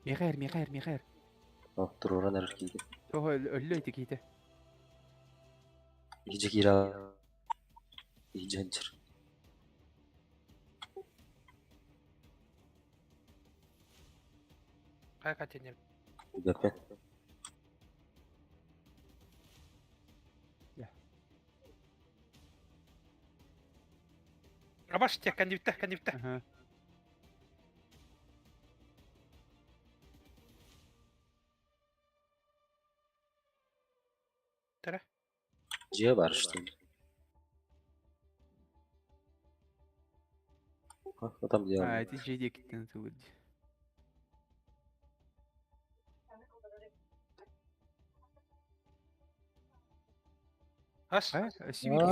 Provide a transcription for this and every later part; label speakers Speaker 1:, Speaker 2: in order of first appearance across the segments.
Speaker 1: Миэхэ эр, миэхэ эр, миэхэ эр.
Speaker 2: О, туруоран эрэр киһи.
Speaker 1: Тоҕо өллө ити киһитэ.
Speaker 2: Иһдьэ киирэ иһдьэ сылдьар.
Speaker 3: Хайа контейнер?
Speaker 2: Билбэппин.
Speaker 3: Абаш те, кандибитте, кандибитте.
Speaker 1: Ага.
Speaker 3: Тере.
Speaker 2: Дьиэ бар что ли? А, там где
Speaker 1: А, ити дьиэ диэкиттэн ытыллар дии.
Speaker 3: Ас.
Speaker 1: А, сибиир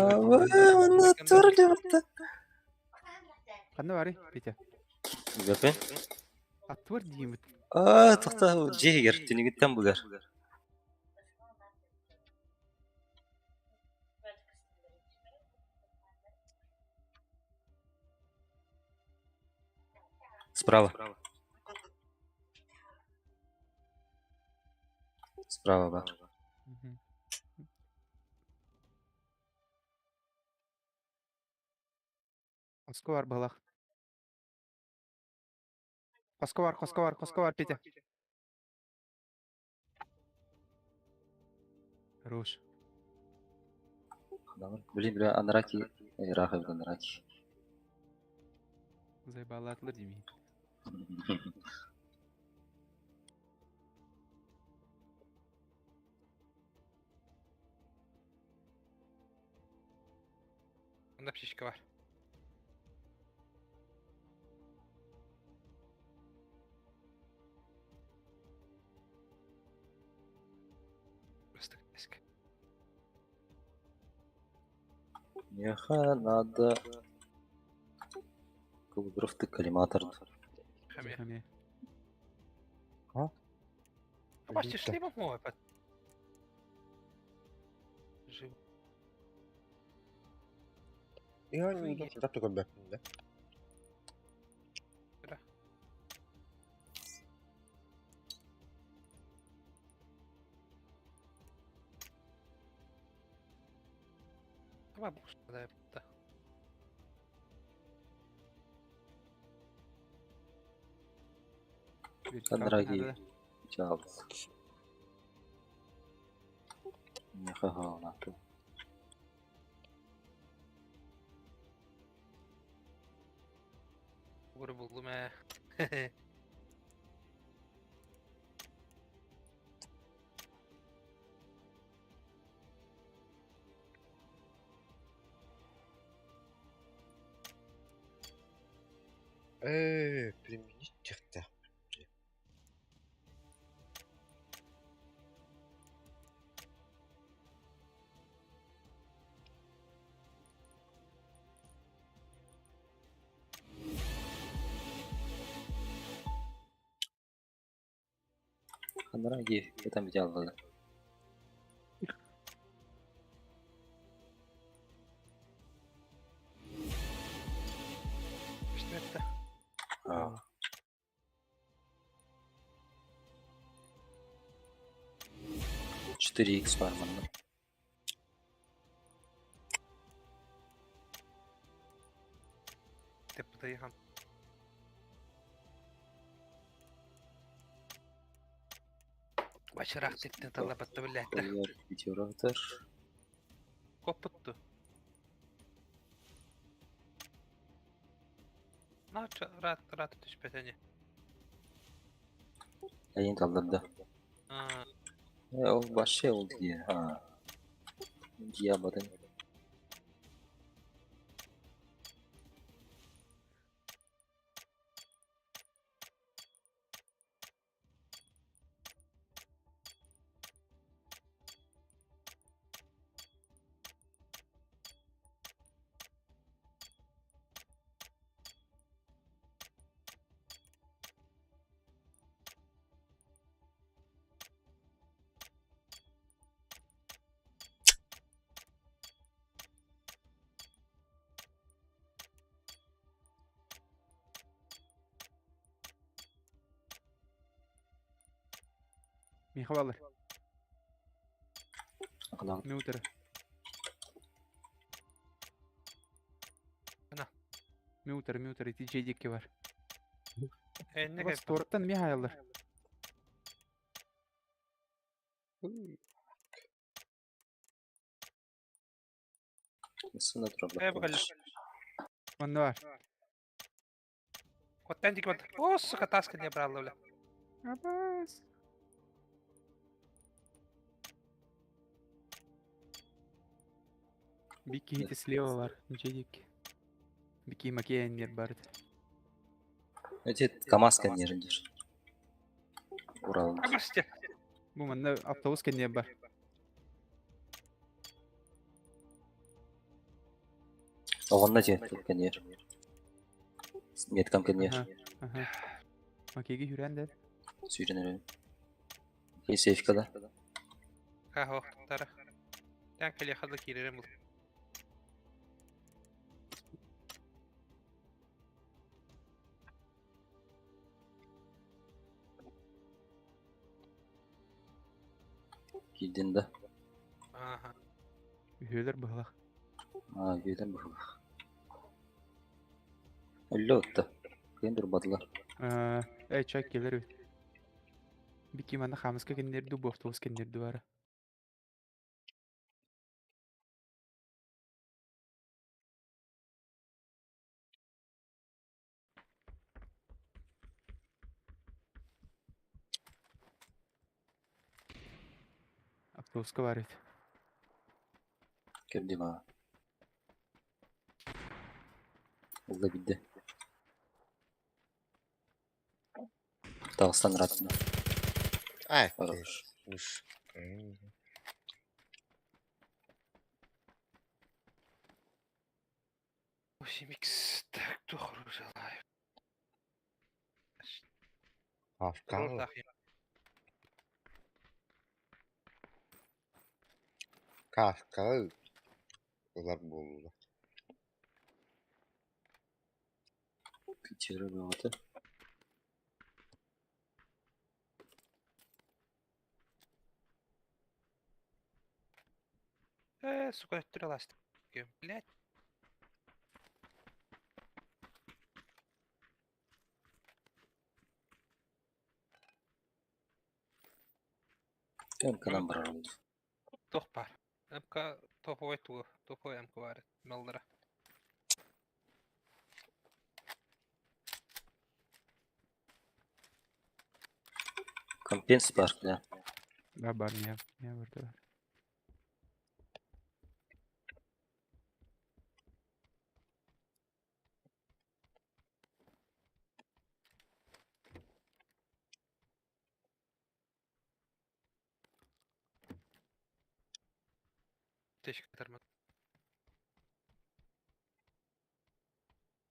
Speaker 1: Ханна барый, Петя?
Speaker 2: Билбэппин.
Speaker 1: Аттыбар диимит.
Speaker 2: Аа, тохтоо, дьиэ иһигэр түнүгүттэн булар. Справа. Справа бар.
Speaker 1: Мгм. Хоско бар быһылах. Хоско бар, хоско бар, хоско бар, Петя. Хорош.
Speaker 2: Блин, бля, анараки, ыраах эбит анараки.
Speaker 1: Заебалаатылар дии.
Speaker 3: Онно птичка бар. Просто эске.
Speaker 2: Миэхэ надо калибровты коллиматор.
Speaker 3: Хаме.
Speaker 1: Хаме.
Speaker 3: Почти шлемом мой под. Жив.
Speaker 4: Ihan сытап көрбөппүн да.
Speaker 3: Давай буксу, да, да.
Speaker 2: Анараки
Speaker 1: Надо.
Speaker 2: чаалыс. Миэхэ хаалаатым.
Speaker 3: Угуру буллум ээ.
Speaker 4: Ээ, применить техтэ.
Speaker 2: Анараки это взял.
Speaker 3: Что это?
Speaker 2: А. Четыре икс бар манна.
Speaker 3: Ты подъехал. Бачыраах титтен таллабатта биллээттэ.
Speaker 2: Метеоратор.
Speaker 3: Коппутту. Наача рат рат түспэтени.
Speaker 2: Эйин талларда.
Speaker 3: Аа,
Speaker 2: Ол вообще ол дии. А. Дьябатын.
Speaker 1: Миха балар.
Speaker 2: Акылаҕыт.
Speaker 1: Мютера.
Speaker 3: Ана.
Speaker 1: Мютер, мютер, ити дьиэ бар.
Speaker 3: Энне
Speaker 1: Бас
Speaker 3: кэлбит.
Speaker 1: туораттан эмиэ хаайаллар.
Speaker 2: Массыына турар
Speaker 3: Э, бу кэллэ.
Speaker 1: Манна бар.
Speaker 3: Оттон диэки барда. О, сука, таска не брала, бля.
Speaker 1: Абас. Бики ити слева бар. Дьиэ диэки. Бики макея бар.
Speaker 2: Эти КамАЗ кэнниэрин диир. Уралын.
Speaker 3: Абасте.
Speaker 1: Бу манна автобус кэнниэр бар.
Speaker 2: Оҕонно дьиэ тут кэнниэр. Меткам кэнниэр.
Speaker 1: Аха, аха. Макеги хүрэн да.
Speaker 2: Сүүрэн эрэ. Окей, сейфка да.
Speaker 3: Кахохтара. Тэн кэлиэхэ да киирэрим был.
Speaker 2: Киирдин да.
Speaker 3: Аха.
Speaker 1: Үһүөлэр быһылах.
Speaker 2: Аа, үөдэн быһылах. Өллө отта. Кыйын турбатылар.
Speaker 1: Э, чай келер бит. Бики манна хамыска кэнниэр дуу, бу автобус кэнниэр дуу бара. Автобуска бар бит.
Speaker 2: Көрдүм аа. Улла бидде. Дагыстан ыраатына.
Speaker 4: Ай,
Speaker 2: Хорош.
Speaker 4: уж.
Speaker 3: 8x. Так, тухру желаю.
Speaker 4: Афкан. Кавка. Улар буолла.
Speaker 2: Питері бөҕөтө.
Speaker 3: Э, сука, өттүр аласты. Блять.
Speaker 2: МК-нан барар oldu.
Speaker 3: Туох бар. МК топовой тугу. Топовой МК бар. Мелдера.
Speaker 2: Компенс бар, да.
Speaker 1: Да, бар, не, не бар, да бар.
Speaker 3: Teşekkür ederim.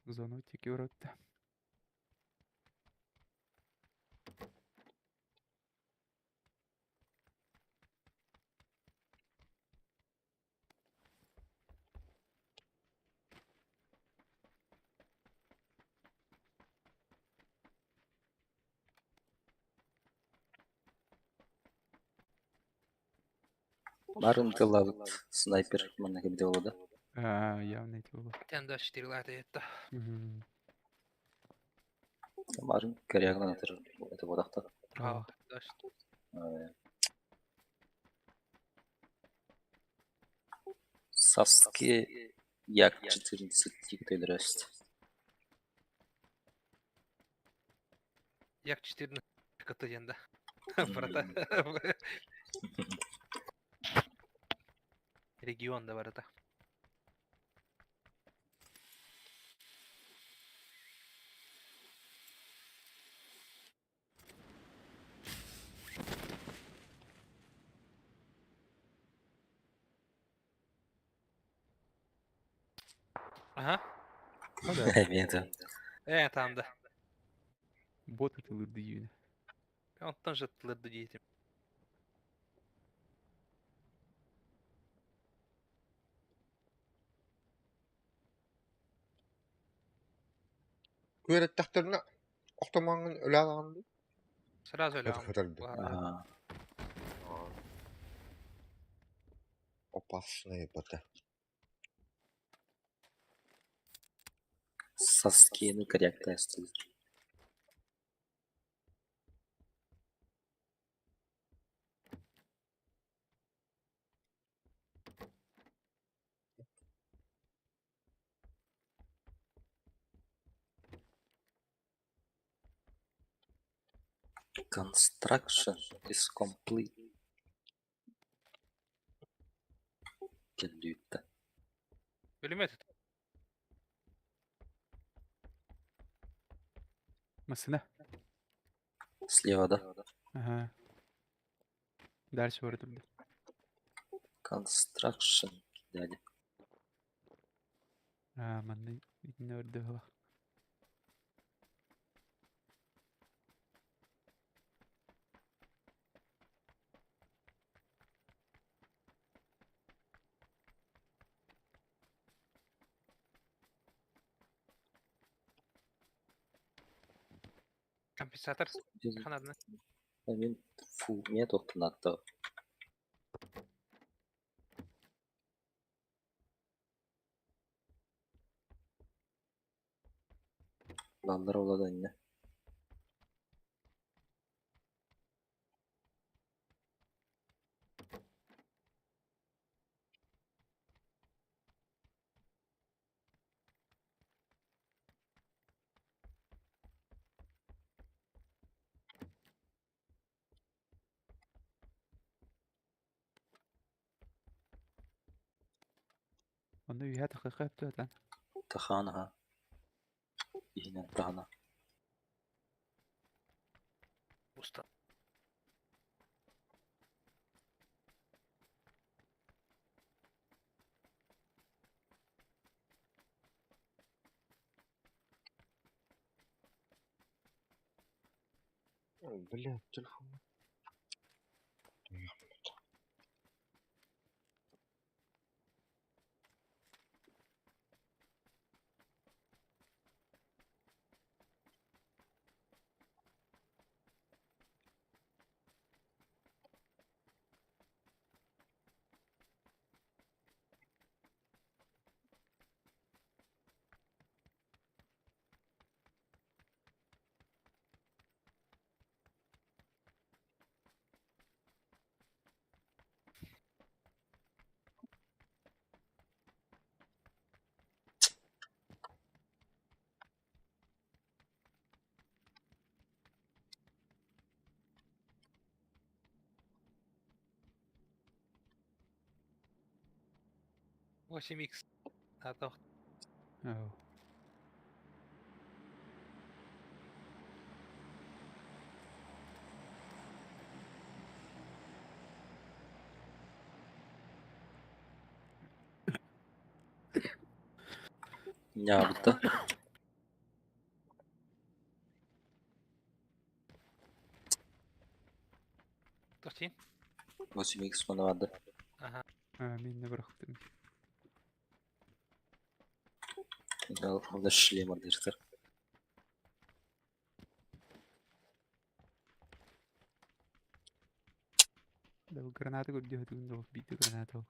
Speaker 1: Зону тики уротта.
Speaker 2: Барын тыллабыт снайпер манна кебите болду.
Speaker 1: А, явно эти было.
Speaker 3: Тен да четыре это.
Speaker 1: Мгм.
Speaker 2: Барын корягынан атыр. Это бодакта.
Speaker 1: А.
Speaker 3: Да,
Speaker 2: Саски як 14 тигр
Speaker 3: Як 14 КТ да. Брата. Регион да барата. Ага.
Speaker 1: Ну да.
Speaker 2: Мен
Speaker 3: Э, там да.
Speaker 1: Бот ытылырды юнэ.
Speaker 3: Онтон же тылырды диэтим.
Speaker 4: Күөрэттэхтэринэ охтомааҥҥын өлө алаҕын дуу?
Speaker 3: Сразу өлөҕүм.
Speaker 4: Хатарды.
Speaker 2: Аа.
Speaker 4: Опасные бота.
Speaker 2: Саскины корректно стоит. Construction is complete. Кэллүүттэ.
Speaker 3: Бүлүмэт.
Speaker 1: Массына.
Speaker 2: Слева, да?
Speaker 1: Ага. Дальше бар турда.
Speaker 2: Construction кидали.
Speaker 1: Аа, манна итиннэ өрдөһөлөх.
Speaker 3: Компенсатор ханадна.
Speaker 2: Мен фу, мен тоқтынатты. Баллар олады инне.
Speaker 1: Онно үһэ тахыха өптөтөн.
Speaker 2: Таханаха. Иһинен тахана.
Speaker 3: Уста.
Speaker 4: Ой, бля, телефон.
Speaker 3: 8 икс. Ато.
Speaker 1: Оо.
Speaker 2: Нябыта.
Speaker 3: Тохтин.
Speaker 2: 8x манавады.
Speaker 3: Ага.
Speaker 1: Аа, мен не бырахтым.
Speaker 2: Алда шлем ардыртыр.
Speaker 1: Да граната көрдөһөтүгүн да биитэ граната.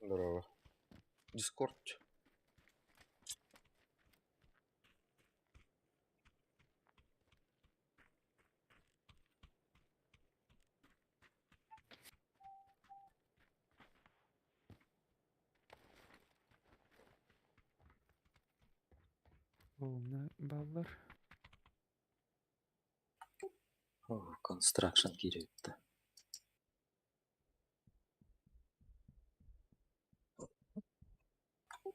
Speaker 4: Здорово. Дискорд.
Speaker 1: Оомна баллар.
Speaker 2: Construction кирепті.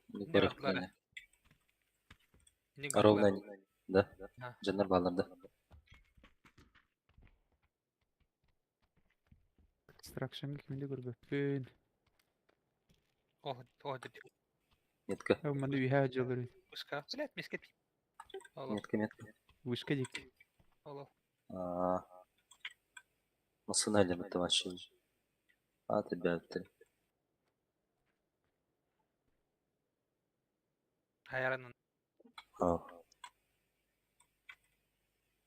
Speaker 3: Не бардылар. Не
Speaker 2: Ровно, да?
Speaker 3: А.
Speaker 2: Жанар балларда.
Speaker 1: Construction кимде көрбөппүн.
Speaker 3: О, о, деп.
Speaker 2: Метка,
Speaker 1: Оо, манна үһэ дьылыр.
Speaker 3: Уска. Блядь, мискет. Алло,
Speaker 2: метка, метка.
Speaker 1: Вышка дик.
Speaker 3: алло.
Speaker 2: Масына элементі вообще. А, тебя ты.
Speaker 3: Хайранын.
Speaker 2: Аа,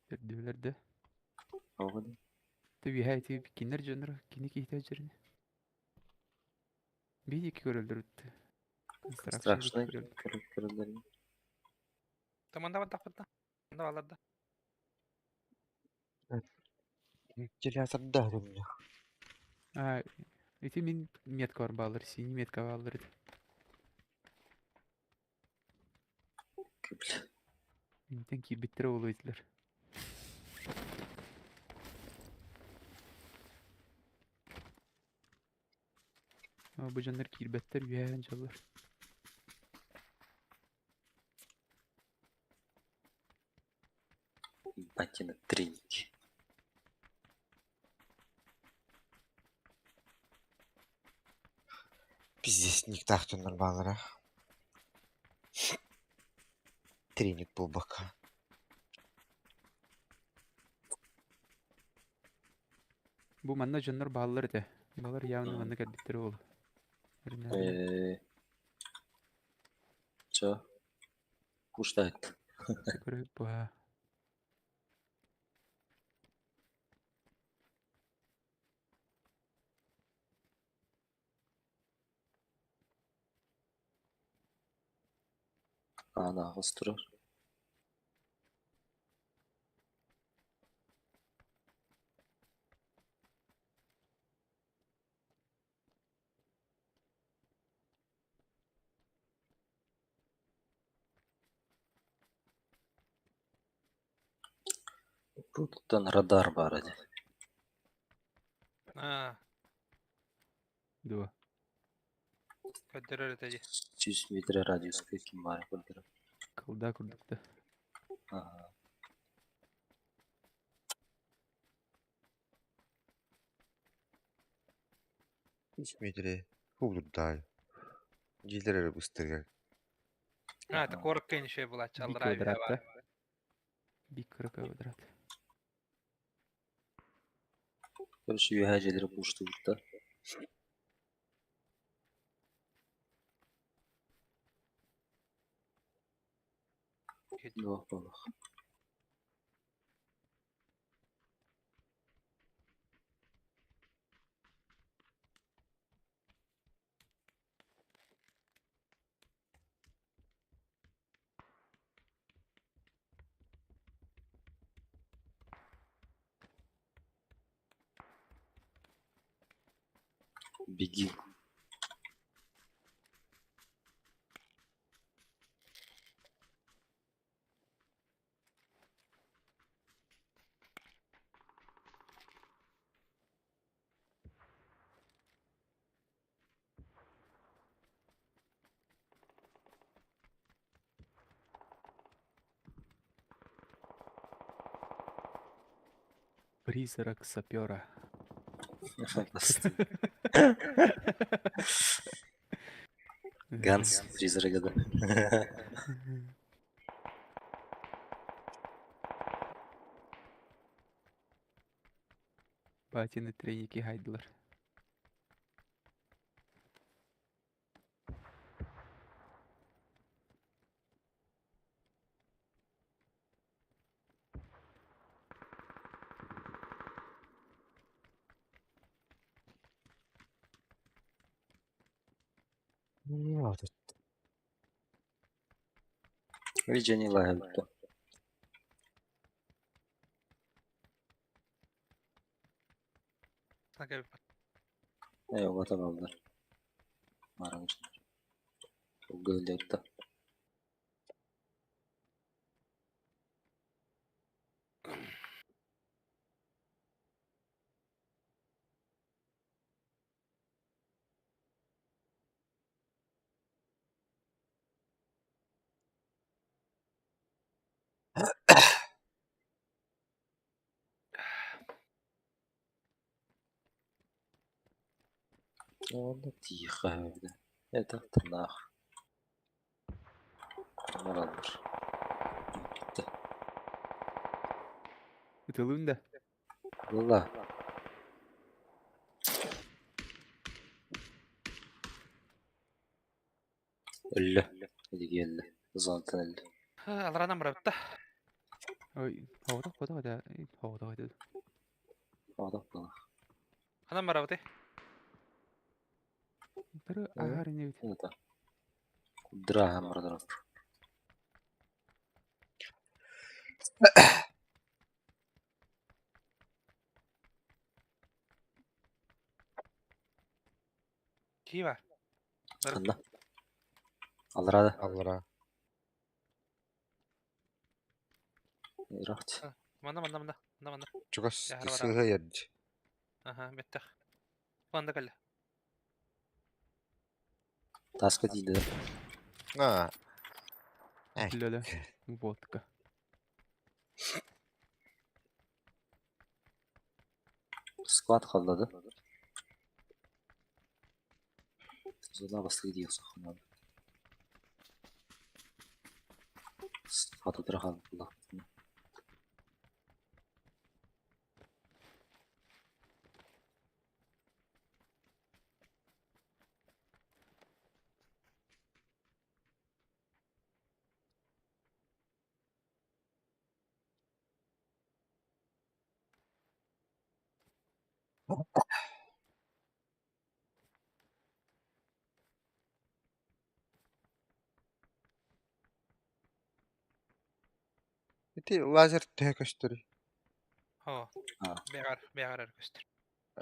Speaker 1: Төрдүөлэр да.
Speaker 2: оҕо дии.
Speaker 1: Ты үөһээ ити кинилэр дьонноро кини киһитэ дьэринэ. Биир икки көрөллөр үттэ. Констракшн
Speaker 2: Страшный
Speaker 1: көрөллөр.
Speaker 2: көрөллөр.
Speaker 3: Таманда бардахпыт да. Манда балар да.
Speaker 4: Вентилятор да мне.
Speaker 1: А, ити мин метка бар баалар, синий метка баалар ити.
Speaker 2: Бля.
Speaker 1: Интен киирбиттэрэ буолуо этилэр. А, бу дьоннор киирбэттэр үөһээн дьаллар.
Speaker 2: Батина треники.
Speaker 4: Пиздец, никтах нормально. Треник был бока.
Speaker 1: Бу манна дьоннор бааллар этэ. Балар явно
Speaker 2: Мгм.
Speaker 1: манна кэлбиттэрэ буолуо. Эринэ
Speaker 2: Чё? Куштает.
Speaker 1: көрөбүт буһа.
Speaker 2: Аана аҕыс турар. Туттан радар баар ини.
Speaker 3: Аа,
Speaker 1: Дуо.
Speaker 3: көрдөрөр этэ дии.
Speaker 2: 100 метр радиуска ким баар көрдөрөр.
Speaker 1: Кылда курдук да.
Speaker 2: Аха.
Speaker 4: 3 метре. Хугурдай. Дилер быстрее.
Speaker 3: Аа, это коротко еще была
Speaker 1: Би
Speaker 3: чаллара
Speaker 1: квадрат
Speaker 3: бар.
Speaker 1: да. Би кыра квадрат.
Speaker 2: Короче, үөһээ дьиэлэри кууштубуттар. Туох буолуох. Беги.
Speaker 1: Призрак сапера.
Speaker 2: Ганс призрак да.
Speaker 1: Батины треники хайдылар.
Speaker 4: Ну,
Speaker 2: Видение лагерь. Э, вот алдар. Маранчы. Угөлөттө. Онно тихо эбит. Это тынах. Маралар. Бүттэ.
Speaker 1: Ытылыын да.
Speaker 2: Буолла. Өллө. Илиги өллө. Зонтан өллө.
Speaker 3: Аларанан барабыт да.
Speaker 1: Ой, хоҕотох хотох этэ, хоҕотох этэ.
Speaker 2: Оҕотох буолар.
Speaker 3: Ханан барабытый?
Speaker 1: Тары аһар инебит.
Speaker 2: Это. Кудра барадырап.
Speaker 3: Кии бар.
Speaker 2: Ханна? Алрада.
Speaker 4: Аллара.
Speaker 2: Ирахт.
Speaker 3: Манна манна манна. Манна манна.
Speaker 4: Чугас
Speaker 3: Яхара барабыт.
Speaker 4: сыыһа ярдь.
Speaker 3: Аха, бэттэх. Манда кэллэ.
Speaker 2: Таска тиийдэ.
Speaker 4: На. Эй.
Speaker 1: Лөдө. Водка.
Speaker 2: Склад халлады. Зона бастығы дейік сақынады. Склад отыра қалды.
Speaker 4: Ити лазер төһө көстөрүй?
Speaker 3: Хо.
Speaker 2: А.
Speaker 3: Бэҕэр, бэҕэр эрэ көстөр.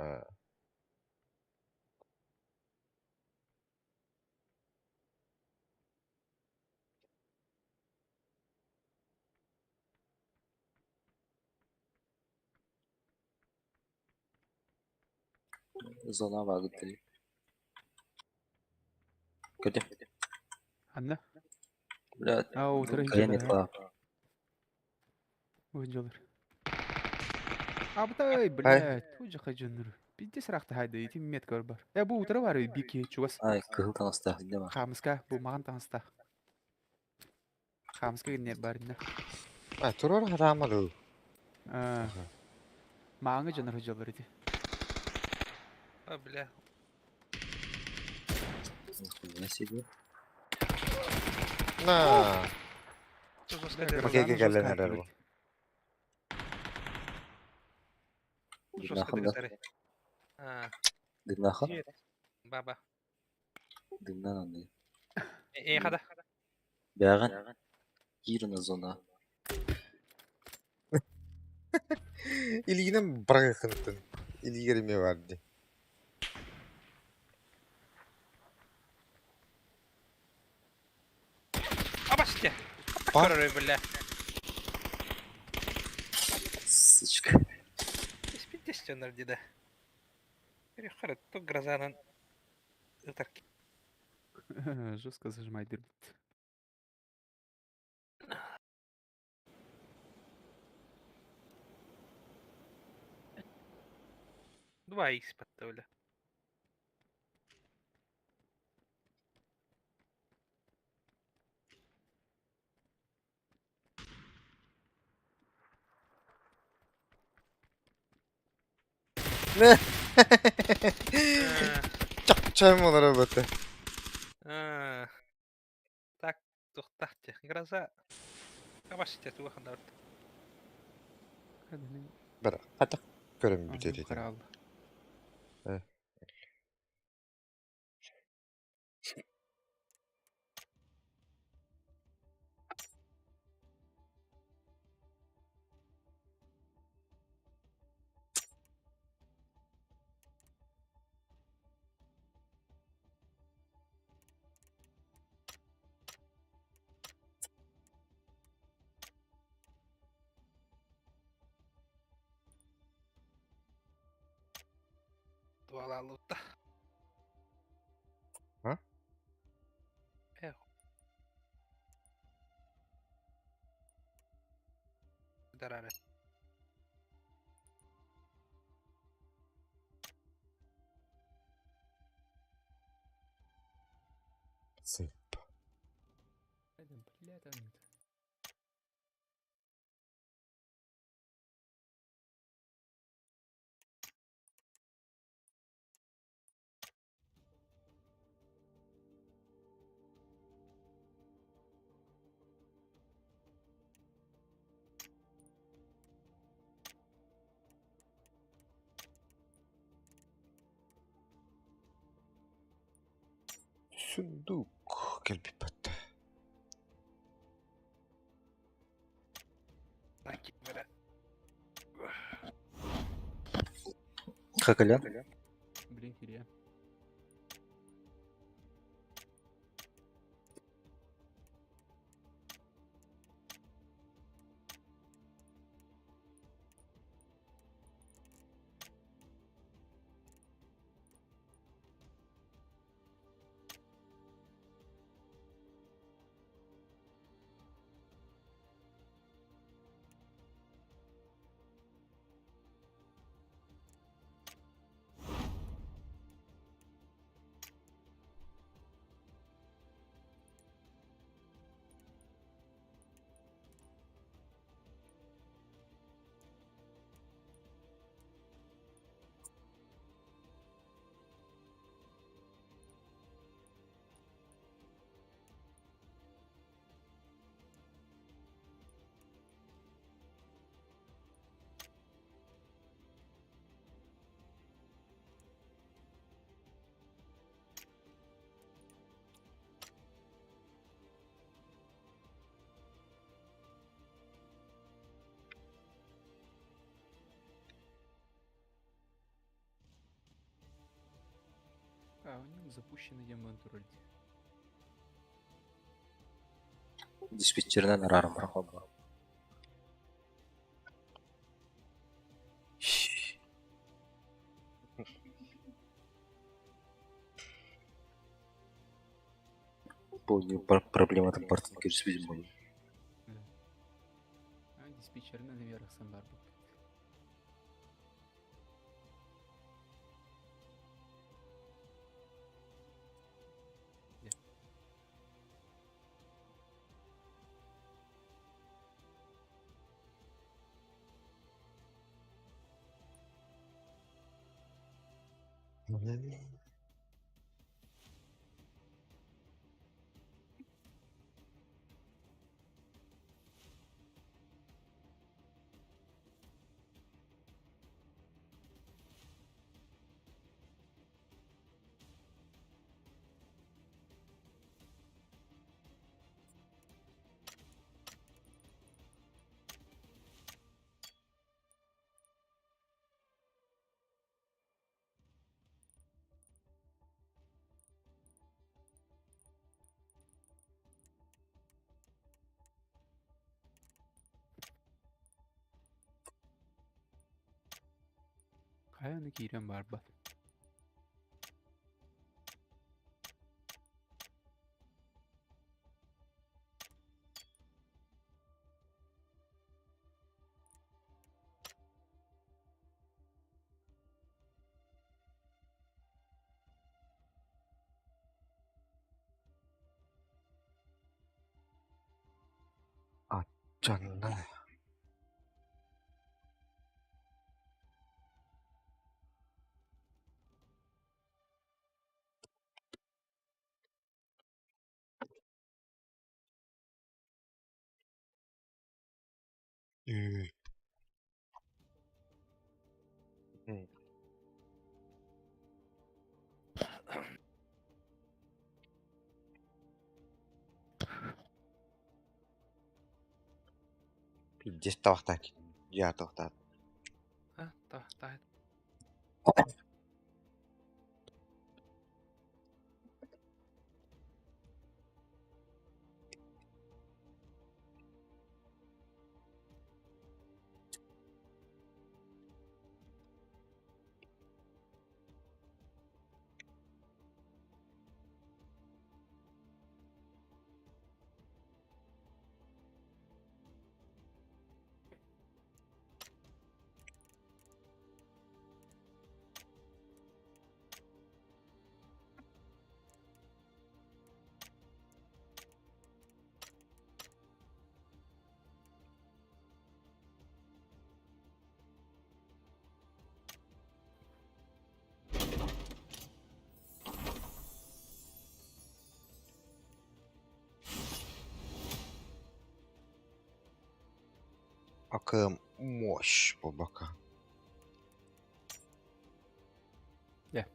Speaker 4: А,
Speaker 2: Зона багыты. Көтө.
Speaker 1: Анна.
Speaker 2: Бля,
Speaker 1: Ау, тары
Speaker 2: каян
Speaker 1: инжелер.
Speaker 2: етла.
Speaker 1: Инжелер. Абтай, блядь, туджа хаджаныр. Пиздец рахта хайды, ити метка бар. Э, бу утары бар, бики, чугас.
Speaker 2: Ай, кыһыл таҥастаах дема.
Speaker 1: Хамыска, бу маған таҥастаах. Хамыска гиннер бар инна.
Speaker 4: А, турар хараамады.
Speaker 1: А. Маңы жаныр хыжалар ити.
Speaker 3: А, бля.
Speaker 2: Нихуя себе.
Speaker 4: На.
Speaker 3: Жестко
Speaker 1: Бля,
Speaker 3: дыры.
Speaker 4: Макеге
Speaker 1: грозаны
Speaker 4: кэлэн
Speaker 1: жестко
Speaker 4: эрэр бу.
Speaker 1: атып.
Speaker 3: Жестко
Speaker 2: Дымнахан да.
Speaker 3: дыры. А,
Speaker 2: Дымнахан?
Speaker 3: баба.
Speaker 2: Дымнан андай.
Speaker 3: Э, хада.
Speaker 2: Бәгән. Кирна зона.
Speaker 4: Илигинен баргахынтын. Илигериме барды.
Speaker 3: Абасте.
Speaker 4: Па.
Speaker 3: Көрөр, бля.
Speaker 2: Сучка.
Speaker 3: Пиздец дьоннор дии Перехарат, то грозанан ытар.
Speaker 1: Жестко зажимай дыр.
Speaker 3: Два икс подставили.
Speaker 4: Не. Чак чайм олар бата.
Speaker 3: Так, тухтахте. Гроза. Абасте, туахандар.
Speaker 4: Бар. Хата көрөм бүтер.
Speaker 1: Карал.
Speaker 3: Туалалутта.
Speaker 4: А?
Speaker 3: Эх. Дарары.
Speaker 4: Сып.
Speaker 1: Блядь, они.
Speaker 4: Сундук кэлбит батта.
Speaker 3: Киммere.
Speaker 2: Хакалян?
Speaker 1: Блин, кирия. А, у них запущенный демон турель.
Speaker 2: Диспетчеринен араарым бар. Бу проблематын бартын көрүсүбүт буолуо.
Speaker 1: А, диспетчеринен наверх бар бу. Хайа киирэн барбат.
Speaker 4: Canına. Пиздец тавахтаах я тавахтаах.
Speaker 3: Ha, ta ta.
Speaker 4: Акым мощь по бокам.
Speaker 1: Да.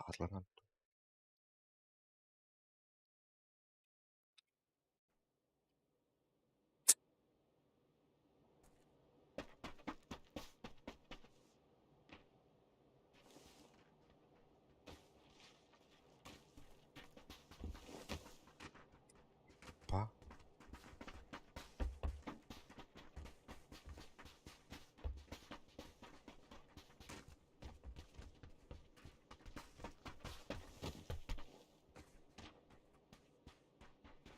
Speaker 4: Хатыланан. Па.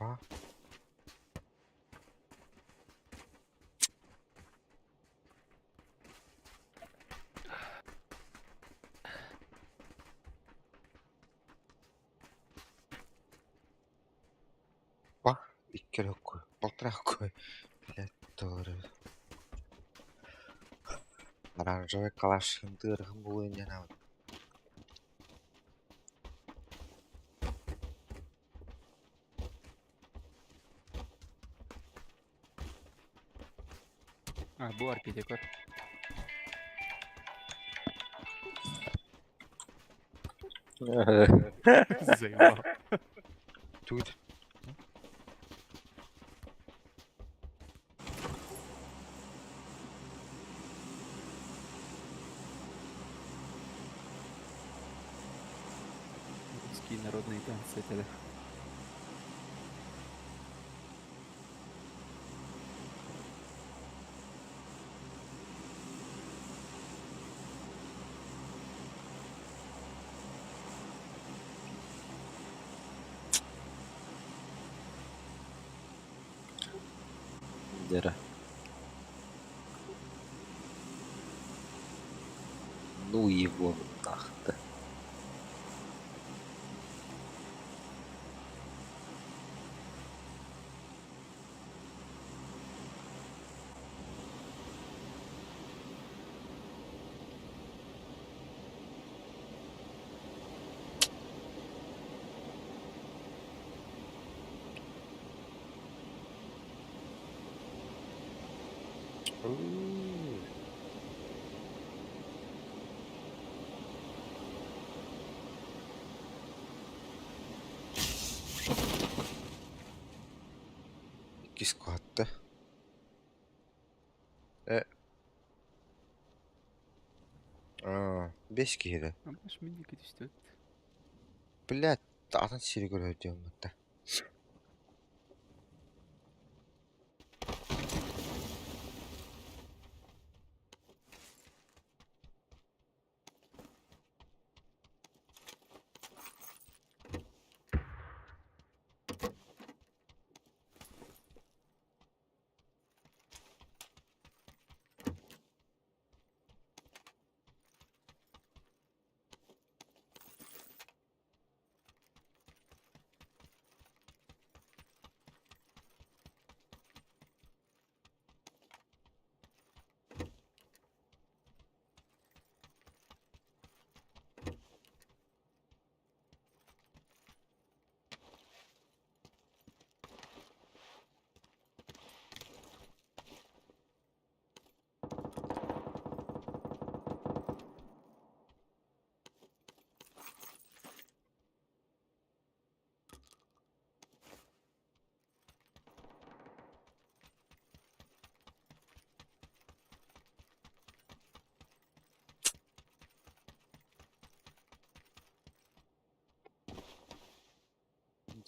Speaker 4: Па. Па. Икки эрэ куй. Полтора куй. Блядь, толору. Оранжевый калаш тыырыһын булуон диэн аабыт.
Speaker 1: А, бу арпиде көр. Заебал.
Speaker 4: Тут.
Speaker 1: Русские народные танцы это да.
Speaker 2: Дера. Ну его нахта.
Speaker 4: Уу. Иккис куһатта. Э. Аа, бэс киһи
Speaker 1: Амаш мин диэки түстүбүт.
Speaker 4: Блядь, атын сири көрөһүтүөм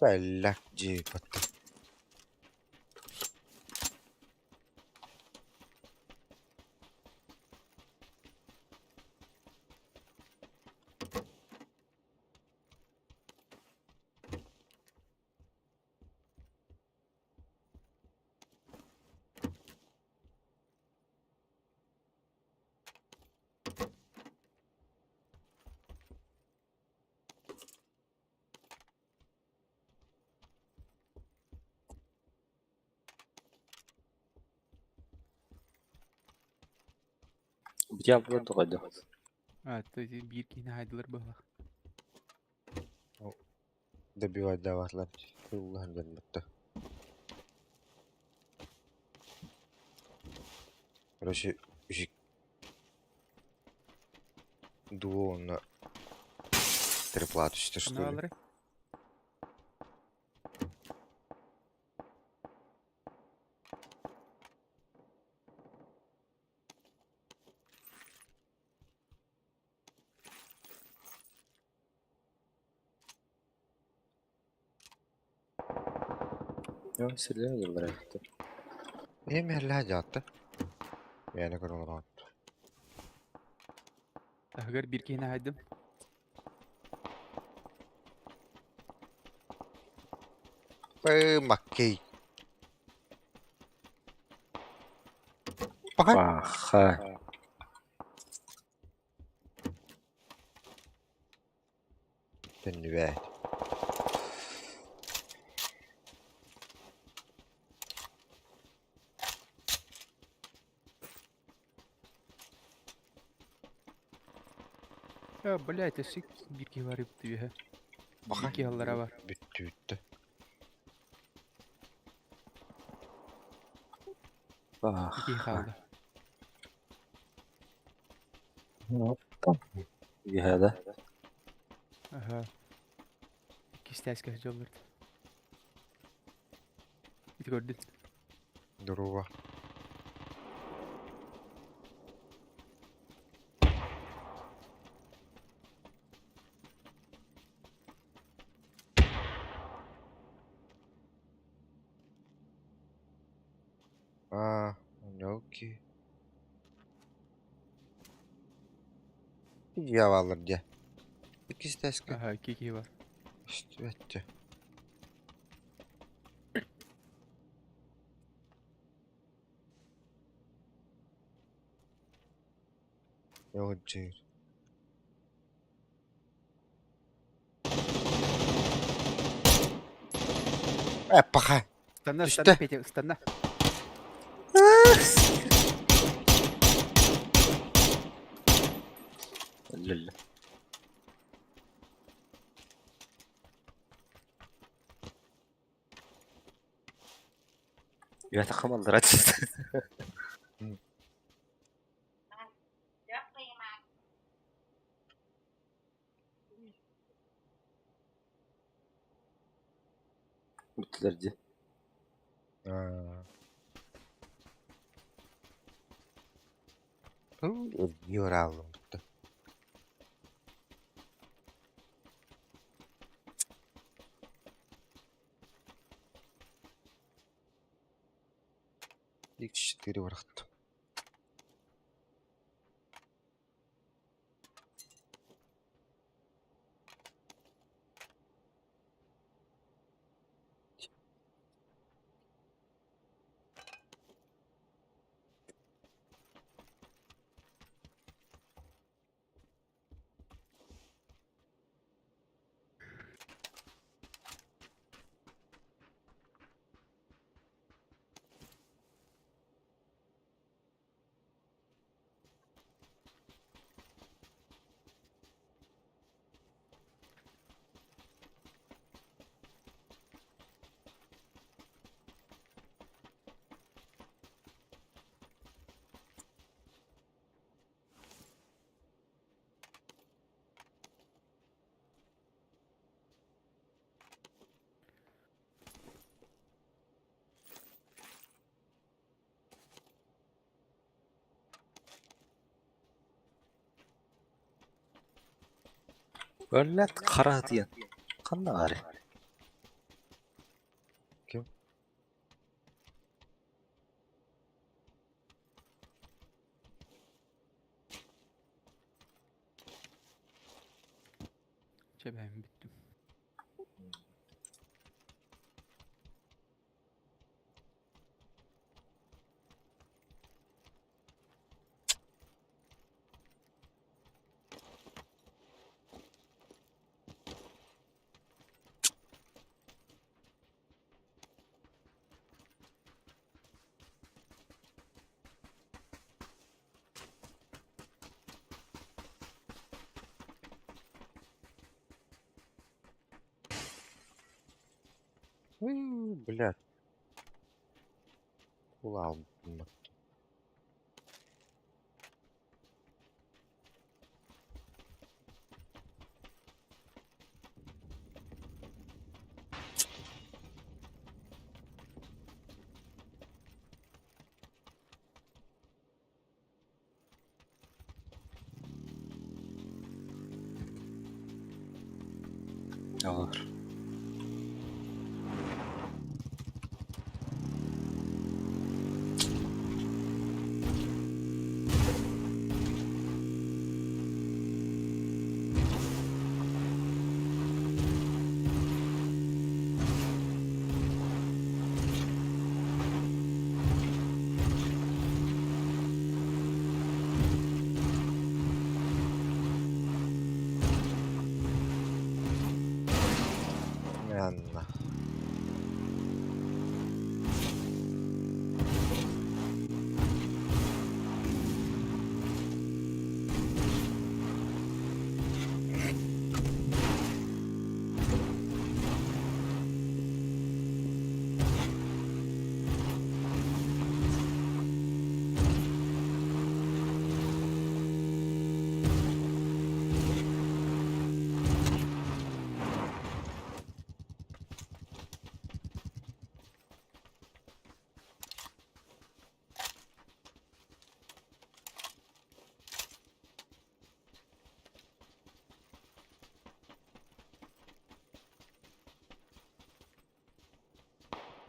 Speaker 4: Бэллэк дьиэбэт
Speaker 2: Дьявола доҕойдо.
Speaker 1: А, то есть биир киһини хаайдылар быһалаах.
Speaker 4: Добивать даватлар. Ыллаһан дьон Короче, үсүк дуо онно. Трипла түстэ
Speaker 1: Ханна
Speaker 4: что ли?
Speaker 1: баалларый?
Speaker 2: Yok сирден yıllar etti.
Speaker 4: Niye мерлää дьаатта? Мээнэ көрөн олороҕут.
Speaker 1: Таһыгар биир киһини аһайдым.
Speaker 4: Пы маккей. Паха.
Speaker 2: Паха.
Speaker 4: Төннүбээт.
Speaker 1: Я, блядь, өссө биир киһи бар эбит үөһэ.
Speaker 4: Паха.
Speaker 1: Икки аллара бар.
Speaker 4: Бүттү бүттү.
Speaker 1: Икки киһи
Speaker 2: Паха.
Speaker 1: хаалла.
Speaker 2: Үөһэ
Speaker 1: Аха. Икки стээскэ сылдьаллар. Ити көрдүн.
Speaker 4: Здорово. А, окей. Дьяволлар дьэ. Иккис тэскэ.
Speaker 1: Аха, икки киһи бар.
Speaker 4: Үстүбэттэ. Йоджир. Э, паха.
Speaker 1: Ыстанна,
Speaker 4: Түстэ.
Speaker 1: ыстанна, Петя, ыстанна.
Speaker 2: Лүллэ. Үөһэ хамаллара түстэ. Бүттүлэр дии.
Speaker 4: Аа. Юралым бүттү. Икс четыре барахтым.
Speaker 2: Өллөт хара диэн. Ханна баарый?
Speaker 4: Ким?
Speaker 1: Чэ бэйэм бүттүм.
Speaker 4: Ui, блядь. Улаал.
Speaker 2: Баар.
Speaker 4: Анна.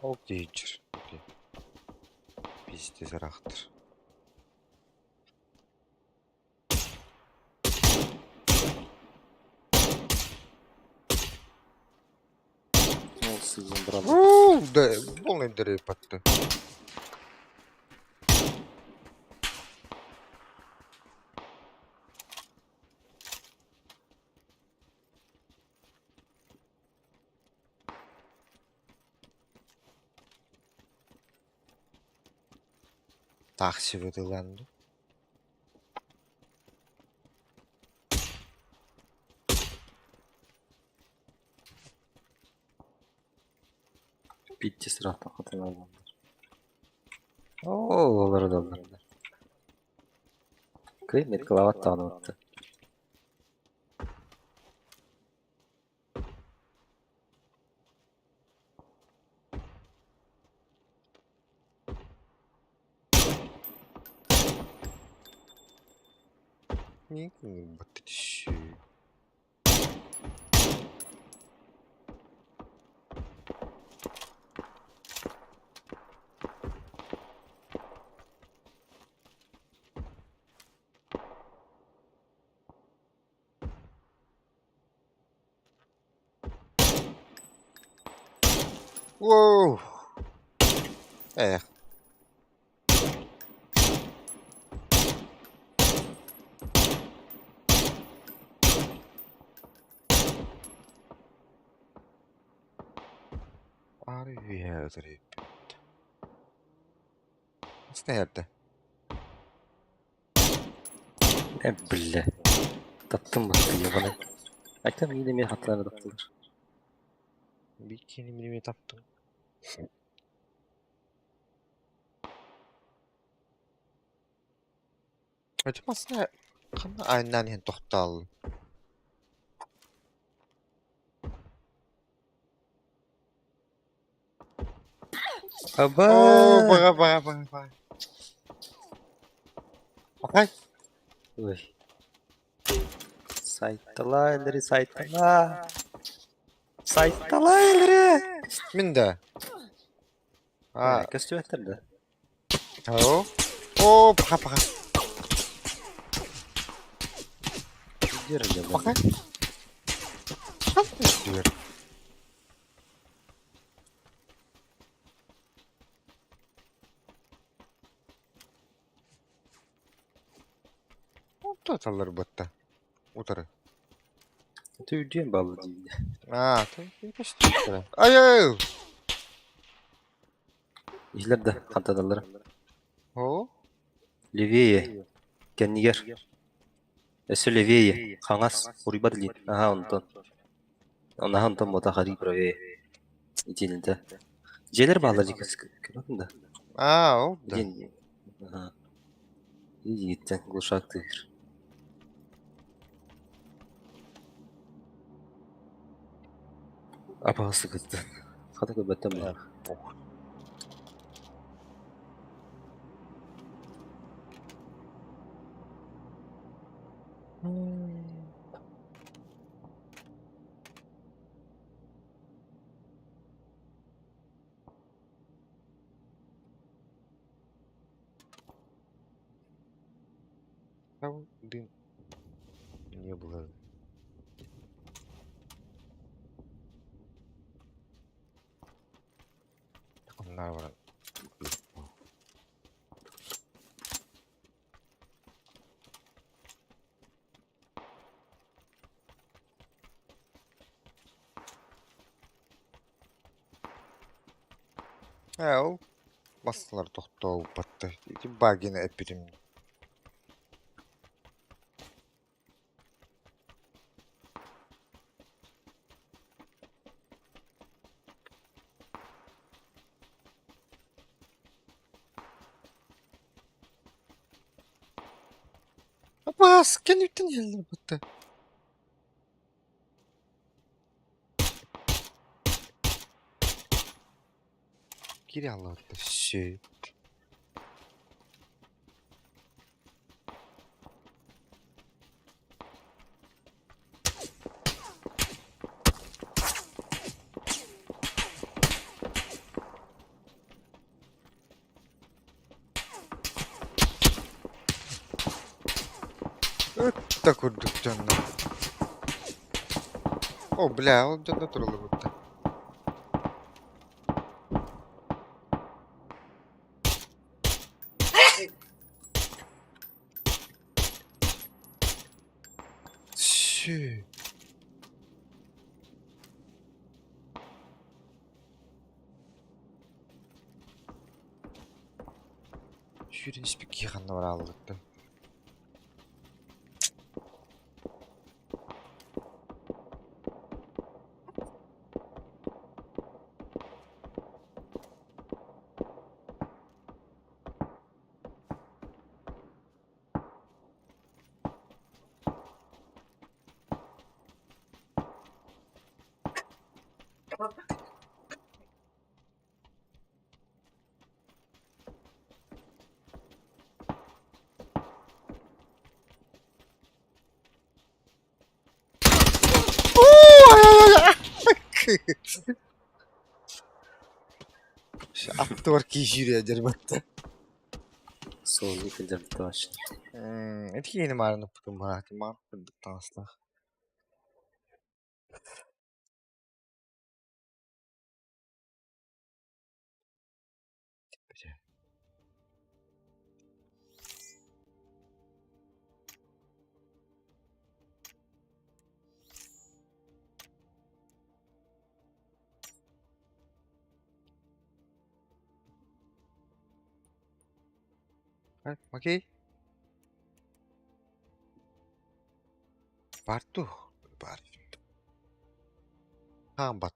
Speaker 4: Ол тиийдэр. Пиздец ыраахтар.
Speaker 2: Ол сыылын быралар.
Speaker 4: Уу, да, полный дыры патты. Такси бытыланды.
Speaker 2: Bitti sıra hatırlamam. Oo, olur da olur. Kıymet kılavat da anlattı.
Speaker 4: Баттı. Воу! Эх. Арвиатри. Снайпер.
Speaker 2: Ne bile. Tattım baktı ya bana. Aytem yine mi hatlarına tattılar.
Speaker 4: Bikini minimi таптым. Acaba қандай айынан хен тоқтал.
Speaker 2: Аба.
Speaker 4: О, бага бага бага бага. Бага.
Speaker 2: Ой. Сайттала ileri сайттала. Сайттала ileri.
Speaker 4: Мин да. А,
Speaker 2: Көстүбэттэр да.
Speaker 4: о. О, бага бага.
Speaker 2: Дер
Speaker 4: Бага. Дер. Тоталар батта. Утары.
Speaker 2: Түйден балы дейін.
Speaker 4: А, ты почти. Ай ай.
Speaker 2: Илер да қантадалар.
Speaker 4: О,
Speaker 2: Левее. Кеннигер. Өсө левее. Хаңас хуриба дилин. Аха онтон. Онаха онтон бота хари правее. Итилинте. Желер баалар жикес көрөтүн да.
Speaker 4: а, ол да.
Speaker 2: Дин. Аха. Игиттен глушак тыгыр. Апасы кытты. Хата көбөттөн бар.
Speaker 4: Ох. Там дым не было. Оннаар Ээ, ол массыыналар тохтообуттар. Ити багины эппитим. Апаас, кэнниттэн иһэллэр батта. Кири алларда все. Ыт да курдук дьоннор. О, бля, ол дьонно туруллубуттар. Сү. Сүүрэн испит киһи ханна барааллыттан. Аттыбар киһи сүүрэ дьарбатта.
Speaker 2: Суолу кылдьарбыта вообще.
Speaker 4: Ити киһини маарын ыппытым баҕа, маҕан курдук таҥастаах. Окей. Бар дуу? Бар. Хаамбат.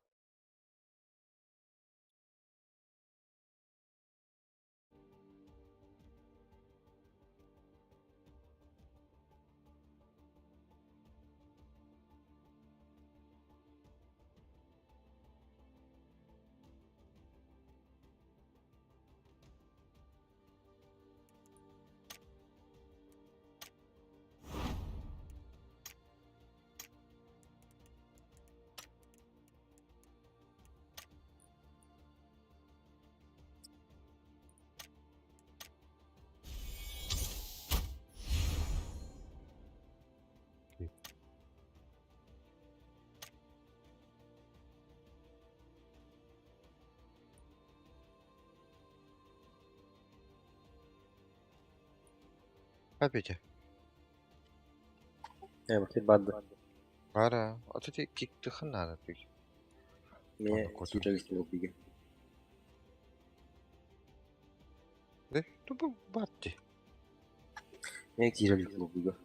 Speaker 4: Опять.
Speaker 2: Ээ, бакыр барды.
Speaker 4: Бара. Вот эти киктыхын надо пить.
Speaker 2: Мне киирэ лоббига.
Speaker 4: Да, тупо батти.
Speaker 2: Мне киирэ лоббига.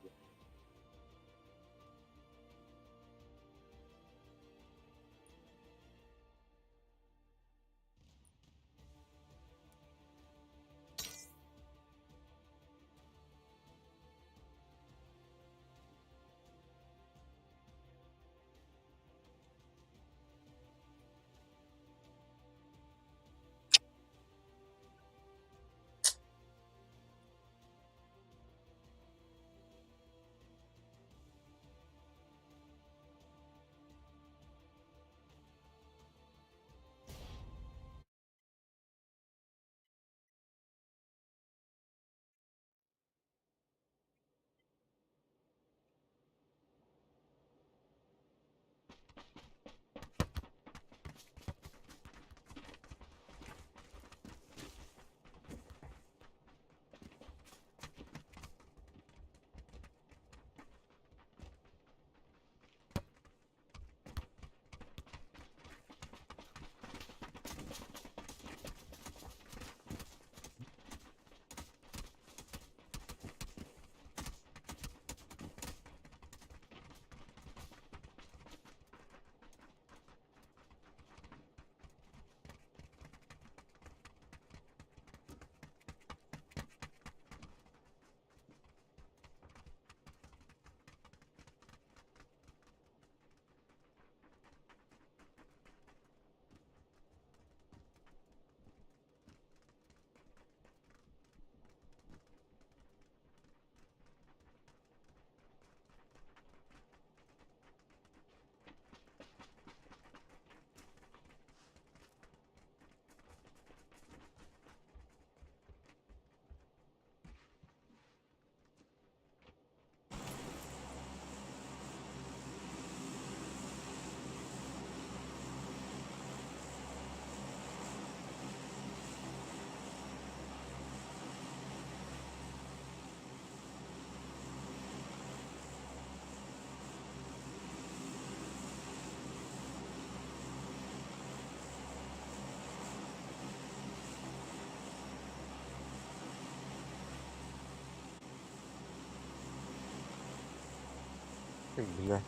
Speaker 4: Бля.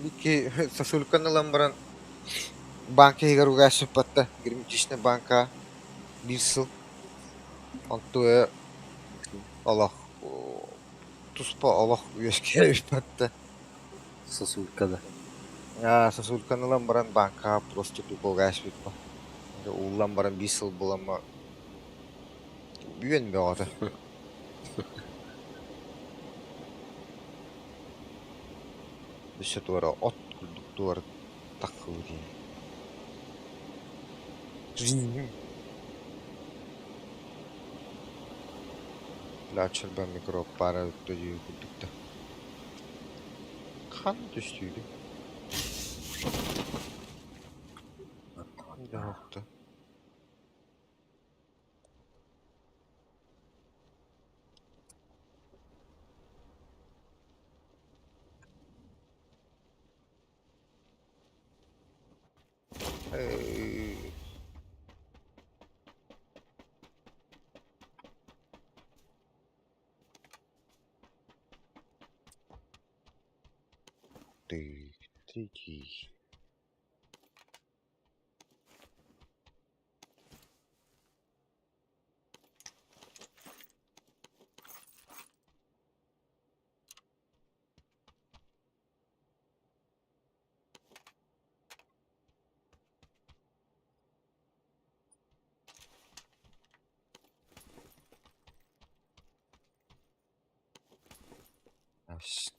Speaker 4: Икки сосульканы ылан баран банка иһигэр угааччыппатта герметичный банка биир сыл. Онтуйа олох туспа олох үөскээбиппатта.
Speaker 2: Сосулькада.
Speaker 4: Аа, сосульканы ылан баран банкаҕа просто тупо угааччыппа. Ууллан баран биир сыл буоламма үөн бөҕөтө. Өссө туора от курдук туора таххыбыт дии Плачерба микроб баара дии курдук да Ханна түстүүгүн? Дьоһуохта. Ты, третий. Аст.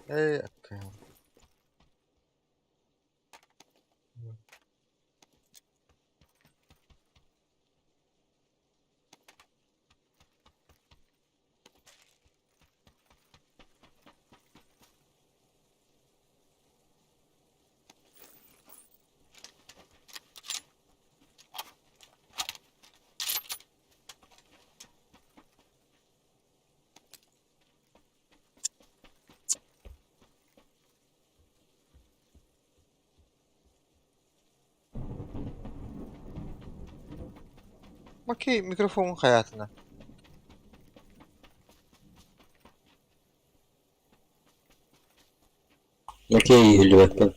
Speaker 4: Ээ, аккаам. Макей микрофонун хайаатына.
Speaker 2: Макей иһиллибэппин.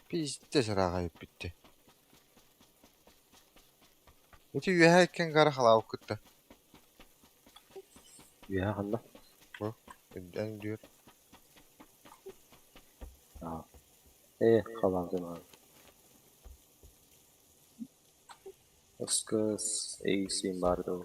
Speaker 4: Пиздец ырааҕа бүттэ. Ити үөһэ иккиэн гара халаабыт кытта.
Speaker 2: Үөһэ ханна?
Speaker 4: Бу, эн диир.
Speaker 2: Аа. Ээ, халаабытым аҕай. Оскас эйсин баар дуу.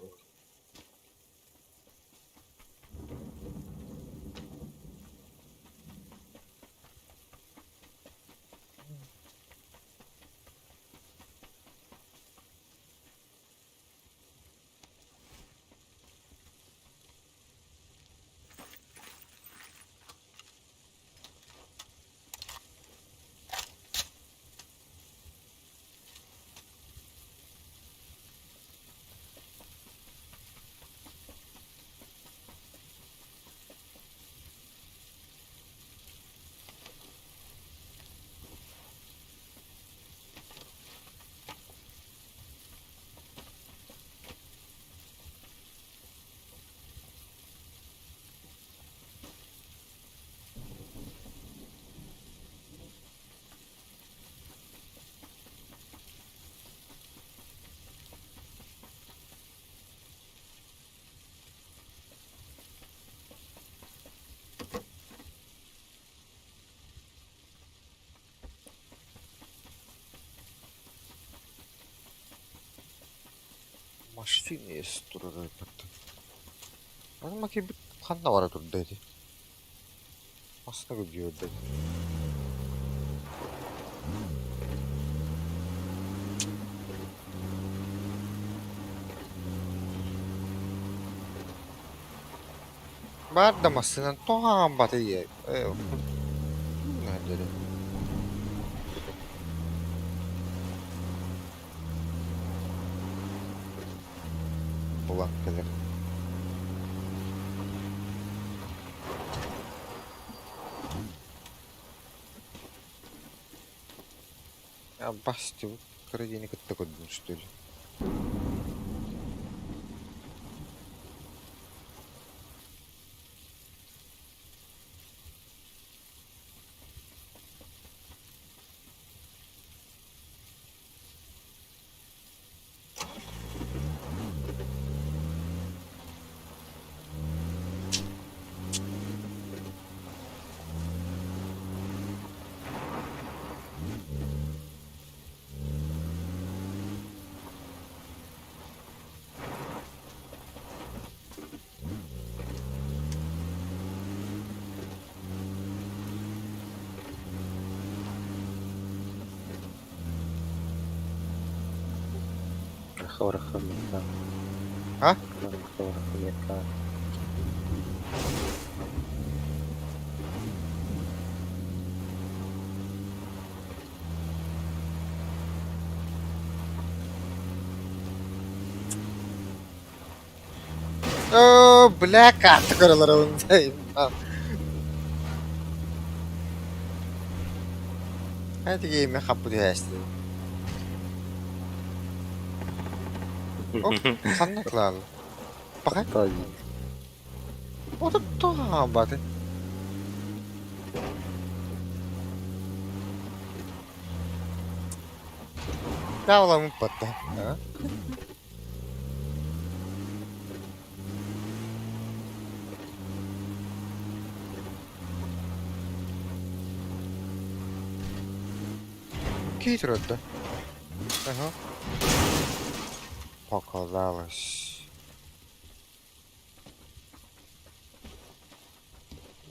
Speaker 4: Машина есть турар эбит. Аны Макей ханна бара турда ити? Маска көрдүөр Баар да массыынан тоҕо аҕамматый Булан кэлэр. Бастыбыт кыра диэни кытта көрдүм что ли. А? Оо, бля, карта көрөлөр Hadi хаппы түһээстин. Оп, ханна кылаалы? Баха? Отут баты. Дааваламыт батта. Кий турарда. Ага. Показалось.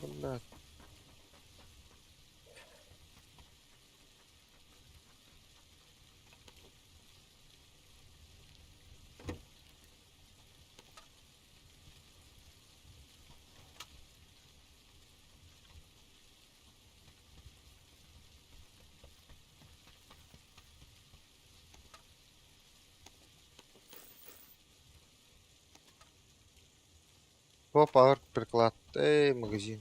Speaker 4: Блядь. Опа, приклад. Эй, магазин.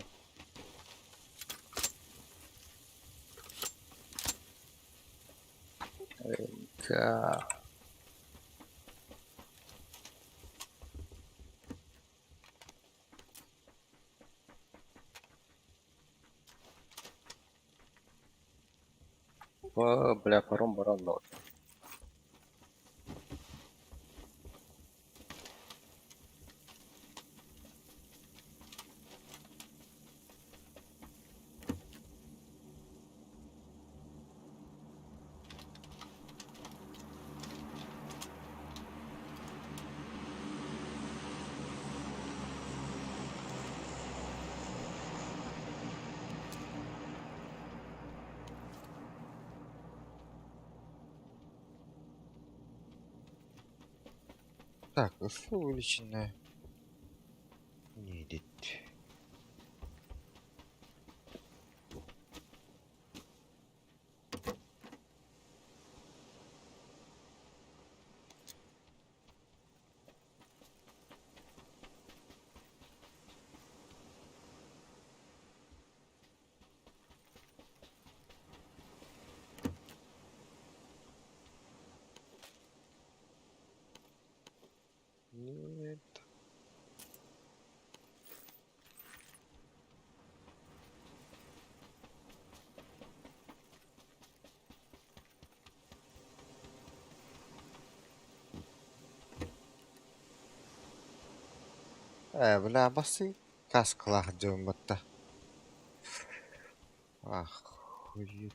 Speaker 2: Ка. О, бля, паром баран но.
Speaker 4: Так, что увеличенная? Не идет. Нет. Бля, басы каскалаах дьон батта. Охуеть.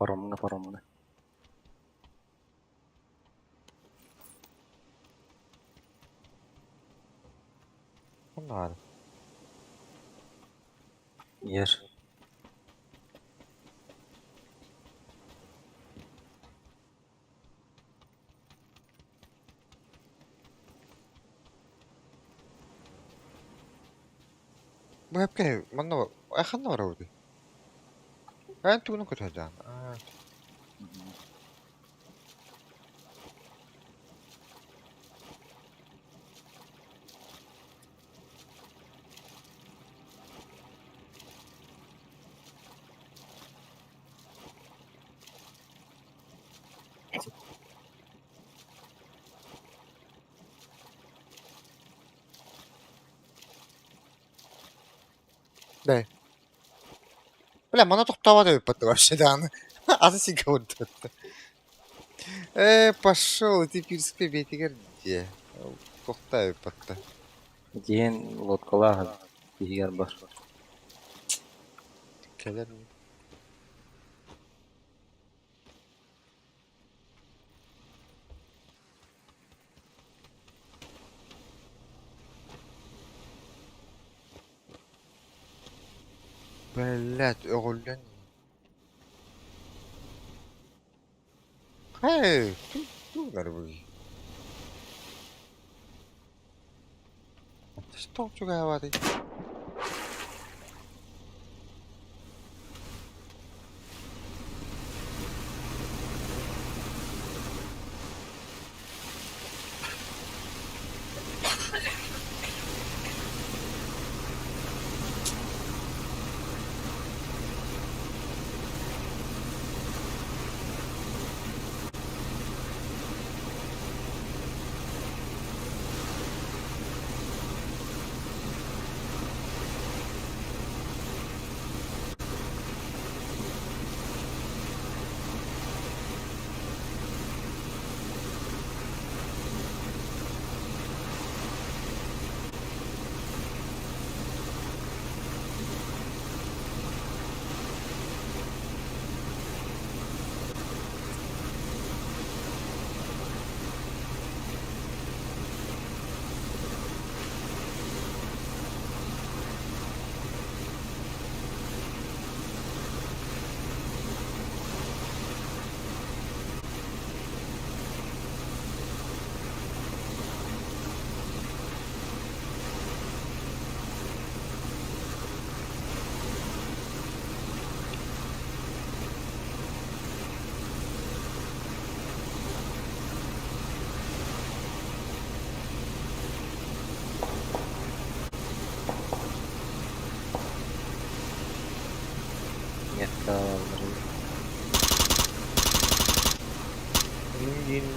Speaker 2: Паромҥа, паромҥа.
Speaker 4: Ханна баар?
Speaker 2: Иһэр.
Speaker 4: Бу эпкэ манна ханна барабытый? Эн тугунан көтө сылдьаҕын? Аа Бля. Бля, манна тохтообот эбиппит вообще даҕаны. Аты сиргэ уурдубут. Ээ, пошел, ити пирскэй бэйэтигэр дьиэ. Тохтоо эбиппит.
Speaker 2: Диэн лодкалаах иһигэр бар.
Speaker 4: Кэлэр Блядь, өҕүллэн Эй, тугунар бу? Что чугаһаабатый?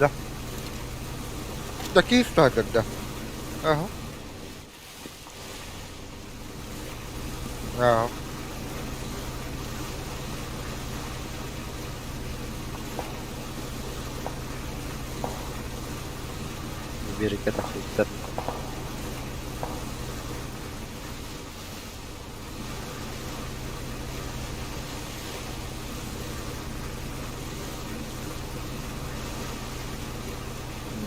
Speaker 4: Да. Такие что тогда? Ага. Ага.
Speaker 2: Биэрэккэ тахсыбыттар.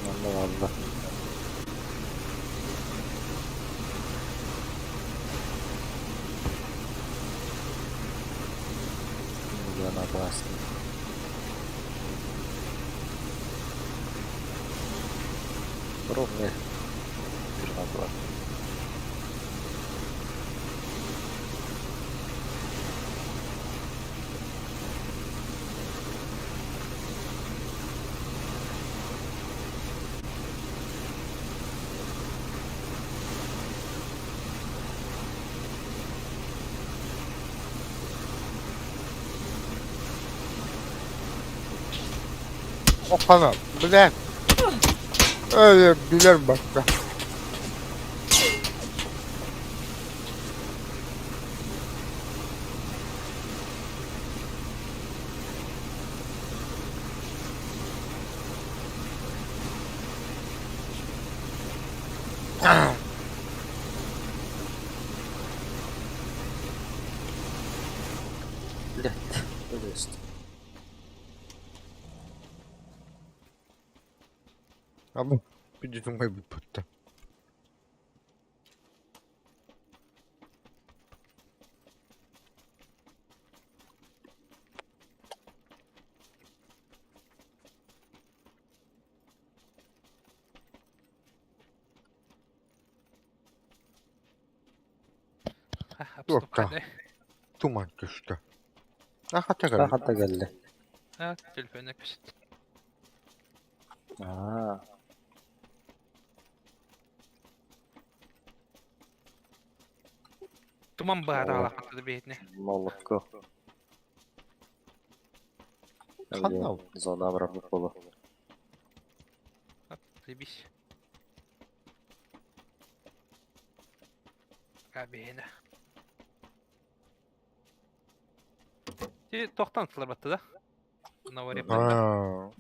Speaker 2: Манна бааллар. Граната астым. Ровно граната.
Speaker 4: Опана, блядь. Öyle bilir başka.
Speaker 2: Блядь, өлөст.
Speaker 4: Абы бүтүн бүппүттэ. Туохха? Туман түстэ. Хата кэллэ.
Speaker 2: Хата кэллэ.
Speaker 3: Телефонна көстө.
Speaker 2: Аа.
Speaker 3: Туман баара хата бэйэтинэ.
Speaker 2: Молотко.
Speaker 4: Ханна ол?
Speaker 2: Зона барабыт боло.
Speaker 3: Заебись. Кабина. Ти тохтан сылар да?
Speaker 4: Аа.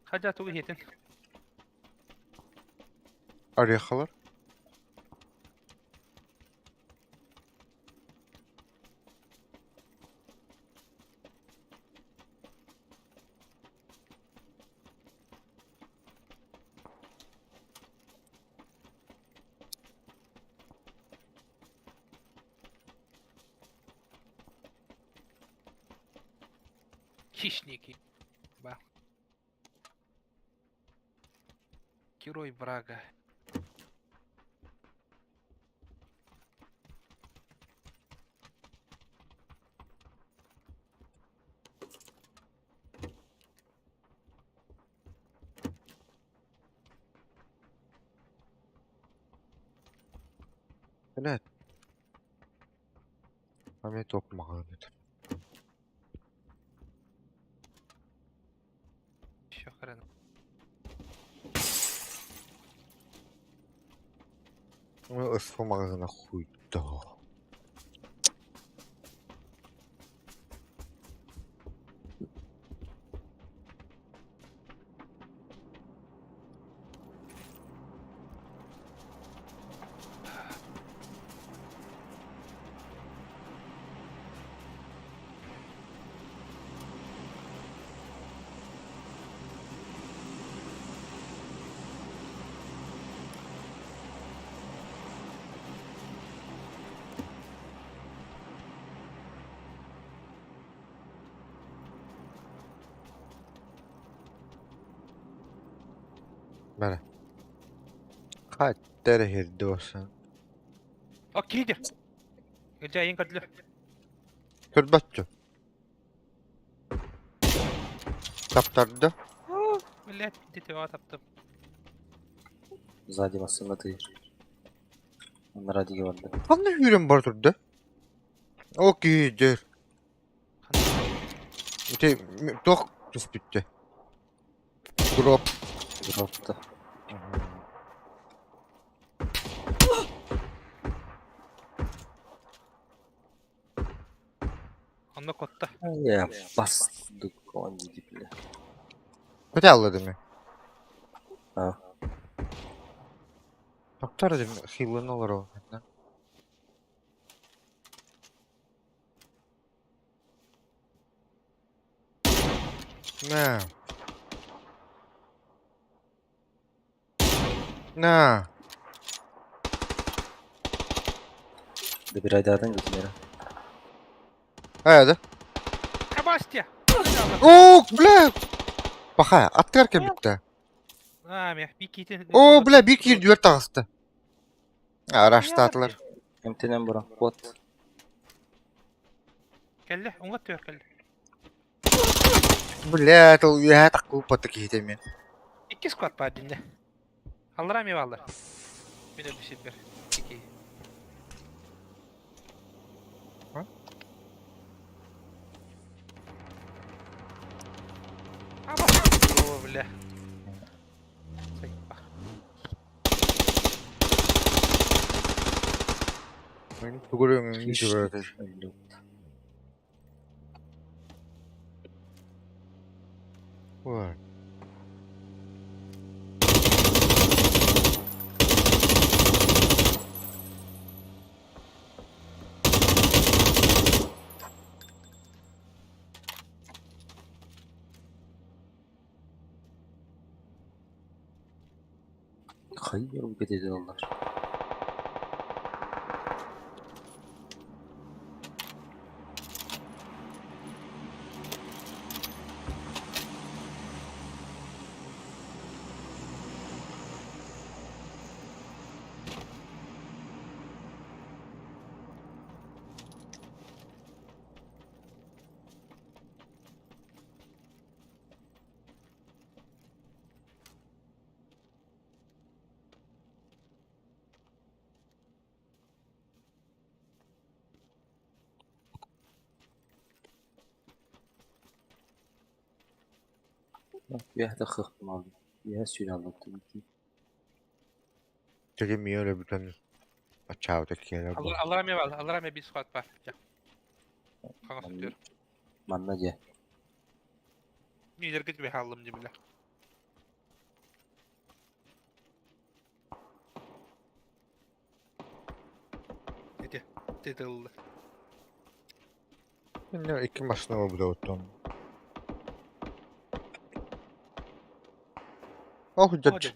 Speaker 3: Хажа тугу хетин.
Speaker 4: Орехалар.
Speaker 3: Хищники. Ба. Герой врага.
Speaker 4: Блядь. Ами топ мағаны.
Speaker 3: Еще хрен.
Speaker 4: Ысфы мағына хуйда. Бәрі. Қаттары херді болсын.
Speaker 3: О, киди. Жайын көдлө.
Speaker 4: Көрбәтчі. Таптарды.
Speaker 3: Блядь, дете таптым.
Speaker 2: Сзади машина ты. На радио барды.
Speaker 4: Қандай үйрен бар тұрды? Окей, дер. Те, тоқ түсіп кетті. Дроп.
Speaker 2: Дропта.
Speaker 3: Онно котта.
Speaker 2: Я бас дукон диди бля.
Speaker 4: Көте алды ме?
Speaker 2: А.
Speaker 4: Таптар дем, хилын олар ол. На. На.
Speaker 2: Добирайдадан гитмера.
Speaker 4: Хайда.
Speaker 3: Кабастия.
Speaker 4: О, бля. Баха, аттар кем бітті.
Speaker 3: А, мя, бикитин.
Speaker 4: О, бля, bir кир дүр тағысты. Араштатылар.
Speaker 2: Эмтенен бара. Кот.
Speaker 3: Келле, оңга төр келле.
Speaker 4: Бля, тыл я таққу паты кейтемен.
Speaker 3: Икки склад бар динде. Аллара ми аллар. Мен өбүсүп бер. Ики.
Speaker 4: А?
Speaker 3: Аба. О, бля. Сайпа.
Speaker 4: Мен түгірім, жүгірді. Ой.
Speaker 2: Хайа бу кэтитэ Үөһэ тахсыахпын үөһэ сүүрэн аллаттым
Speaker 4: Тегин миэ өлөбүтэн аччаабыта киэнэ бу.
Speaker 3: Аллара эмиэ баар, аллара эмиэ биир склад баар. Дьэ. Хаҥас өттүгэр.
Speaker 2: Манна дьэ.
Speaker 3: Миилэргэ түбэһэ хааллым дии бile. Ити, ити тылла.
Speaker 4: Инне икки машина буолбута оттон. Ох,
Speaker 3: О,
Speaker 4: дьэ.
Speaker 3: дьэ.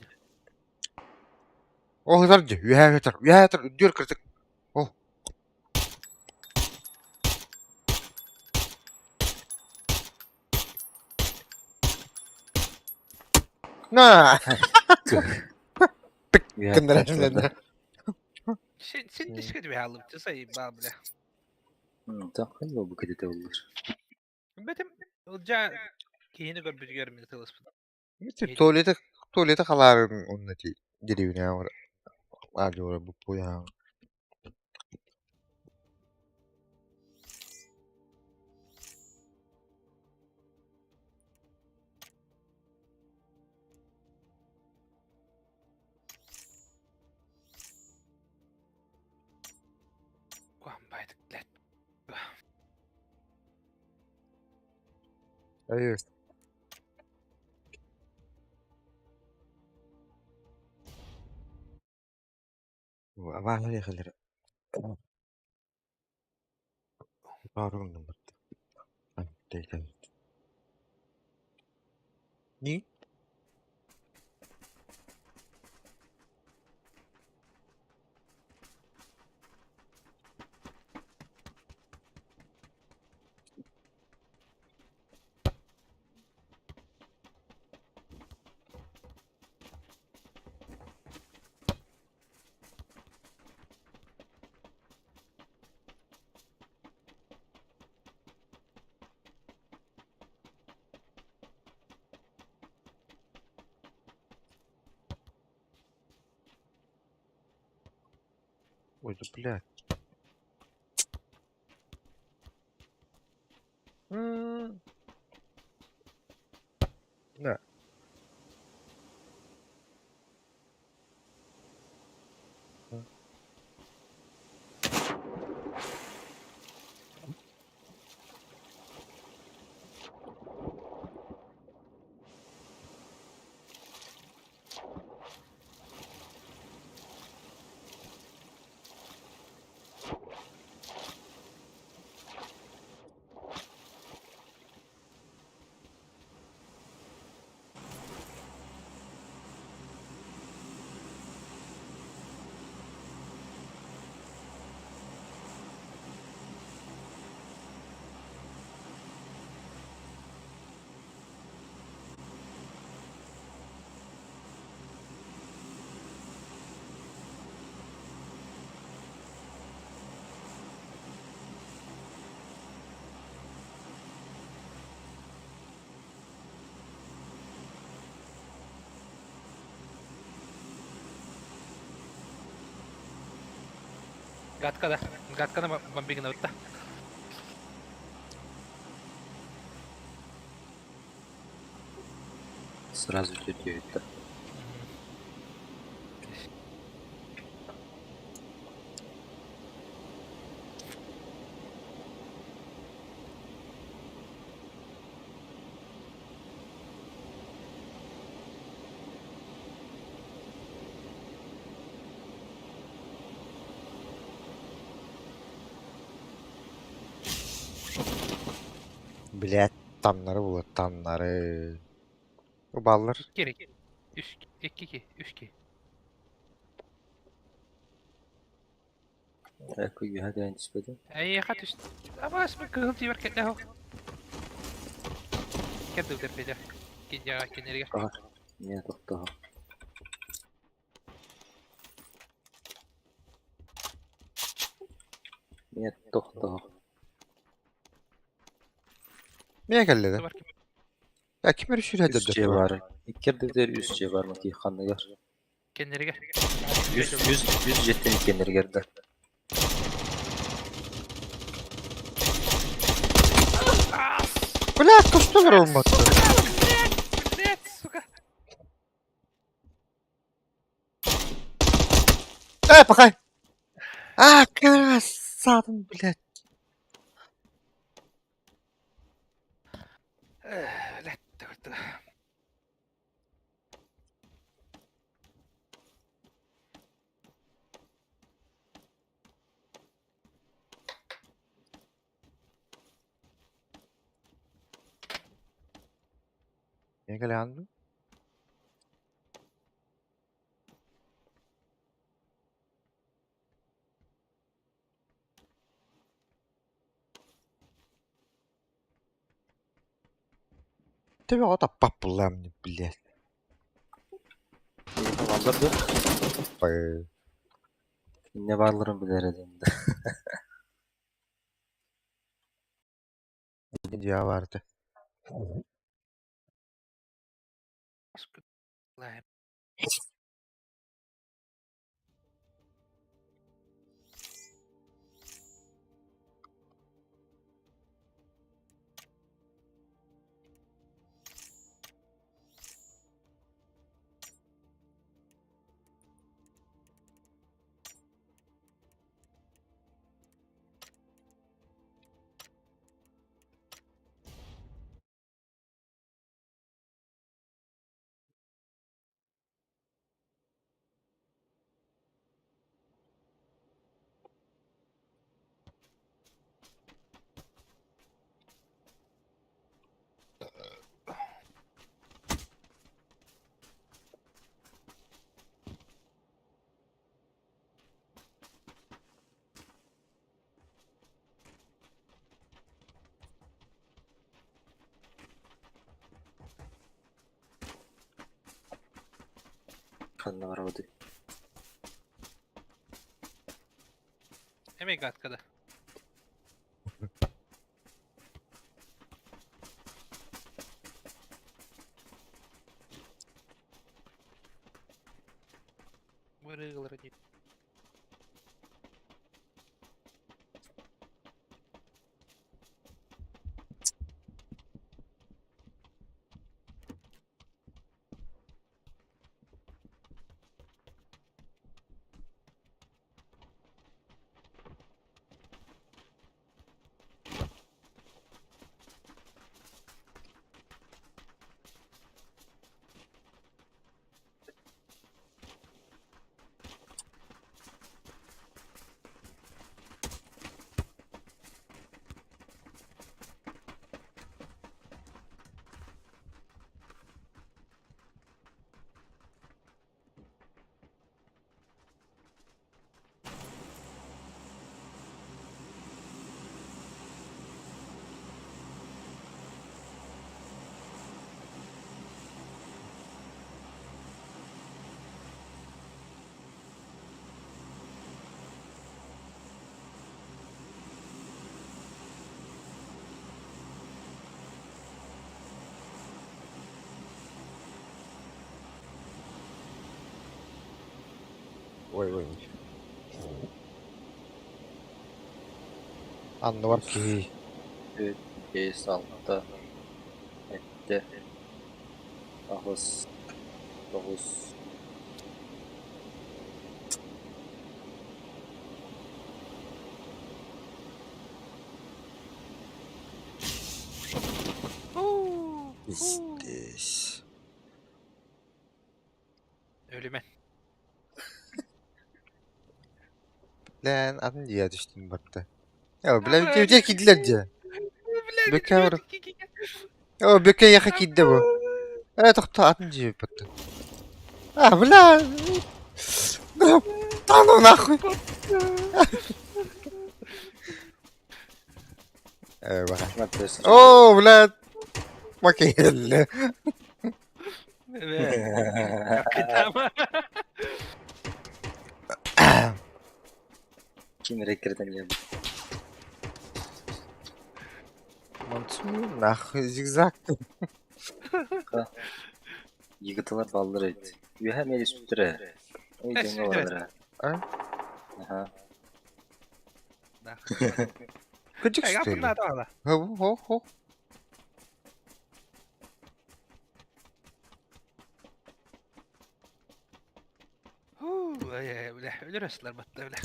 Speaker 4: Ох, ытар дьэ, үөһээ ытар, үөһээ ытар, үрдүөр кырдьык. Ол. На!
Speaker 2: Үөһэ
Speaker 4: Кыннара
Speaker 2: тахсыахтара.
Speaker 3: Син син дискэ түбэһэ хааллым, часай баа бile.
Speaker 2: Хайа бу кэтитэ оллар.
Speaker 3: Бэтим ылдьаа киһини көрбүтүгэр мин тылыспыт.
Speaker 4: Туалеты туалеты халаарын онно ти деревня бар. Аадьура буппуян.
Speaker 3: Куам байдык, блядь.
Speaker 4: Айы. Абаалар яхалар. Баарыгын барда. Ни? Ой, да блядь. М. Да.
Speaker 3: Гаткада. Гатканы бомбигин ытта.
Speaker 2: Сразу тетя.
Speaker 4: Блядь, тамнары була тамнары. Баллар.
Speaker 3: Икки, үс, икки, ки, үс ки.
Speaker 2: Үөһэ кэлэн түспэтим.
Speaker 3: Эйиэхэ түс... Абаас мин кыһыл дьиэбэр кэллэ оһох. Кэрдибитэр Федя. Киндиаҕа кинилэригэр.
Speaker 2: Аһар. Миэ тохтоһо. Миэ тохтоһо.
Speaker 4: Миэ кэллэ да. Я ким эрэ сүүрэ
Speaker 2: Үс дьиэ баар. Икки ардыгар үс дьиэ баар Макий ханныгар?
Speaker 3: Кэннэригэр.
Speaker 2: Үс, үс, үс дьиэттэн иккиэннэригэр да.
Speaker 4: Блядь, көстөлөр olmadı.
Speaker 3: Блядь, сука.
Speaker 4: Э, пахай. А, красавым, блядь.
Speaker 3: Блядь, төгөлтө.
Speaker 4: Ne gelen? Төбөҕө таппат буллаам блядь.
Speaker 2: Эйиэхэ бааллар дуо?
Speaker 4: Бай.
Speaker 2: Иннэ баалларын билэр этим да.
Speaker 4: Дьиэ баар этэ.
Speaker 2: Ханна барабытый?
Speaker 3: Эмиэ гадкада. Бырыгылары дии.
Speaker 4: Ой, ой, ой. Анныбар киһи.
Speaker 2: Биэс, алта, сэттэ, аҕыс, тоҕус
Speaker 4: Здесь.
Speaker 3: Өлүмэн.
Speaker 4: Лэн атын дьиэ түстүм барда. Э, бля, дьиэ киирдилэр дьиэ. Бөкө бар. О, бөкө яха киирдэ бу. Э, тохтоо атын дьиэ барда. А, бля. Да ну нахуй. Оо, блядь, макиелле.
Speaker 2: Ким эрэ кирдэн иһэр.
Speaker 4: Монцу нахуй зигзаг.
Speaker 2: Йыгытылар баллар эбит. Үөһэ эмиэ түспүттэрэ. Ой, дьоҥҥо бараллара.
Speaker 4: А?
Speaker 2: Аха.
Speaker 4: Кыдьык
Speaker 3: Эй,
Speaker 4: стыли.
Speaker 3: наада.
Speaker 4: Хо хо хо.
Speaker 3: Бля, өлөр батта, бля.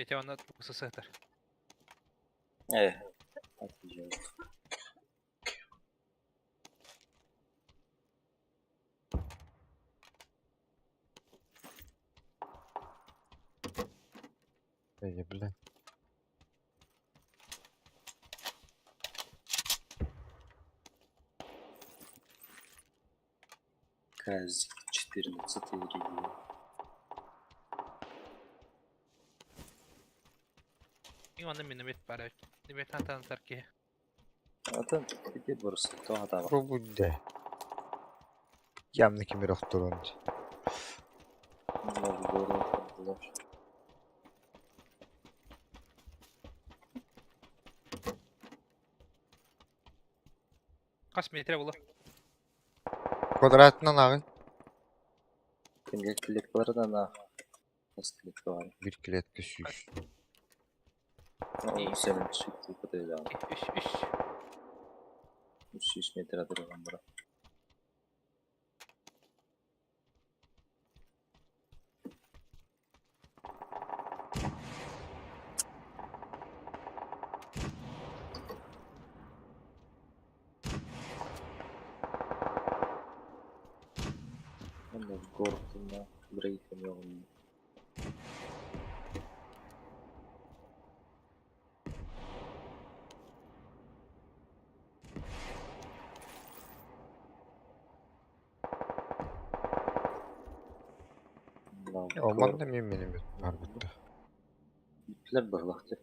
Speaker 3: Петя, он СССР.
Speaker 2: Э. Отвечаю.
Speaker 4: Эй, бля.
Speaker 2: КЗ 14 регион.
Speaker 3: И он миномет пара. Миномет хантан тарки.
Speaker 2: Атын ити борус тоҕо таба.
Speaker 4: Пробуйда. Ямны кимер охторун.
Speaker 3: Хас метр була.
Speaker 4: Квадратынан ағын.
Speaker 2: Кимге клеткалардан на. Хас клетка бар.
Speaker 4: Bir клетка сүүс.
Speaker 2: Ол сен сүттү көтөйдө.
Speaker 3: Үш, үш.
Speaker 2: 300 метр адырган бара. Мен гордына брейкем йогун.
Speaker 4: Оман да мен миномет бар бутта.
Speaker 2: Бүттүлөр быһылахты.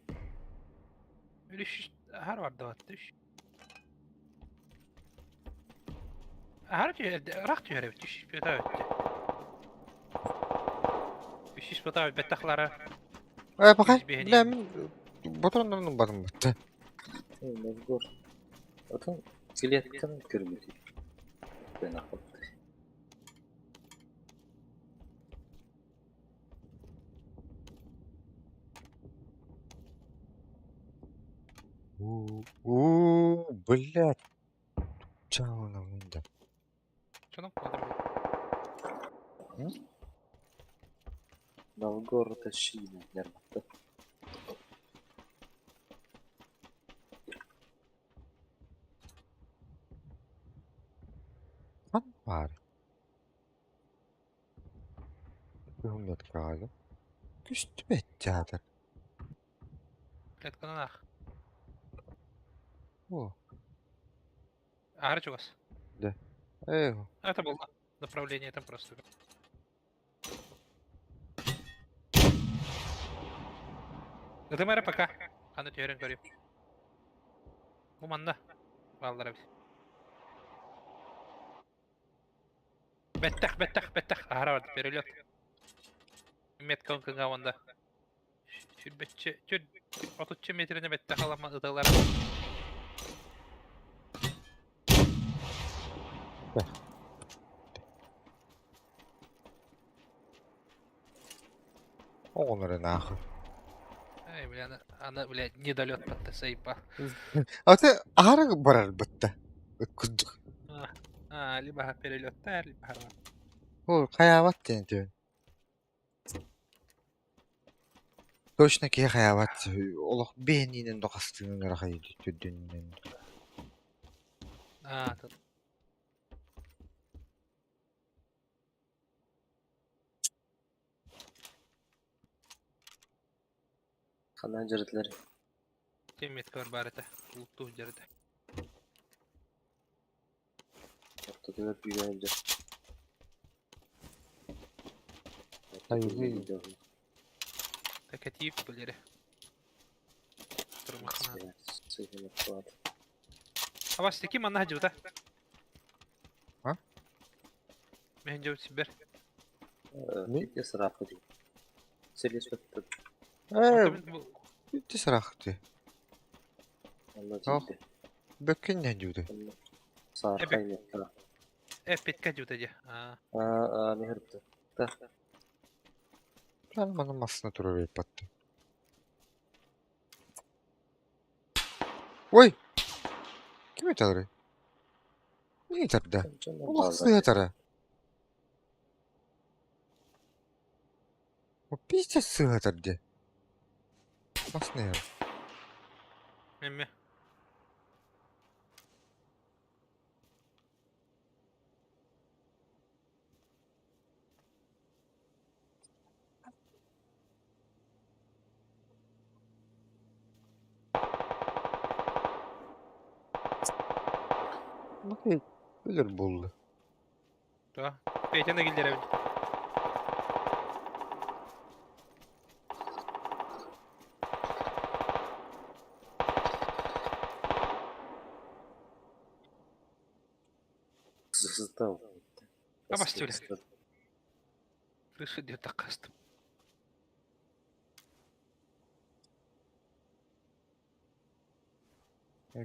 Speaker 3: Үш, хар бар да үш. Хар рах түһэр эбит, үш бета өттө. Үш бета беттахлара.
Speaker 4: Э, бакай.
Speaker 3: Биһини.
Speaker 4: Бля, мен ботроннан бардым бутта.
Speaker 2: Мозгор. Атын клетканы көрбүт. Мен акылды.
Speaker 4: У, блядь. Чауна мында.
Speaker 3: Чоном квадрат.
Speaker 2: Новгород шина нерматты.
Speaker 4: Хан бар. Үхүмет каалы. Күстү бет театр.
Speaker 3: Клетканан ах.
Speaker 4: О,
Speaker 3: Ары чугас.
Speaker 4: эй,
Speaker 3: Это было направление там просто. Это мэра пока. Аны түһэрэн көрүм. Бу манна. Баллар эбит. Бэттэх, бэттэх, бэттэх. Аһара барды, перелет. Метка кыңа онда. Сүрбэтче, түр, отучча метрine бэттэх алама ыталар.
Speaker 4: Оҕолору нахуй.
Speaker 3: Эй, бля, аны, аны, бля, недолет батта сайпа.
Speaker 4: А ты аһара барар бытта. Курдук.
Speaker 3: А, либо перелеттер, либо
Speaker 4: Ол хайаабат диэн түөн. Точно киһи хайаабат. Олох биһиниинэн дохастыынан ырахай түрдүнүнэн.
Speaker 3: А, тут.
Speaker 2: Ханан дьарытылар
Speaker 3: Тиммиткар баар этэ. Улуттуу сылдьар этэ.
Speaker 2: Ортотугар күүрэ сылдьар.
Speaker 4: Айылыы.
Speaker 3: Кэтиип билэрэ. Абас ким манна сылдьыбыта?
Speaker 4: А?
Speaker 3: Мен дьыбыт сибер.
Speaker 4: Не?
Speaker 2: Сырааппыт. Сэлиэспэт
Speaker 4: Ээ, ити сарахты.
Speaker 2: онно
Speaker 4: Ох.
Speaker 2: тиийдэ.
Speaker 4: Бөккүн нәдүүдэ.
Speaker 2: Онно саархай метка.
Speaker 3: Эппитке дьыбыта дьэ. Аа.
Speaker 2: Аа, мехерпты. Та.
Speaker 4: План маны масына турар эппатты. Ой! Ким эталары? Не тарда? Олох сыһа О, пиздец сыһа тарда. Масына яр.
Speaker 3: Эмме.
Speaker 4: Bakay, өлөр булду.
Speaker 3: Туа. Петя да киллэрэбин.
Speaker 2: Сыстау.
Speaker 3: Абас түле. Крыша где-то кастом.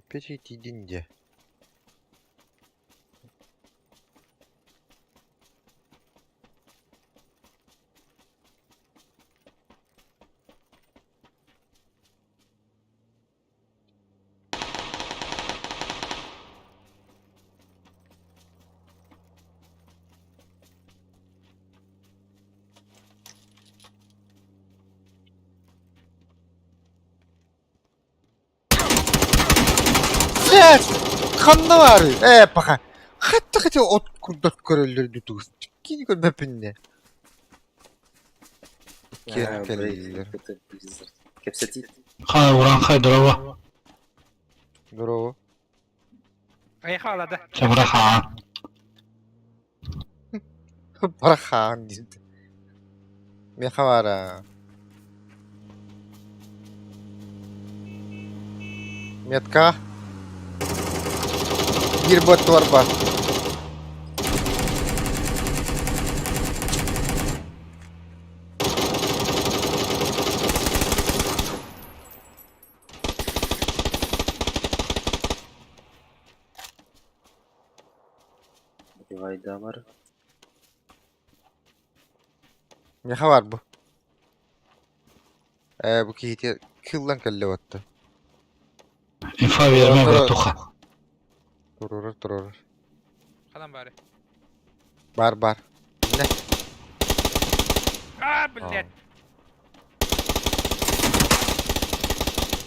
Speaker 4: Печи тидинде. Блядь! Ханна баар? Ээ, паха. Хатта хати от курдат көрөллөр дүтүгүс. Кини көрбөпүнне. Киэн кэллилэр.
Speaker 2: Кепсети.
Speaker 5: Хай, уран хай, здорово.
Speaker 4: Здорово.
Speaker 3: Поехала, да.
Speaker 5: Чабраха.
Speaker 4: Барахан диде. Меха бара. Метка. Биир бот бар.
Speaker 2: Дивайда бар.
Speaker 4: Меха бар бу. Э, бу киһити кыллан кэллэ батта.
Speaker 5: Инфа берме, братуха.
Speaker 4: Турурар, турурар.
Speaker 3: Ханан баары.
Speaker 4: Бар, бар. Не?
Speaker 3: А, блядь.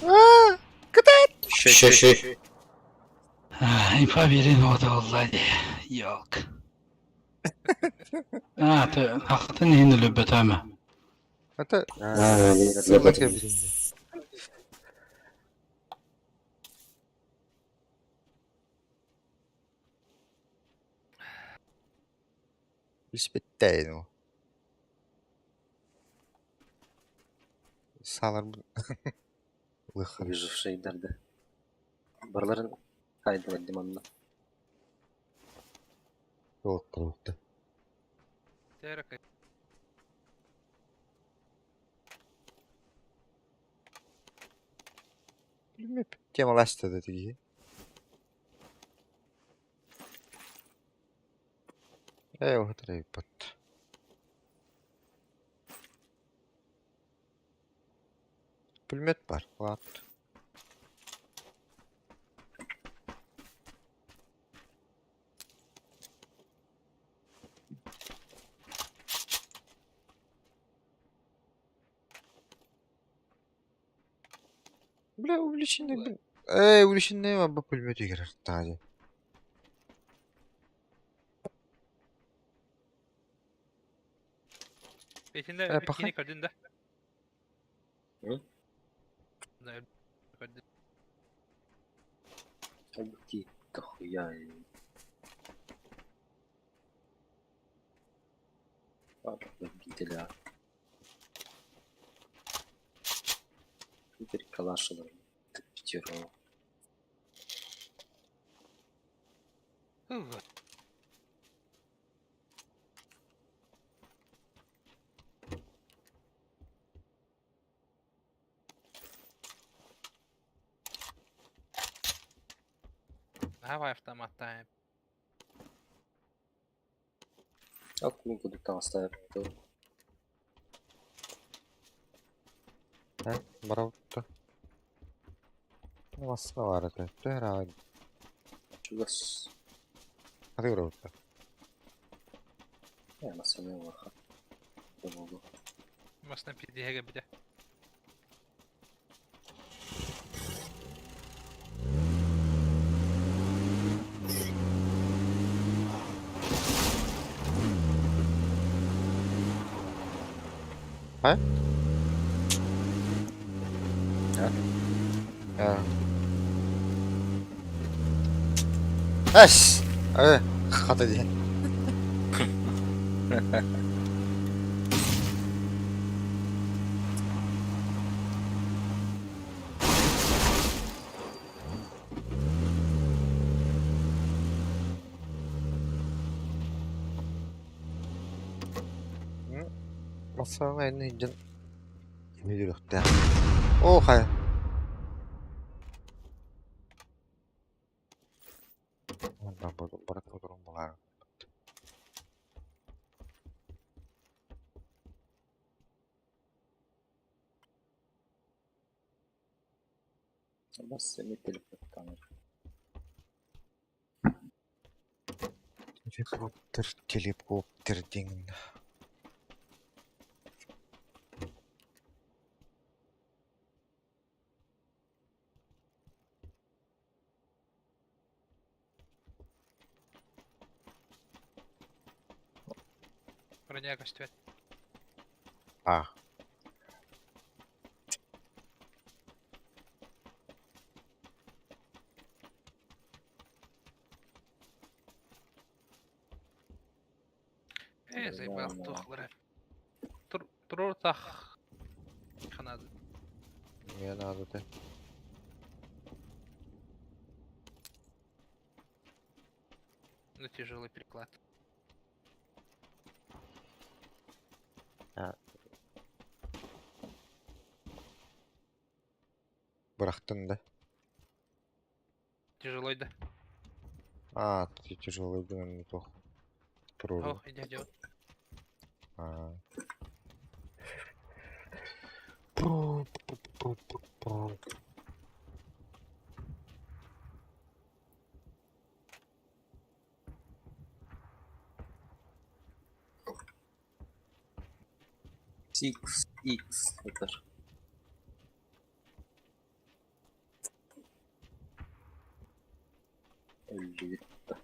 Speaker 4: Аа, кытат!
Speaker 2: Шөй, шөй.
Speaker 5: Инфа берин ода олла Yok. А, ты хақтын енді лөббетәмі.
Speaker 4: Ата
Speaker 2: Аа,
Speaker 4: кыллан кэлбитинде. Испеттейн ол. Салар бу. Лыхар.
Speaker 2: Выжившийдарды. Барларын хайдылар диманна.
Speaker 4: Олттыр.
Speaker 3: Терек.
Speaker 4: Билмеп. Темалашты да тиги. Э, отыр бат. Пулемет бар. Ладно. Бля, увлеченный, блин. Эй, увлеченный вам пулемет играть. Тади.
Speaker 3: Петинде
Speaker 4: Э, паха.
Speaker 3: кини көрдүн да.
Speaker 2: М? Өлбүт дохуя. Биитэлээх. Теперь калаш пятеро.
Speaker 3: Давай автоматтаем.
Speaker 2: Аккун кудук таҥастаах.
Speaker 4: Барабытта. Маска бар этэ. Төһөр
Speaker 2: Чугас.
Speaker 4: Хаты барабытта.
Speaker 2: Массыына улахан. Болу.
Speaker 3: Масна пидиһэгэ бите.
Speaker 4: А?
Speaker 2: А?
Speaker 4: А. Эс! Хата диэн. Массаҕа эн иһдьэн мүлүрүхтээх. Оо хайа. Барат отырон булаар.
Speaker 2: Бас эми телефон.
Speaker 4: Телепоптер, телепоптер диэн.
Speaker 3: Броня көстүбэт.
Speaker 4: А.
Speaker 3: Заебал тухлара. Туртах. Ханады.
Speaker 4: Не надо ты.
Speaker 3: Ну тяжелый переклад.
Speaker 4: Бырахтын да.
Speaker 3: Тяжелый да.
Speaker 4: А, ты тяжелый был неплохо. Туруру.
Speaker 3: Ох, иди делать.
Speaker 4: А.
Speaker 2: Six X это. Өллүбүт.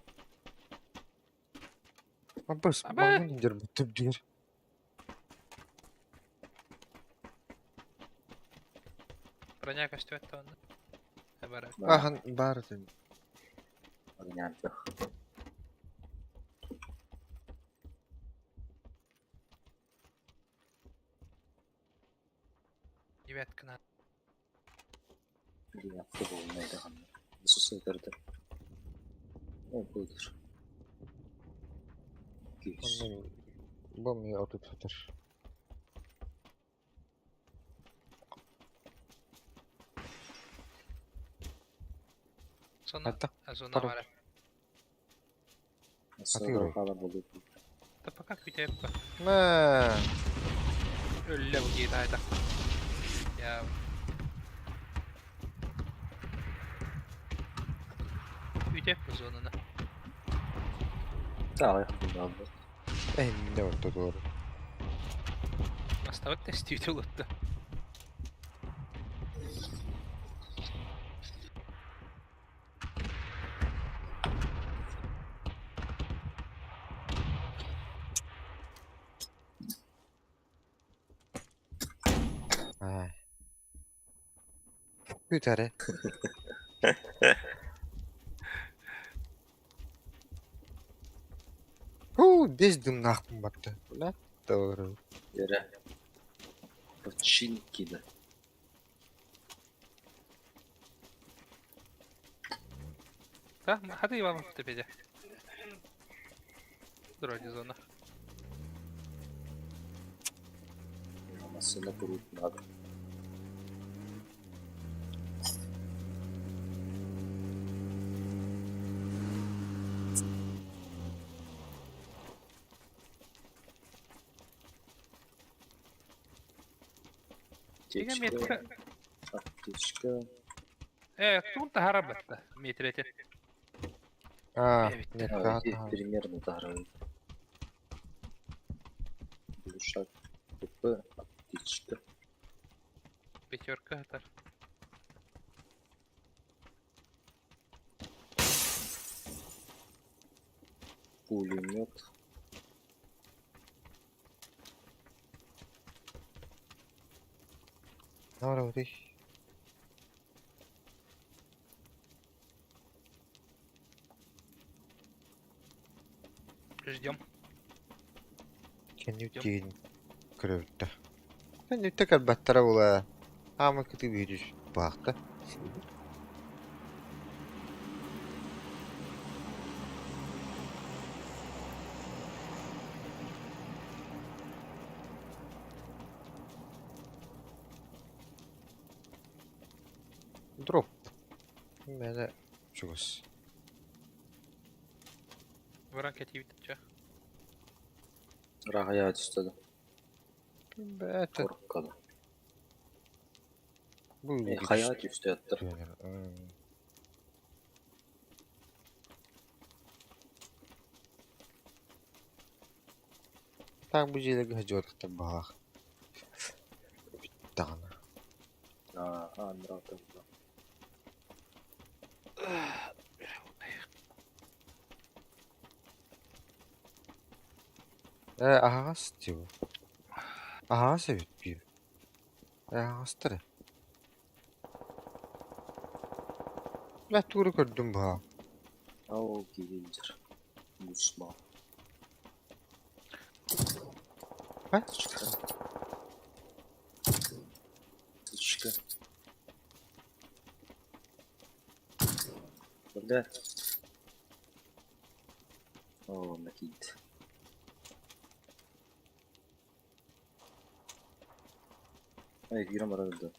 Speaker 4: Абыс,
Speaker 3: Аба!
Speaker 4: маңын индер бүтүп дир.
Speaker 3: Броня көстүбэт онно. Бара.
Speaker 4: Ахан бар этин.
Speaker 2: Огнянцах.
Speaker 3: Девятка на.
Speaker 2: Девятка болмайды хан. Сусыдырды. О, бұдыр. Күйіс.
Speaker 4: Бу ми отут сытар.
Speaker 3: Зона.
Speaker 4: Хатта.
Speaker 3: Зона
Speaker 4: Пару.
Speaker 3: бара.
Speaker 2: Сұры қала болу.
Speaker 3: Да пока күтеп.
Speaker 4: Мә.
Speaker 3: Өллө бу киит айда. Я. Күтеп зонаны.
Speaker 2: Тағы бұлды.
Speaker 4: Энне орто doğru.
Speaker 3: Оставать тестүйті улутtu.
Speaker 4: А. Күүтэрэ. Һуу, бес дымнаахпын барда. Бля, doğru.
Speaker 2: Yere. Починки да.
Speaker 3: Да, хаты Иванов теперь. Дроди зона.
Speaker 2: Массыына куруук наада.
Speaker 3: Ига
Speaker 2: Аптечка,
Speaker 3: метка.
Speaker 2: аптечка.
Speaker 3: Э, тугун таһара батта. Метрете.
Speaker 4: А,
Speaker 3: Эбит.
Speaker 4: нет,
Speaker 2: А, иди
Speaker 4: ага.
Speaker 2: примерно таһарабыт. Глушак, ТП, аптечка.
Speaker 3: Пятерка атар.
Speaker 2: Пулемет.
Speaker 4: Doğru değil.
Speaker 3: Ждем.
Speaker 4: Kendi değil. Көрөбүттэ. Кэнниттэ кэлбэттэрэ буолаа. Аама кытыы биирис баахта. Дроп. Мэнэ чугас.
Speaker 3: Варан кэтиибит ча.
Speaker 2: Рахая түстэ
Speaker 4: Бээтэ
Speaker 2: Коркада.
Speaker 4: бу
Speaker 2: Э, хайа түстэ аттар.
Speaker 4: Так бу дьиэлэргэ сылдьыбатахтар баҕалаах. Даҕаны.
Speaker 2: А, нравится.
Speaker 4: Э, аһаҕас дии бу. Аһаҕас эбит биир. Э, аһаҕастар. Бля, тугу көрдүм баҕа.
Speaker 2: Ау, кивилдер. Гусма.
Speaker 4: А?
Speaker 2: Точка. Бля. О, накид. Ай, кирам барар да.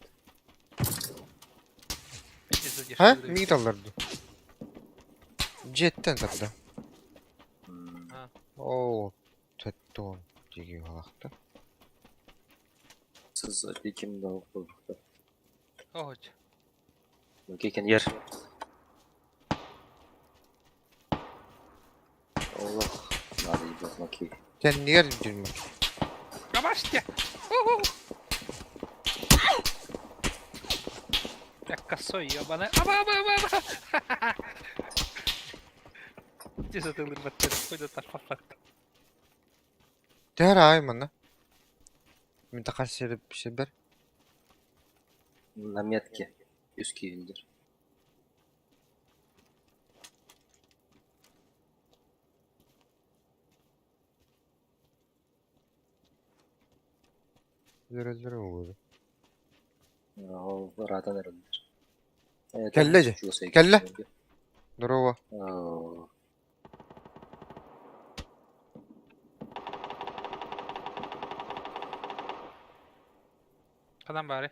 Speaker 4: Ха? Миигин талларды. Дьиэттэн тарда. Оо, төттүн диги халахта.
Speaker 2: Сыз ким да оқы.
Speaker 3: Оһоч.
Speaker 2: Кекен ер. Аллах. Надо ебать маки.
Speaker 4: Кэннигэр дьүрмэ.
Speaker 3: Кабаште! Бля, косой ебаный. Аба, аба, аба, аба! Где же ты лырбаттер? Какой-то тарфафак.
Speaker 4: Тэр аай манна. Мин тахар сири сибэр.
Speaker 2: На метке. Үс кивилдер.
Speaker 4: Өлөр уолу.
Speaker 2: Ол радан эрэллэр.
Speaker 4: Кэллэ дьэ. Кэллэ. Здорово.
Speaker 3: Хадан бары.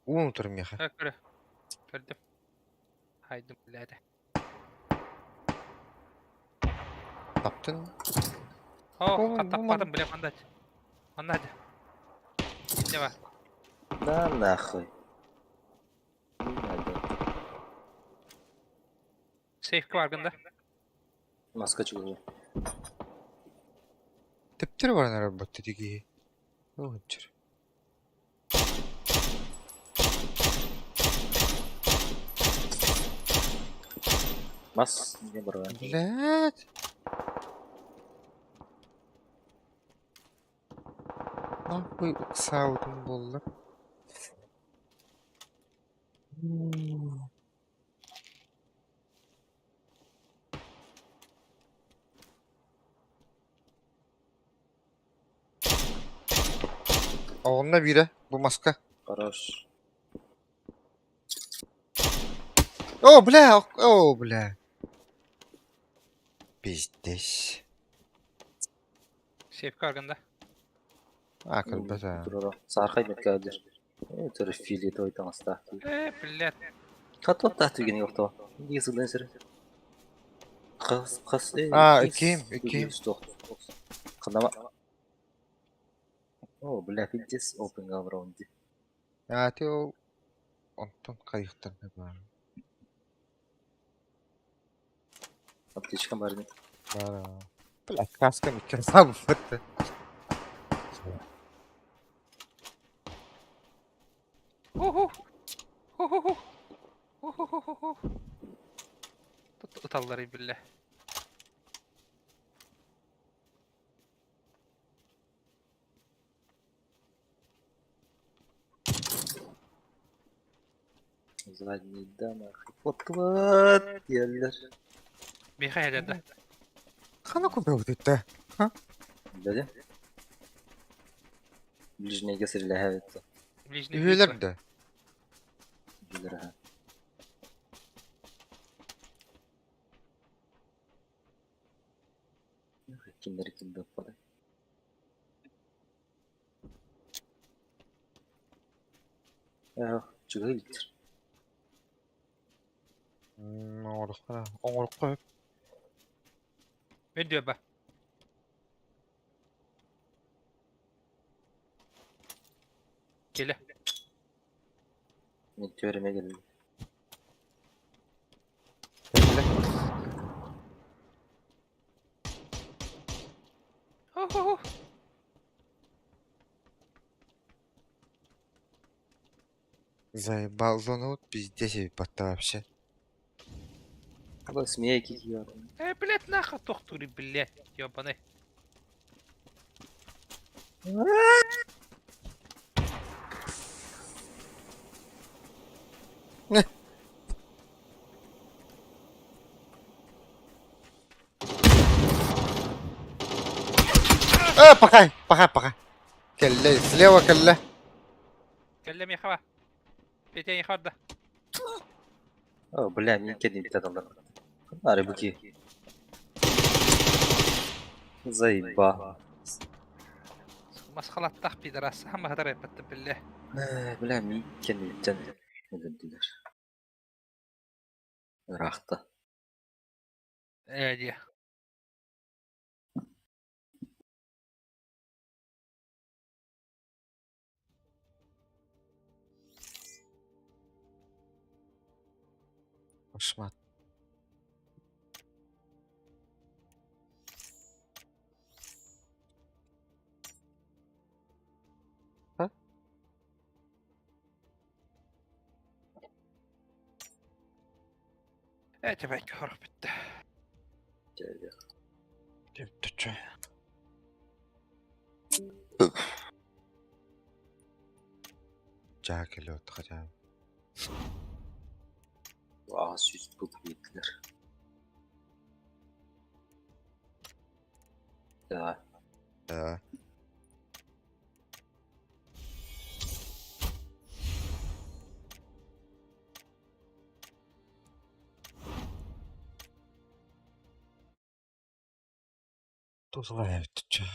Speaker 4: Уун утар миэхэ.
Speaker 3: Э, көрө. Көрдүм. Хайдым, блядь.
Speaker 4: Таптын.
Speaker 3: О,
Speaker 4: Бу- бу
Speaker 3: таппатым, бля, мандать. Мандать. Инне бар.
Speaker 2: Да нахуй. Не надо.
Speaker 3: Сейфке баргында.
Speaker 2: Маска чугуна.
Speaker 4: Тэптэр баран эрэр батты диги. Оһуччар.
Speaker 2: Мас не баран.
Speaker 4: Блядь. Нахуй ыксаабытым буолла. Оҕунна биирэ, бу маска.
Speaker 2: Хорош.
Speaker 4: О, бля, о, бля. Пиздец.
Speaker 3: Сейфка арганда.
Speaker 4: А, көрбөт аа.
Speaker 2: Турара. Саархай меткадыр. Э, филе той таҥастаах.
Speaker 3: Э, блядь.
Speaker 2: Хатот таах түгэни охто. Дии сылдан сир. Хас хас э.
Speaker 4: А, иккиим, иккиим.
Speaker 2: Ханама. О, бля, пиздец, open round.
Speaker 4: А, ти ол онтон хайыхтарна баар.
Speaker 2: Аптечка бар.
Speaker 4: Баар. Бля, каска микрофон бутта.
Speaker 3: Ху-ху. Ху-ху-ху. Ху-ху-ху-ху. Тут ыталлары билле.
Speaker 2: Задний да нахуй. Вот вот. Еллер.
Speaker 3: Миха да.
Speaker 4: Хана кубел дитте.
Speaker 2: Биле. Ближнейге сирилэһэ
Speaker 3: Ближний.
Speaker 4: Үһүлэр да.
Speaker 2: Билер ха. Киндер кимде пады. Э, чугай битер.
Speaker 4: Оҥороххо, оҥороххо.
Speaker 3: Мен диyor ба. Келе.
Speaker 2: Мен төреме келди.
Speaker 4: Кэллэ.
Speaker 3: Ху-ху-ху.
Speaker 4: Заебал зону, пиздец батта вообще.
Speaker 2: Бу смея кикиyor.
Speaker 3: Э, блядь, нахуй тохтури, блядь, ёбаный.
Speaker 4: Э, пока, пока, пока. Кэллэ, слева кэллэ.
Speaker 3: Кэллэ миха Петя не харда.
Speaker 2: О, бля, мен кедим бит адамдар. Нары буки. Заеба.
Speaker 3: Масхалаттах пидорас. Хамма хатар эппетте билле.
Speaker 2: Э, бля, мен кедим биттен. Өлдүлөр. Рахта.
Speaker 3: Э, ди.
Speaker 4: Шмат. А?
Speaker 3: Э, тебе хорох битте.
Speaker 4: Түчө. Жаа келип отха.
Speaker 2: Аа, сүз бу битлер. Да.
Speaker 4: Да. Тусгай түчө.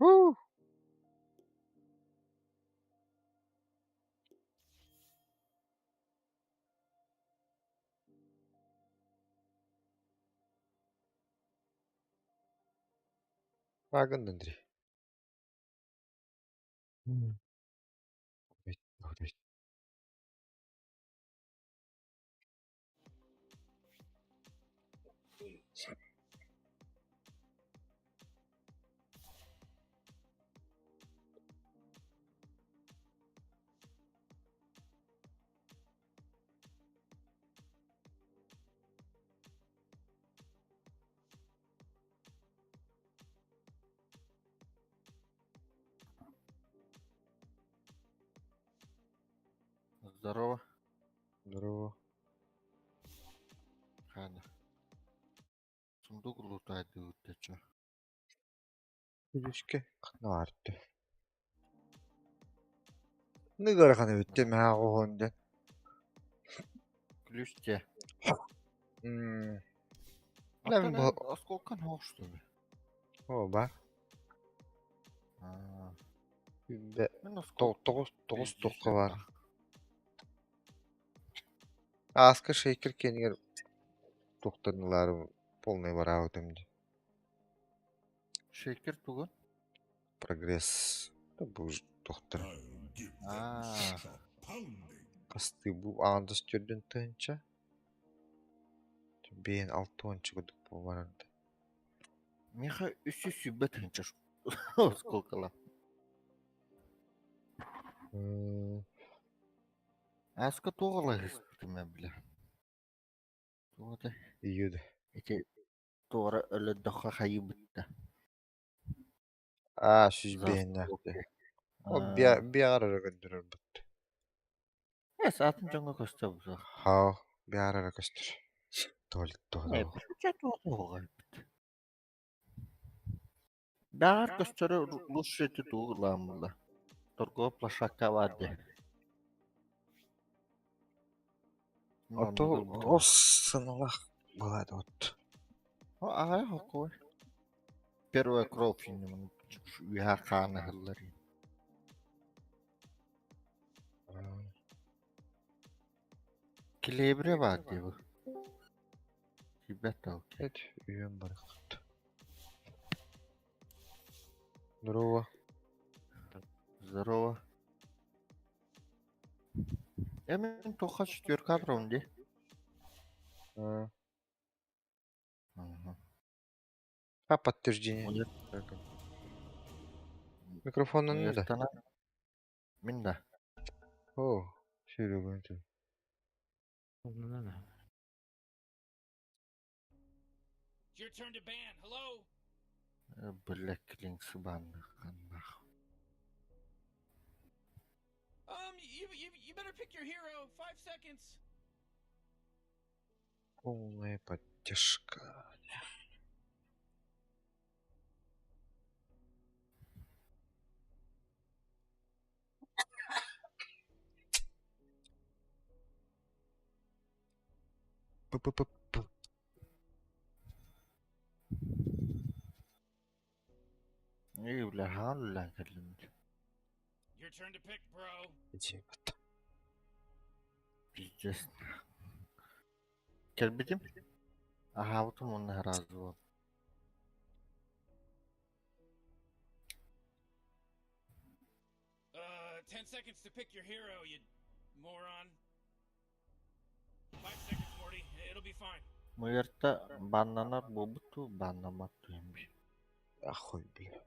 Speaker 4: Уу. Вагон Андрей. Ой, ой.
Speaker 6: Здорово.
Speaker 4: Здорово.
Speaker 6: Хана. Сундук лутаадыбыт чё.
Speaker 4: Күлүскэ ханна баарты. Ныгар хана бүттэ маа оһонда.
Speaker 6: Ключ те.
Speaker 4: М. Лэм бу
Speaker 6: Осколкан хоох что ли?
Speaker 4: о ба.
Speaker 6: Аа.
Speaker 4: Бе
Speaker 6: Мен оскол.
Speaker 4: тоҕус тоҕус тухха бар. Ааска шейкер кэнигэр тухтарнылары полный бараабытым ди.
Speaker 6: Шейкер тугун?
Speaker 4: Прогресс. Бу тухтар.
Speaker 6: Аа.
Speaker 4: Касты бу аандас түрдүн тыынча. Бэйэн алты уонча курдук бу барарда.
Speaker 6: Миха үсү сүбэ тынчыр. Осколкала.
Speaker 4: М,
Speaker 6: Аска туғала хыспытым бля. Туғада.
Speaker 4: Июда.
Speaker 6: Эти туғара өлі доха хайыбытта.
Speaker 4: Аа сүз бэйэннэхтэ. Ол биа биарара көндөрөр бут.
Speaker 6: Эс атын жоңго көстө бу.
Speaker 4: Хаа биарара көстөр. Туалет туһа.
Speaker 6: Баар көстөрө лучше эти туғыламыла. Торговая площадка барды.
Speaker 4: Ото ос сыналах балады от.
Speaker 6: Ага, хокой. Первая кровь инем уха хана хыллари. Килебре барды бу. Ребята, окей.
Speaker 4: Evet, үйüm барыкты. Здорово.
Speaker 6: Здорово. Эмен тоха четверка бронди.
Speaker 4: А, А подтверждение. Микрофон да.
Speaker 6: Мин да.
Speaker 4: О, Серега.
Speaker 3: It's your turn to ban. Hello?
Speaker 6: Бля, клинкс банных.
Speaker 3: You better pick your hero. 5 seconds.
Speaker 4: Полная поддержка. П-п-п-п.
Speaker 6: И, бля, хааллан кэллимит.
Speaker 3: Your turn to pick, bro.
Speaker 4: Иди, вот.
Speaker 6: Пиздец. Кэлбитим? Аһаабытым уонна ыраас буол.
Speaker 3: 10 seconds to pick your hero, you moron. 5 seconds, Morty. It'll be fine.
Speaker 6: Муерта баннанар буолбут баннамат туһун
Speaker 4: Ахуй, бля.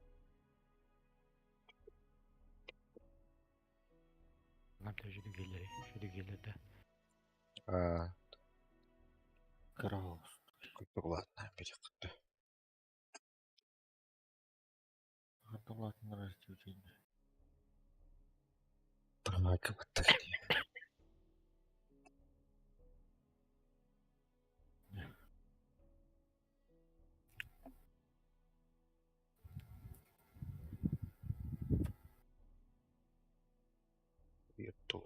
Speaker 4: А,
Speaker 6: Кыра
Speaker 4: ладно, переход.
Speaker 6: Хатылатын растүтин.
Speaker 4: Так, вот так. Ютуб.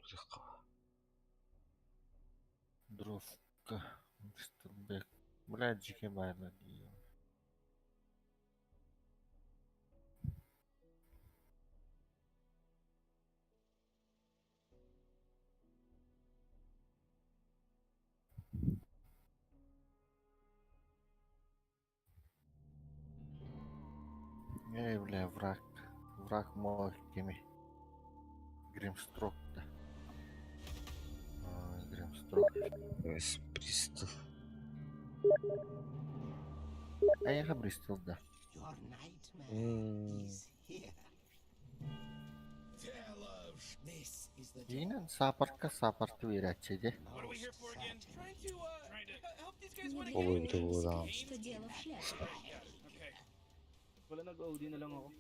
Speaker 6: Дровка. Мистер Бля, жеке байла дейм. Эй, бля, враг. Враг мой, кеми. Гримстрок, да. Ой, Гримстрок.
Speaker 4: Эс, Бристол.
Speaker 6: А я Бристол, да.
Speaker 4: М,
Speaker 6: Динен сапарка сапарты верячеди.
Speaker 3: What are we here for again? Trying to help these guys win a
Speaker 4: Ой,
Speaker 3: game.
Speaker 4: бля, да.
Speaker 7: Что дело в шляпе?
Speaker 3: Okay.
Speaker 1: Wala, nag-OD na lang ako.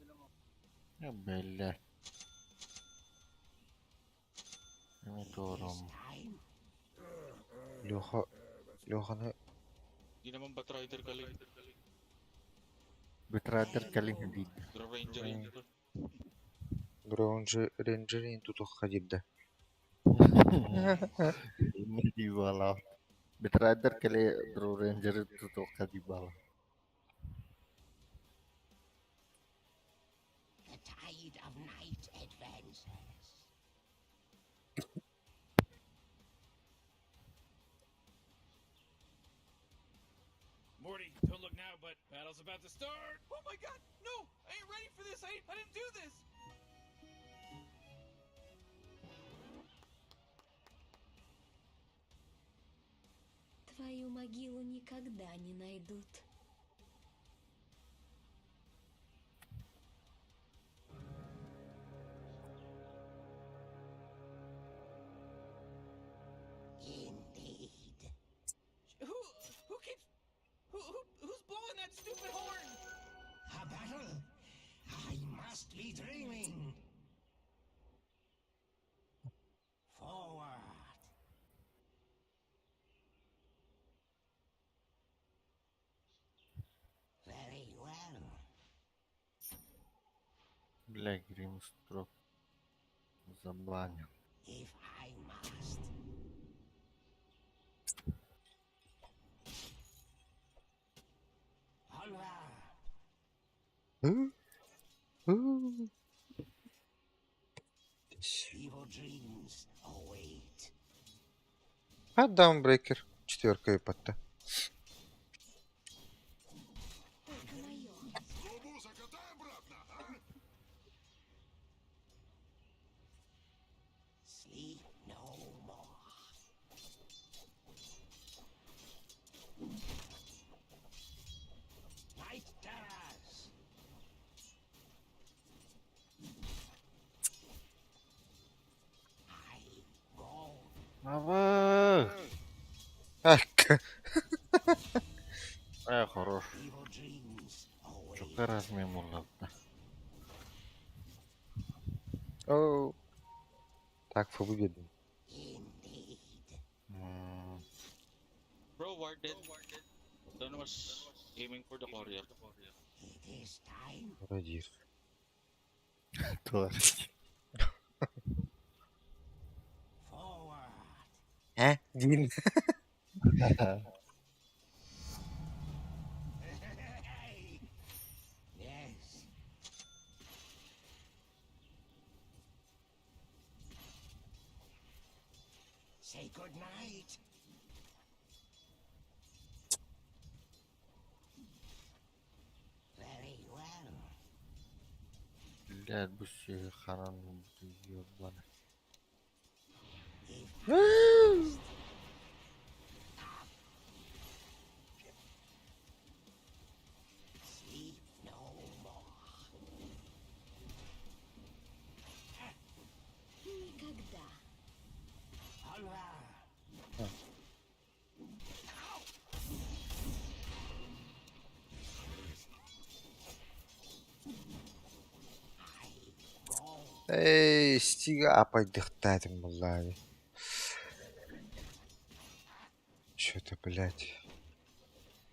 Speaker 6: Я, бля. Метеором.
Speaker 4: Леха, Леханы
Speaker 7: Di naman Batrider galing.
Speaker 6: Бетрайдер кэлин диир.
Speaker 7: Drow Ranger yun.
Speaker 4: Граунжи рейнджерин тут ходит, да.
Speaker 6: Инне дии баҕалаах. Бетрайдер кэлэ Дроу Рейнджеры тутуохха дии баҕалаах.
Speaker 8: The tide of night advances.
Speaker 9: Morty, don't look now, but battle's about to start. Oh my god, no! I ain't ready for this. I didn't do this.
Speaker 10: Твою могилу никогда не найдут.
Speaker 8: Indeed.
Speaker 9: Who keeps who's blowing that stupid horn?
Speaker 8: A battle? I must be dreaming. Forward. Very well.
Speaker 6: Бля, Гримстрок забанил.
Speaker 8: If I must. Onward. Evil dreams await.
Speaker 4: А даунбрейкер. Четверка и подта.
Speaker 10: Только мое.
Speaker 8: Sleep no more. Night terrors. I go.
Speaker 6: Ава!
Speaker 4: Так.
Speaker 6: Э, хорош.
Speaker 8: Evil dreams await.
Speaker 6: Чука размемуллабта.
Speaker 4: Оу. Так, фу, бедный.
Speaker 8: Indeed.
Speaker 6: М,
Speaker 7: Bro, warded. Don was aiming for the courier.
Speaker 8: It is time.
Speaker 4: Радир.
Speaker 6: Тоже.
Speaker 8: Forward.
Speaker 4: А? Дин.
Speaker 8: Yes. Say good night. Very well.
Speaker 6: Блядь, бу сиһи ханан ебаный.
Speaker 8: If I must. Sleep no more.
Speaker 10: Никогда.
Speaker 8: Onward.
Speaker 4: Эй, стига апайдыхтаатым буллаани. Чё-то, блядь.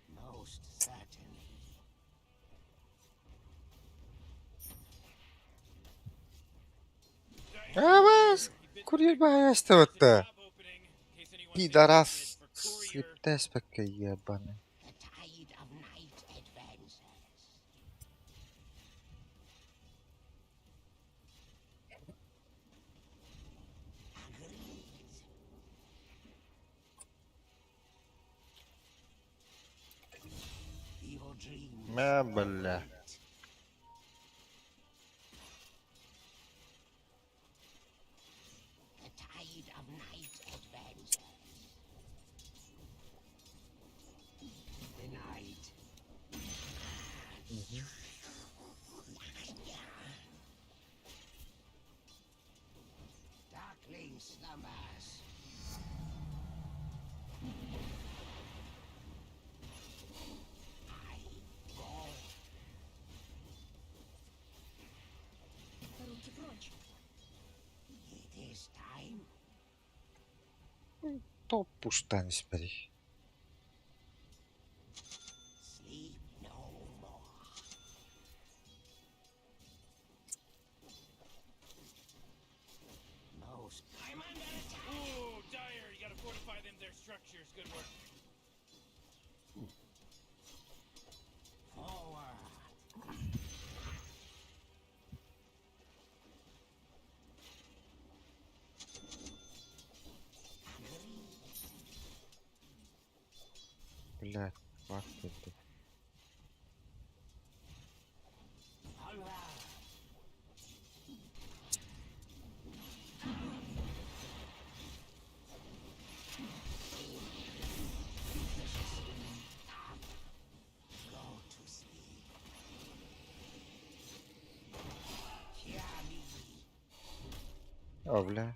Speaker 8: Most certainly.
Speaker 4: Абас! Курьер баайастыбытта.
Speaker 9: Job opening, in case anyone's
Speaker 4: Пидорас.
Speaker 9: interested, for courier.
Speaker 4: Слептеспекке ебаный.
Speaker 8: The tide of night advances. Agreed. Evil dreams.
Speaker 6: Мя, бля.
Speaker 8: await. The tide of night advances. The night. Darkling slumbers. I go.
Speaker 10: Руки прочь.
Speaker 8: It is time.
Speaker 4: Топ пуштан испэрий?
Speaker 8: Sleep no more. Most.
Speaker 9: I'm under attack. Ooh, Dire, you gotta fortify them their structures. Good work.
Speaker 8: Forward.
Speaker 4: Блядь, бак кэллэ.
Speaker 8: Onward. Go to sleep. Hear me.
Speaker 4: О, бля.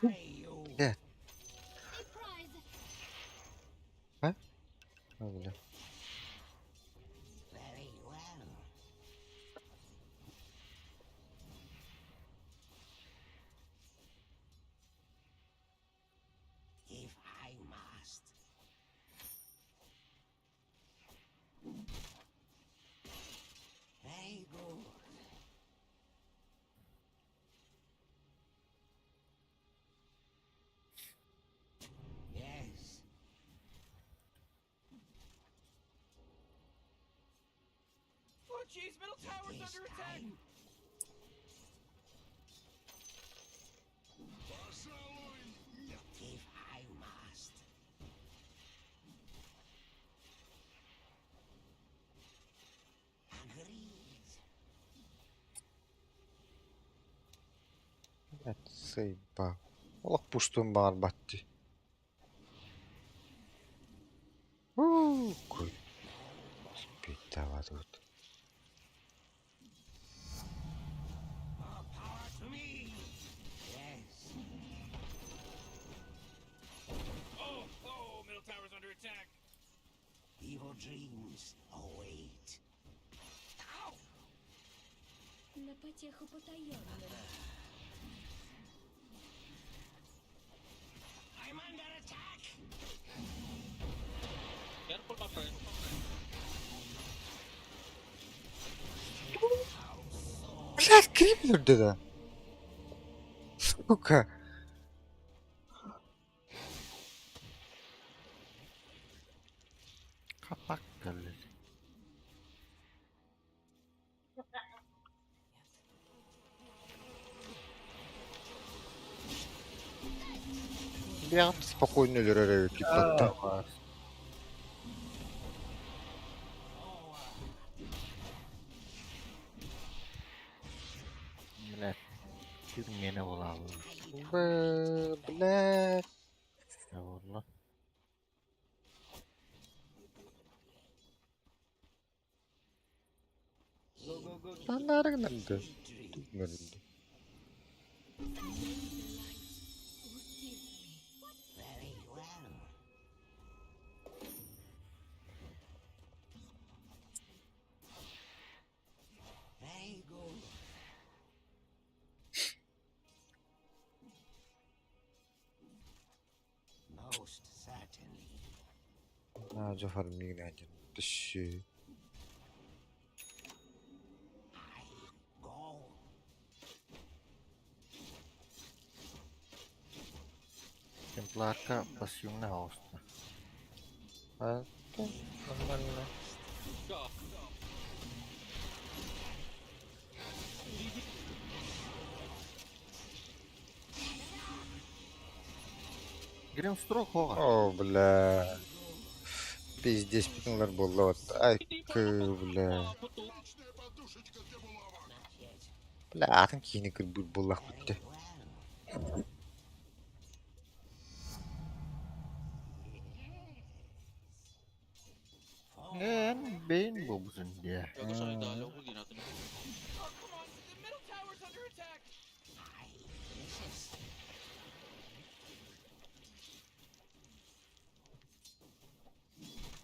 Speaker 8: Die you.
Speaker 4: Блядь.
Speaker 10: A prize.
Speaker 4: А? О, бля.
Speaker 8: Very well. If I must. Very good. Yes.
Speaker 9: Oh, jeez, middle tower's
Speaker 8: It is
Speaker 9: under attack.
Speaker 8: time. If I must. Agreed.
Speaker 4: Блядь, заебал. Олох пуштуун баҕарбат дии. Уу, куй. Спитава тут.
Speaker 8: More power to me. Yes.
Speaker 9: Oh, oh, middle tower's under attack.
Speaker 8: Evil dreams await. Ow!
Speaker 10: На потеху потаенным.
Speaker 8: I'm under attack.
Speaker 7: Careful, my friend.
Speaker 4: Блядь, крип өлөрдө да. Сука.
Speaker 6: Kapak кэллэ.
Speaker 4: Бля, спокойно өлөрөр эбит батта.
Speaker 6: Блядь. Сир миэнэ буолаабыт.
Speaker 4: Бэ, блядь.
Speaker 6: Буолла.
Speaker 4: Санаары гыннарда. Түгмөрүндө.
Speaker 10: Would give me.
Speaker 8: Very well. Very good. Most certainly.
Speaker 4: Аа, Жофар миг найден. Түшүү.
Speaker 8: I go.
Speaker 6: Темпларка пассивная оста.
Speaker 4: А, да, нормально.
Speaker 7: Go.
Speaker 6: Гримстрок хоға.
Speaker 4: О, бля. Пиздец, питыңлар болды вот. Ай, кы, бля. Бля, атын кийини кырбыр боллах бітті.
Speaker 8: Well.
Speaker 6: Эн бейн бобузун дия.
Speaker 7: Gago sa dalaw ko, di natin.
Speaker 9: Oh, come on, the middle tower's under attack.
Speaker 8: I resist.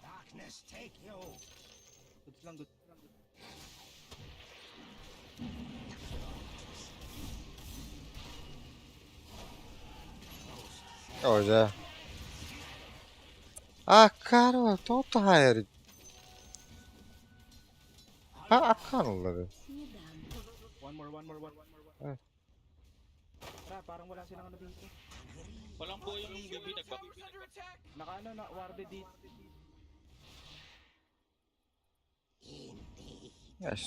Speaker 8: Darkness take you.
Speaker 4: Оо дьэ. Аккаары тоҕо таһаайар Ha аккаан ыллары.
Speaker 10: Не дам.
Speaker 9: One more, one more, one more.
Speaker 4: Eh.
Speaker 9: Tara, parang wala silang ano dito.
Speaker 7: Walang po yung BB nag-back.
Speaker 9: Naka ano, na warded dito.
Speaker 4: Yes.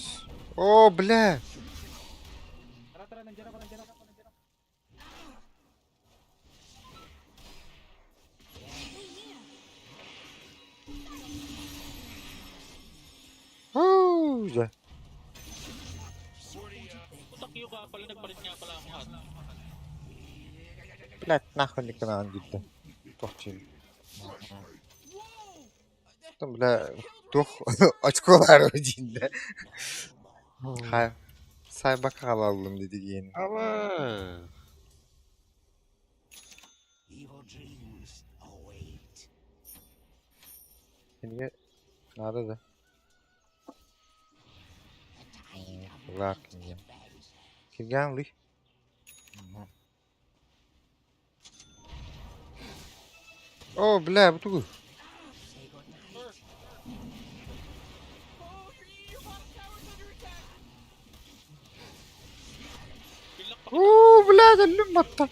Speaker 4: Оо, бля.
Speaker 9: Tara, tara, nandiyan ako, nandiyan ako, nandiyan ako.
Speaker 4: Уу, дьэ.
Speaker 7: Putak yung ka pala, nagpalit nga pala ako hat.
Speaker 4: Блядь, нахуй никогда не дийдэ. Туох чил. Там, бля, туох очколар диндэ. Хай. Сайбак хаалаллым диди гиэн.
Speaker 6: Ава.
Speaker 8: Evil dreams await.
Speaker 4: Кинигэ надо да.
Speaker 8: The tide of
Speaker 4: Лар
Speaker 8: night
Speaker 4: кинигэ.
Speaker 8: advances.
Speaker 4: Кирган лый. Оо, бля, бу тугу.
Speaker 8: Say good night.
Speaker 7: Binlock pa kita.
Speaker 4: Уу, бля, өллүм батта.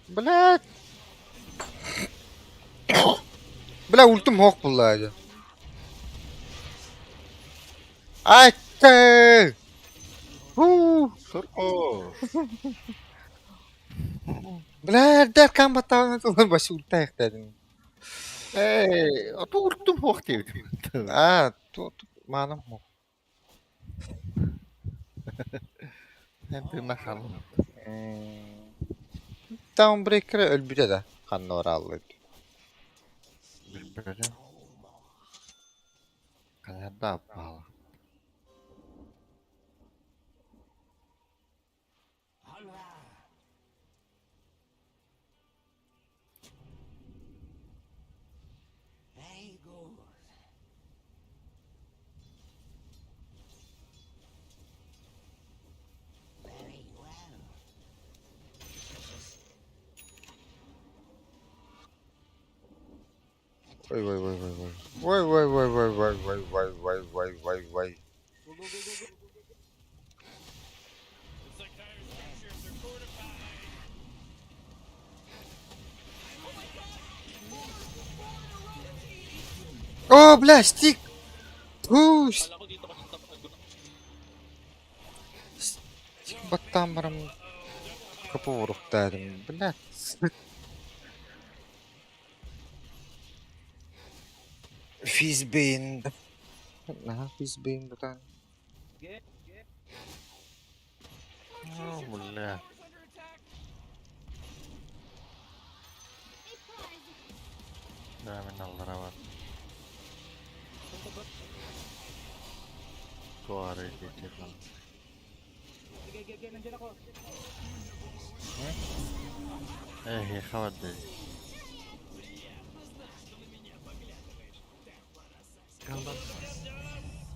Speaker 4: Блядь. Бля, ультум хоох булла дьэ. Айтты! Уу!
Speaker 6: Сурко.
Speaker 4: Бля, дэр камбатааны тулар баш ультайх дедим.
Speaker 6: Эй, ото ультум хоох диэбит.
Speaker 4: Аа, ту маанам хоо.
Speaker 6: Эн тыына халын.
Speaker 4: Downbreaker өлбүтэ да ханна барааллыт.
Speaker 6: Билбэтим. Хайда баала.
Speaker 8: Very good. Very well.
Speaker 4: Ой ой ой ой ой. Ой ой ой ой ой ой ой ой ой ой ой.
Speaker 9: Go, go, go, go, go. Looks like Dire's structures are fortified.
Speaker 4: Оо, бля, стик. Түү,
Speaker 7: Kala ko dito kasi top nag
Speaker 4: стик баттаан барам капы уруктаадым. Бля. Физбейн. Наха физбейн бутан.
Speaker 9: Sige, sige.
Speaker 6: Оо, бля.
Speaker 10: A prize.
Speaker 6: Да, мен аллара бар. Туары диэти.
Speaker 9: Sige, sige, sige, nandiyan ako.
Speaker 6: Эй, хавады.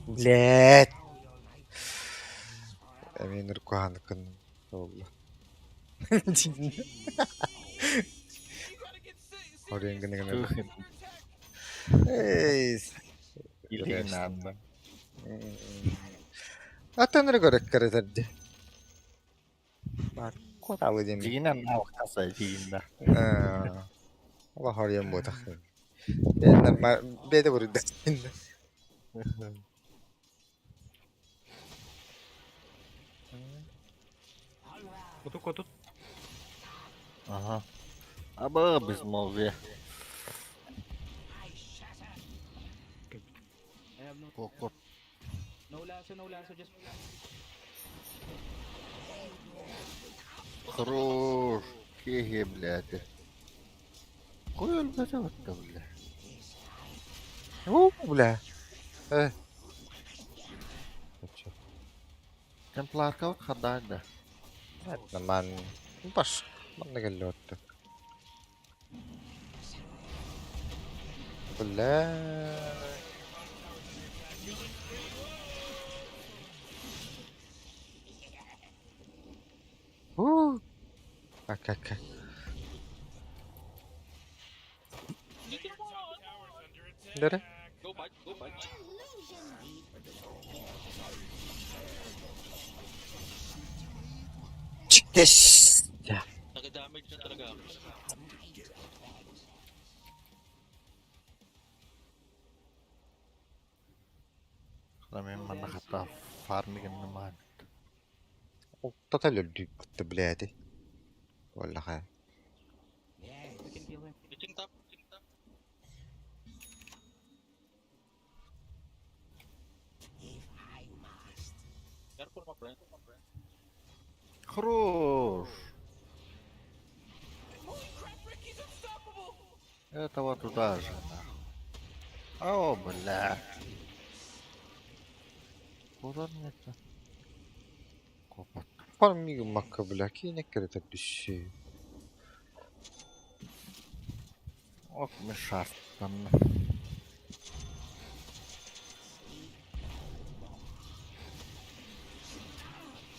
Speaker 4: Блядь. Эмин уркухан кын болду. Хорен гына гына. Эй.
Speaker 6: Илин анна.
Speaker 4: Атаныр көрөк көрөтөрдү. Бар коталы дем.
Speaker 6: Жигинен наухтаса жигинна.
Speaker 4: Ола хорен ботах. Бен беде бурда.
Speaker 1: Отут отут.
Speaker 6: Ага. Аба безмолвие.
Speaker 9: I have no,
Speaker 6: Кокот.
Speaker 9: no lasso, no lasso, just...
Speaker 6: Хорош. Кеге, блядь. Хуй өлбөтө батта, бля.
Speaker 4: У, бля. Э.
Speaker 6: Темпларка вот хадайда.
Speaker 4: Наман баш. Манна келле отты. Бля. Ака-ака. Дere.
Speaker 7: Go back, go back.
Speaker 4: Чиктес.
Speaker 7: Nag-damage na talaga ako.
Speaker 6: Мен манна хата фармигын нымаан.
Speaker 4: Алтата өлөрдүк блядь. Валлаха.
Speaker 7: Reaching top, reaching top.
Speaker 8: If I must.
Speaker 7: Careful my friend.
Speaker 6: Хорош! Этого туда же, нахуй. О, бля. Куда мне это? Копот.
Speaker 4: Фармиг макка бля, кине керетер düşü.
Speaker 6: Ох, мешастан.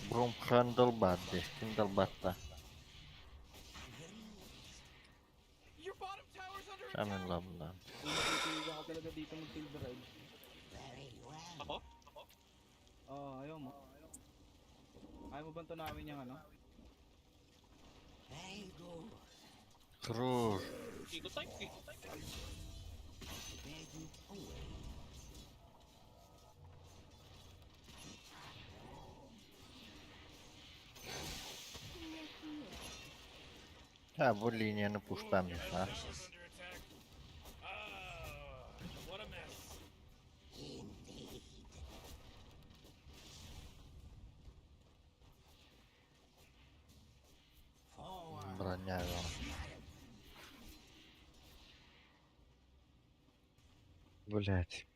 Speaker 6: Брум хандал бадди, киндал батта.
Speaker 9: Your bottom tower's under
Speaker 6: Самын лабдан.
Speaker 11: Natutulog ako talaga dito mag-field drive.
Speaker 8: Very well.
Speaker 7: Ako?
Speaker 11: Oo, ayaw mo. Ayaw mo bang tunawin yung ano?
Speaker 8: Very good.
Speaker 6: Хорош.
Speaker 7: Ikot tayo, ikot tayo.
Speaker 8: Beg away.
Speaker 6: Ha bu linияны пуштамишь, а?
Speaker 9: Under attack. Ah, what a mess.
Speaker 8: Indeed. Forward.
Speaker 6: Броня его.
Speaker 4: Блядь.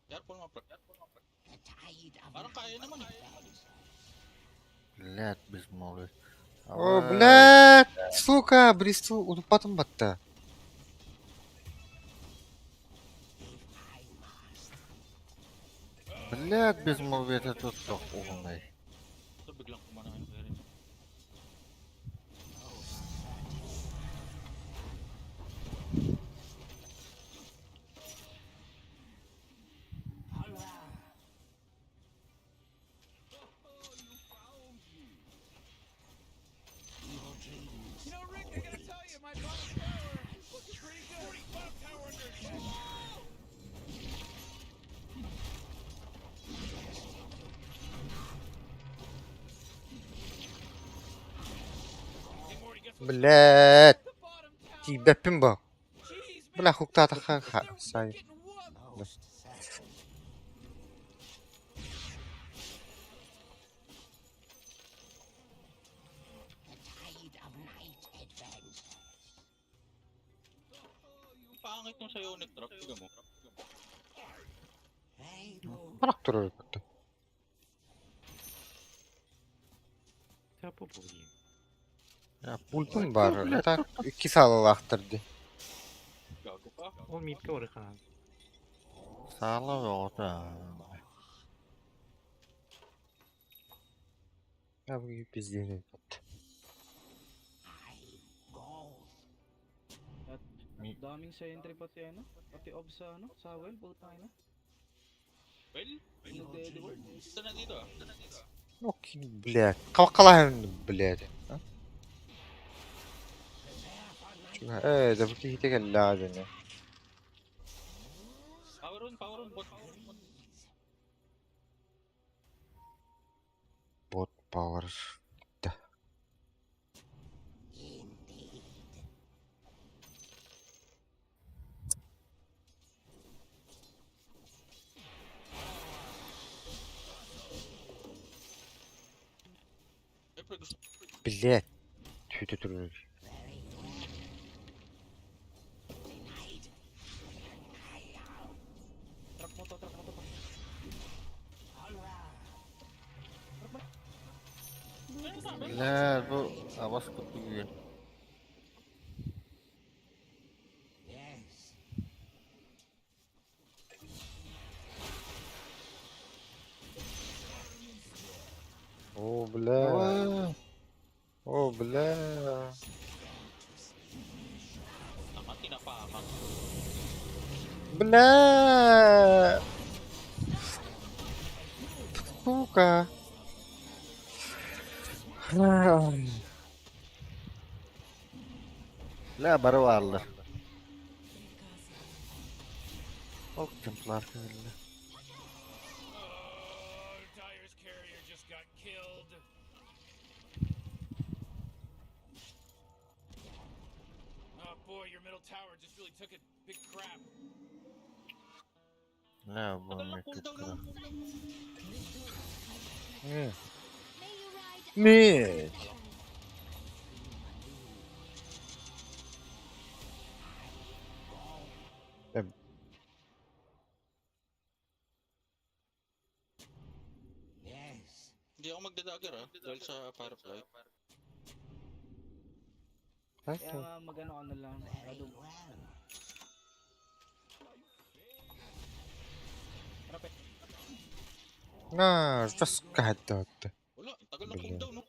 Speaker 7: Careful my friend. Careful my friend.
Speaker 8: The tide of
Speaker 7: Parang kaya
Speaker 8: night
Speaker 7: naman eh.
Speaker 8: advances.
Speaker 6: Блядь, безмолвие.
Speaker 4: О, блядь, сука, Бристу утупатын батта.
Speaker 8: If I must.
Speaker 6: Блядь, безмолвие, это тут умный.
Speaker 7: Ito biglang kumana yung Eren.
Speaker 8: Most certainly. Alra. Evil dreams.
Speaker 9: You know, Rick, I gotta tell you, my bottom tower is looking pretty good. Morty, bottom tower under attack. Hey, Morty, guess what?
Speaker 4: Блядь.
Speaker 9: The bottom tower.
Speaker 4: Тиибэппин бо.
Speaker 9: Jeez, man.
Speaker 4: Бля, хуктаатаха
Speaker 9: They're
Speaker 4: сай.
Speaker 9: getting whooped.
Speaker 8: Most certainly. The tide of night advances.
Speaker 7: Yung pangit nung sa'yo, nag-drop. Tiga mo.
Speaker 8: Very good.
Speaker 4: Харах турар батта. Пультун бар. Так, икки саалалаахтар ди.
Speaker 7: Gago ka.
Speaker 1: Ол мидке барыхаан.
Speaker 6: Сало ота.
Speaker 4: Я бу пиздец батта.
Speaker 8: I go.
Speaker 11: At daming sentry pati ano? Pati ob sa ano? Sa well, putang ina.
Speaker 7: Well,
Speaker 11: Nagde-deward.
Speaker 7: ito na dito ah. Ito na dito ah.
Speaker 4: Окей, блядь. Калкалаһын, блядь. А? Э, да бу киһитэ кэллэҕэ дьоно.
Speaker 7: Power on, power on, bot. Power on, bot.
Speaker 4: Бот power. Да.
Speaker 8: Indeed.
Speaker 7: Eh, pre, gusto
Speaker 4: Блядь. Түүтэ турар.
Speaker 8: Very well. Tonight, I am
Speaker 11: Truck mo to, truck mo to. pa.
Speaker 8: Alra.
Speaker 6: Блядь, бу абас кутугун.
Speaker 8: Yes.
Speaker 4: О, бля. О, бля.
Speaker 7: Tama, tinapakan.
Speaker 4: Бля. Сука.
Speaker 6: Бля, бары бааллар. Ол темплар кэллэ.
Speaker 9: Oh, Dire's carrier just got killed. Oh boy, your middle tower just really took a big crap.
Speaker 6: Бля, бу
Speaker 7: Tagal ng
Speaker 6: эмиэ
Speaker 7: cooldown
Speaker 6: кыра.
Speaker 7: no?
Speaker 10: May you ride
Speaker 4: Нет.
Speaker 8: Yes.
Speaker 7: Hindi ako magdadagger ah, dahil sa Firefly.
Speaker 11: Kaya nga mag-ano ka na lang.
Speaker 8: Very
Speaker 11: Shadow.
Speaker 8: well.
Speaker 11: Rapid.
Speaker 4: На, жестко это.
Speaker 7: Wala, ang tagal ng
Speaker 4: Bigla.
Speaker 7: cooldown no?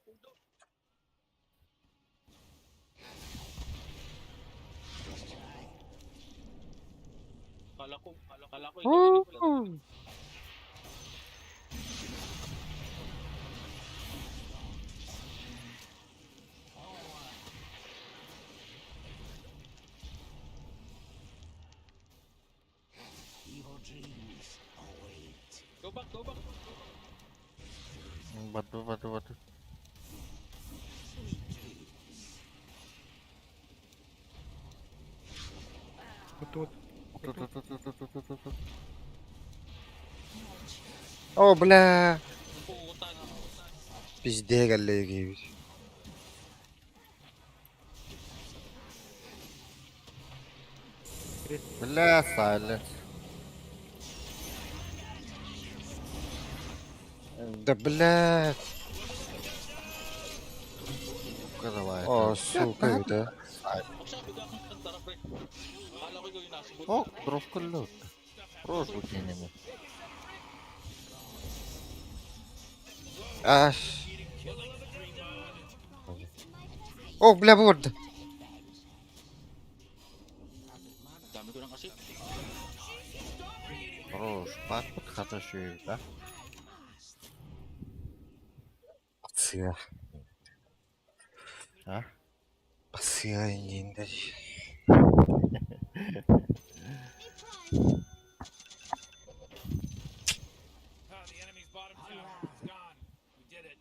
Speaker 7: Kala ko ikaw yung nagplan.
Speaker 8: Evil dreams await.
Speaker 7: Go back, go back.
Speaker 6: Баду, баду, баду.
Speaker 8: Sweet dreams.
Speaker 1: Тут
Speaker 6: Ту-ту-ту-ту-ту-ту-ту.
Speaker 4: О, бля.
Speaker 7: Ang puta na.
Speaker 4: Пизде коллеги.
Speaker 6: Бля, silence.
Speaker 4: Да, бля.
Speaker 6: Сука, давай.
Speaker 4: О, сука, это.
Speaker 7: Magsabi ka akong tara pre. Akala ko ikaw yung nasa boot.
Speaker 6: О, дровка лед. Рожу кинем.
Speaker 4: Аж. О, бля, вот.
Speaker 7: Dami ko ng kasi.
Speaker 6: Рож, бакпыт хата шүй, да?
Speaker 4: Сыа.
Speaker 6: А?
Speaker 4: Сыа инде.
Speaker 10: A prize.
Speaker 9: Ah, the enemy's bottom tower is gone. We did it.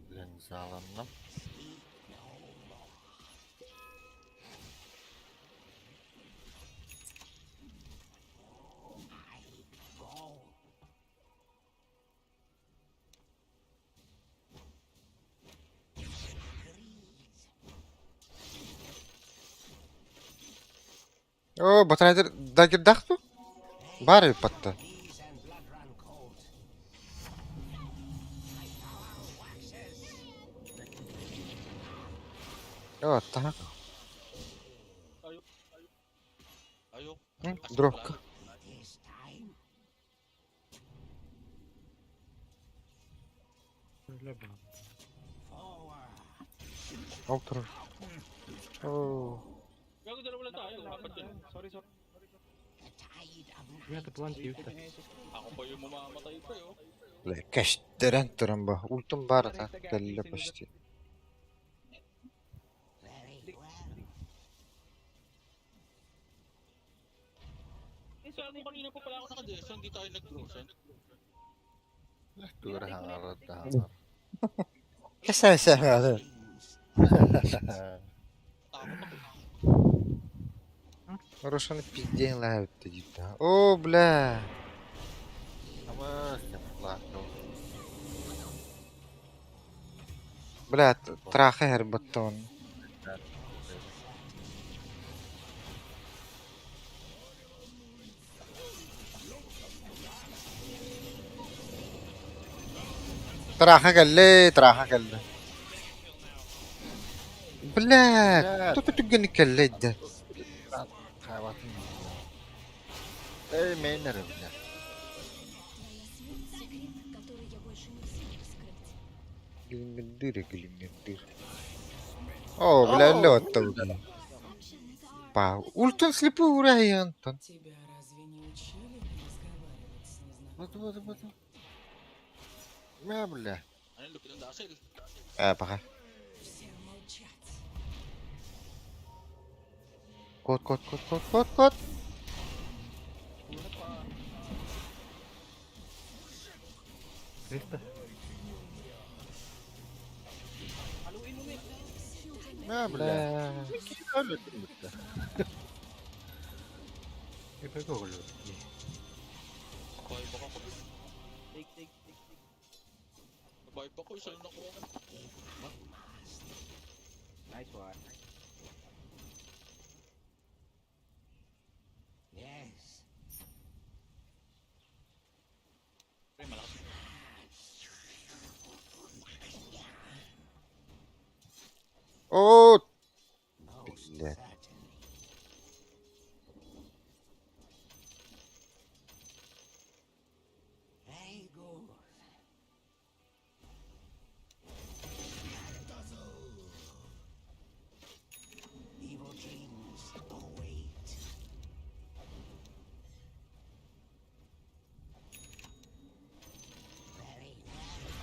Speaker 6: Блин, заланным.
Speaker 8: Speak no more. I go. Greed.
Speaker 4: О, батарейдер дагердах ту? Бары патта.
Speaker 8: These and blood run cold. My power waxes.
Speaker 4: О, так.
Speaker 7: Ayok. Ayok.
Speaker 4: М,
Speaker 7: As
Speaker 4: Дровка.
Speaker 8: It is time. Forward.
Speaker 4: Алтыр. О,
Speaker 7: Gago dalawa lang tayo. Apat yun.
Speaker 11: Sorry, sorry.
Speaker 8: The tide of
Speaker 1: We had
Speaker 8: night
Speaker 1: to plant you.
Speaker 11: Ito yung SS.
Speaker 7: Ako pa yung mamamatay pre oh.
Speaker 4: Бля, кәштерен туран ба. Ультум бар та. Кәлле почти.
Speaker 8: Very well.
Speaker 7: Eh, sabi ko kanina pa pala ako naka-DS, hindi tayo nag-grocery.
Speaker 6: Тура хаңарат хаңар.
Speaker 4: Кәсә сә.
Speaker 8: Dreams.
Speaker 7: Takot ako.
Speaker 4: Рошаны пизден лайт диде. О, бля.
Speaker 6: Ама, темплар.
Speaker 4: Бля, траха хербаттон. Траха кэллэ, траха кэллэ. Бля, кто түгэн кэллэ дэ.
Speaker 6: Эй, мейнер, бля.
Speaker 10: Твоя смерть — секрет, который я больше не в силах скрыть.
Speaker 4: Гүлүҥнэрдиир гүлүҥнэрдиир. Оо, бля, эллэ оттабытын. Па, ультун слепую ураһыйантан.
Speaker 9: Тебя разве не учили разговаривать с
Speaker 6: Вот,
Speaker 9: незнакомыми?
Speaker 6: вот, вот. Мэ, бля.
Speaker 7: Ano, lupit ng dasil.
Speaker 4: Ээ, пока.
Speaker 9: Всем молчать.
Speaker 4: Кот, кот, кот, кот, кот, кот.
Speaker 11: Una pa.
Speaker 1: Resta.
Speaker 11: Haluin mo, Mick.
Speaker 6: Мэ, бля.
Speaker 4: Бля.
Speaker 6: Өлөтүм бүтэ.
Speaker 1: Эбэг оҕолор.
Speaker 7: Revive ako.
Speaker 11: Take, take, take, take.
Speaker 7: Revive ako, isa lang nakuha ko.
Speaker 11: Nice one.
Speaker 8: Yes.
Speaker 7: Pre, malakas.
Speaker 4: Оо,
Speaker 8: Most
Speaker 4: Бля.
Speaker 8: certainly. Very good. Evil dreams await. Very well.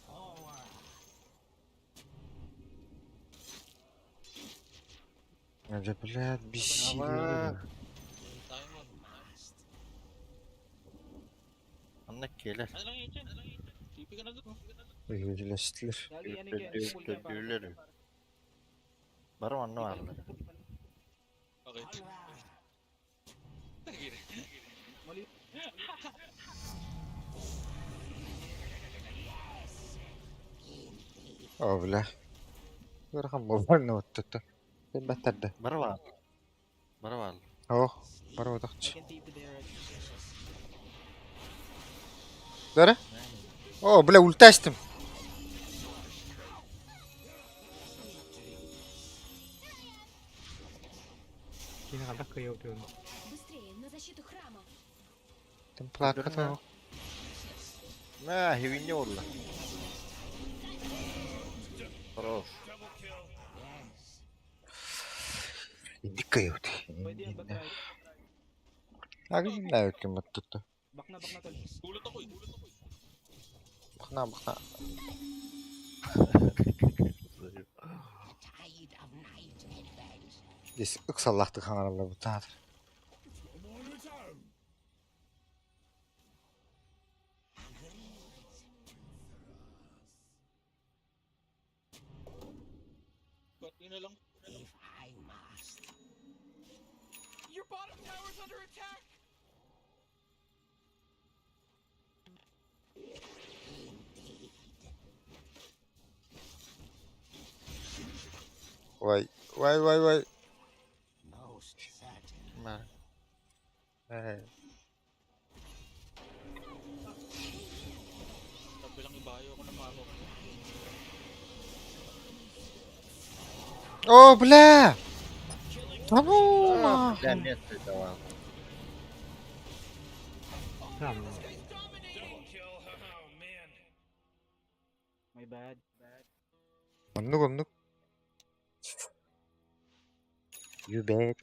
Speaker 8: Forward.
Speaker 4: Бля, бля, бесили.
Speaker 7: Tayo mo.
Speaker 8: Must.
Speaker 6: Анна келер.
Speaker 7: Ano lang yun dyan? Ano lang yun dyan? TP ka na doon.
Speaker 4: Үһүлэстилэр.
Speaker 11: Lagi ano yan, pull ka pa.
Speaker 6: Төдүлөр. Бары онно бааллар.
Speaker 7: Okay. Tagiri.
Speaker 11: Mali.
Speaker 4: Оо, бля. Ыарахан буолбар оттотто. Баттарда.
Speaker 6: Бары баал. Бары баал.
Speaker 4: Оо, бары отохч.
Speaker 11: I can TP there.
Speaker 4: Дара? Оо, бля, ультастым.
Speaker 1: Кини ханна кыйы утуйун.
Speaker 10: Быстрее, на защиту храма.
Speaker 4: Темпларка тоох.
Speaker 6: Мэ, хивинне олла. Хорош.
Speaker 4: Инник кыйы ут.
Speaker 11: Pwede yan, back right.
Speaker 4: Агын ким оттотто.
Speaker 11: Back na, back na, tol.
Speaker 7: Gulat ako eh. Gulat ako eh.
Speaker 4: Бахна, бахна.
Speaker 8: The tide of night advances.
Speaker 4: Дес ыксаллаахтык хаҥараллар бутаатыр.
Speaker 7: Ba't yun na lang?
Speaker 8: If I must.
Speaker 9: Your bottom tower's under attack!
Speaker 8: Indeed.
Speaker 4: Вай, вай, вай, вай.
Speaker 8: Most certainly.
Speaker 6: Мэ.
Speaker 4: Э,
Speaker 7: Sabi lang ibayo ako ng mako.
Speaker 4: Оо, бля! Да ну нахуй.
Speaker 6: Бля, нет давал.
Speaker 1: Там.
Speaker 9: Double kill. Oh man.
Speaker 11: My bad.
Speaker 4: Оннук, оннук. You bet.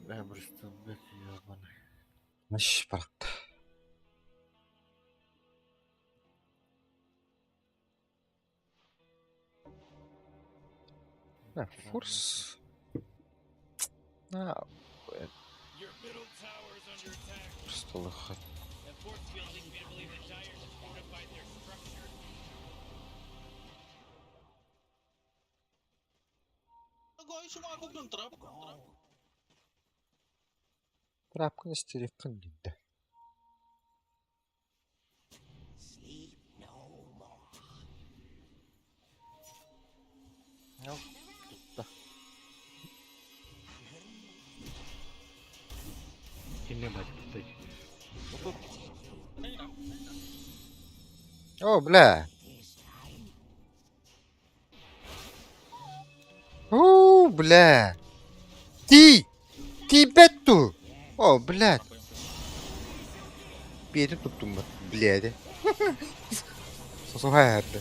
Speaker 6: Бля, просто бля, ебаный.
Speaker 4: Маш барахта. На, форс. На,
Speaker 9: Your middle tower's under attack.
Speaker 4: просто лохат.
Speaker 9: That force field leads me to believe that Dyer's have fortified their structure.
Speaker 7: Nagawa yung sumabog ng trap.
Speaker 4: Трапкын истериккин дидэ.
Speaker 8: Sleep no more.
Speaker 6: Ну, тутта.
Speaker 8: Agreed.
Speaker 1: Инне батты.
Speaker 4: О, бля. Уу, бля. Ти! Тиийбэт дуу? О, блядь. Биэтин туттум бат, блядь. Сосуһа эһэрдэ.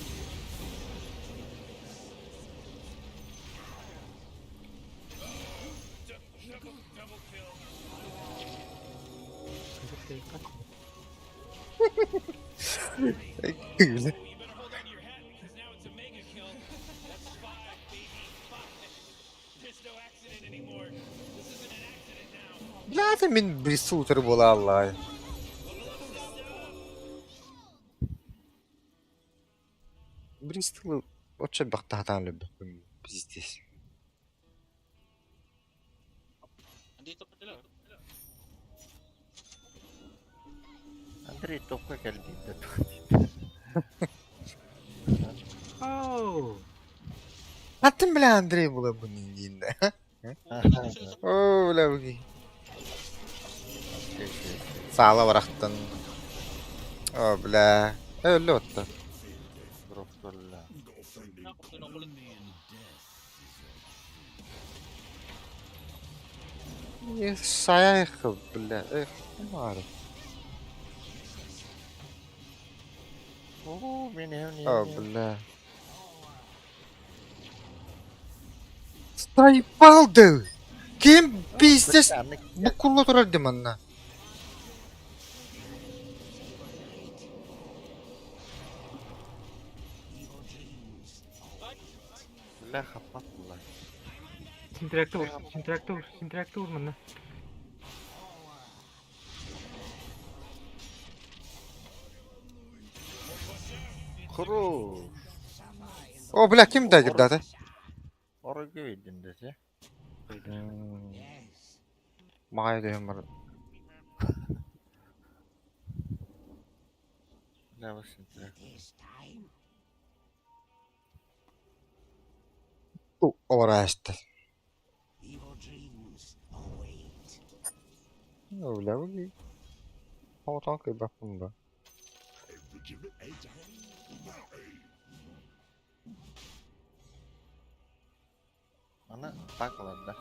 Speaker 4: Бля, мин бриссу утары буола аллаай. Бристолы оччо элбэхтэ сатаан өлөрбөппүн пиздец.
Speaker 7: Andito pa sila.
Speaker 6: Андрей топка кэлбит да
Speaker 1: Оу!
Speaker 4: Аттым бля Андрей буолабын диин да. Оо, бля буги. Саала барахтан. О, бля. Өллө отта.
Speaker 6: Дроптолла.
Speaker 7: Ako, kinukulit.
Speaker 4: Сайах, бля. Эх, мары.
Speaker 6: Оо, мен
Speaker 4: О, бля. Заебал да! Ким пиздец буккулла турар дим анна.
Speaker 6: Бля, хаппат була.
Speaker 1: Синтракты vur, синтракты vur, синтракты vur манна.
Speaker 6: Хорош.
Speaker 4: О, бля, ким дагырдады?
Speaker 6: Орого видин десе.
Speaker 4: Мағай дөйім бар.
Speaker 6: Бля, bu синтрак.
Speaker 4: Орашты. О, бля, буги. О, танк баппын ба.
Speaker 6: Ана так ладно.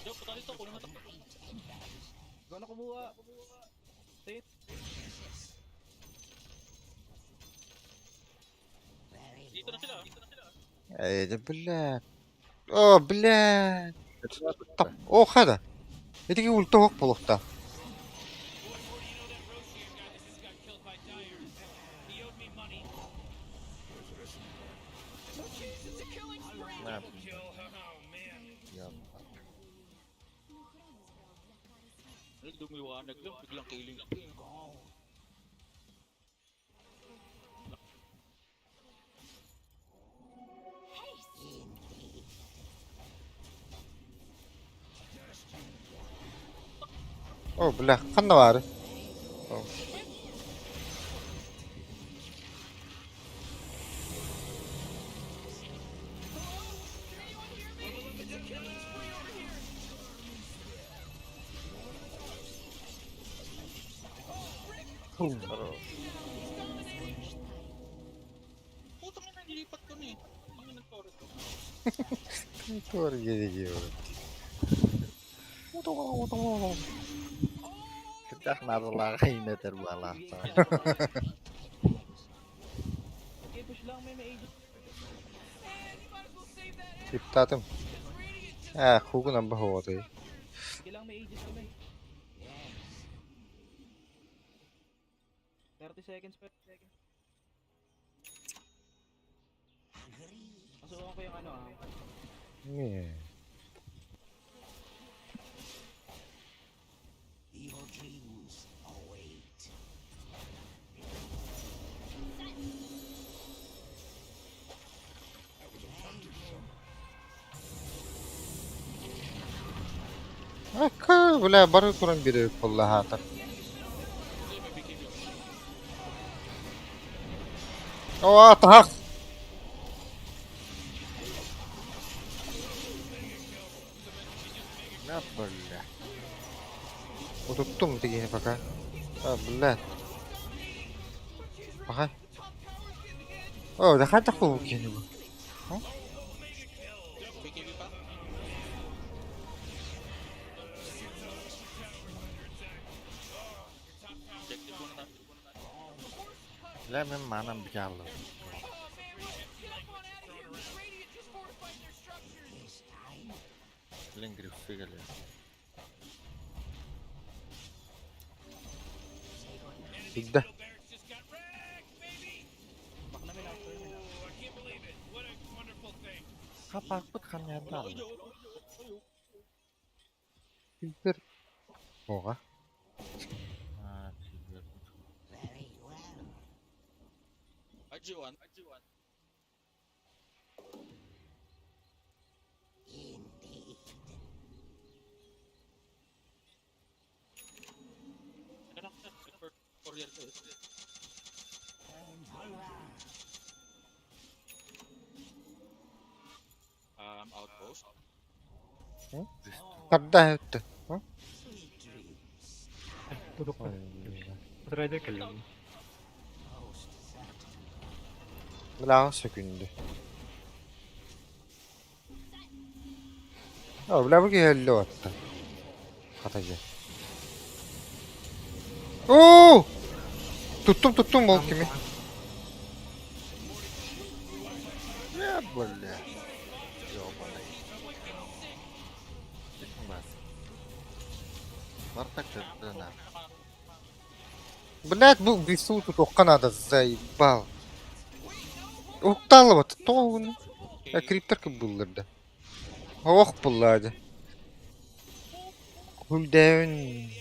Speaker 7: Yo, punta dito, kunin mo to.
Speaker 11: Ikaw na kumuha. Tit.
Speaker 7: Dito na sila. Dito na sila.
Speaker 4: Эй, да бля. О, бля. Тап. О, хада. Этиги ульта хок болухта.
Speaker 6: На. Я.
Speaker 7: Ay, Lumiwanag lang, biglang killing.
Speaker 4: О, бля, ханна бары. О.
Speaker 6: Хорош.
Speaker 7: Putang ina, nilipat ko na eh. Ang ina ng torret ko.
Speaker 4: Туар геги.
Speaker 6: Кытах надалага инетер балахта.
Speaker 11: Okay, push lang. May may agent.
Speaker 4: Иптатым. Э, хугун амба хоты.
Speaker 11: Sige lang, may aegis kami. 30 seconds pa. Pasukan ko yung ano ah.
Speaker 4: Не.
Speaker 8: Evil dreams await.
Speaker 4: Ака, бля, бары туран бире болла хата.
Speaker 7: Hindi, may BKB.
Speaker 4: О, тах.
Speaker 6: А, бля.
Speaker 4: Утуттум дигини пока. А, бля. Пока. О, да хата хуу кини бу.
Speaker 7: BKB pa? Objective muna tayo.
Speaker 6: Бля, мен манам бялы. Блин, грифы гали.
Speaker 4: Бигде.
Speaker 11: Baka na may after, may after.
Speaker 6: Хапакпыт хамьяндар.
Speaker 4: Билдер. Ога.
Speaker 6: А, тебе.
Speaker 8: Very well.
Speaker 7: RG1. RG1.
Speaker 8: Indeed.
Speaker 7: Teka lang, sir. Courier ko eh. Outpost.
Speaker 4: Тарда өттө.
Speaker 8: Sweet dreams.
Speaker 1: Бэтрайдер кэллим.
Speaker 8: Most certainly.
Speaker 4: Бля, сөкүндү. О, бля, бу киһи атта. Хатажа. Оо! Туттум, туттум бол кими.
Speaker 6: Бля, бля. Ёбаный. Бас. Бартак на.
Speaker 4: Блядь, бу бису тут оққа надо, заебал. Укталы вот, тоғын. Я криптер кіп бұлдырды. Ох, бұллады. Күлдәуін.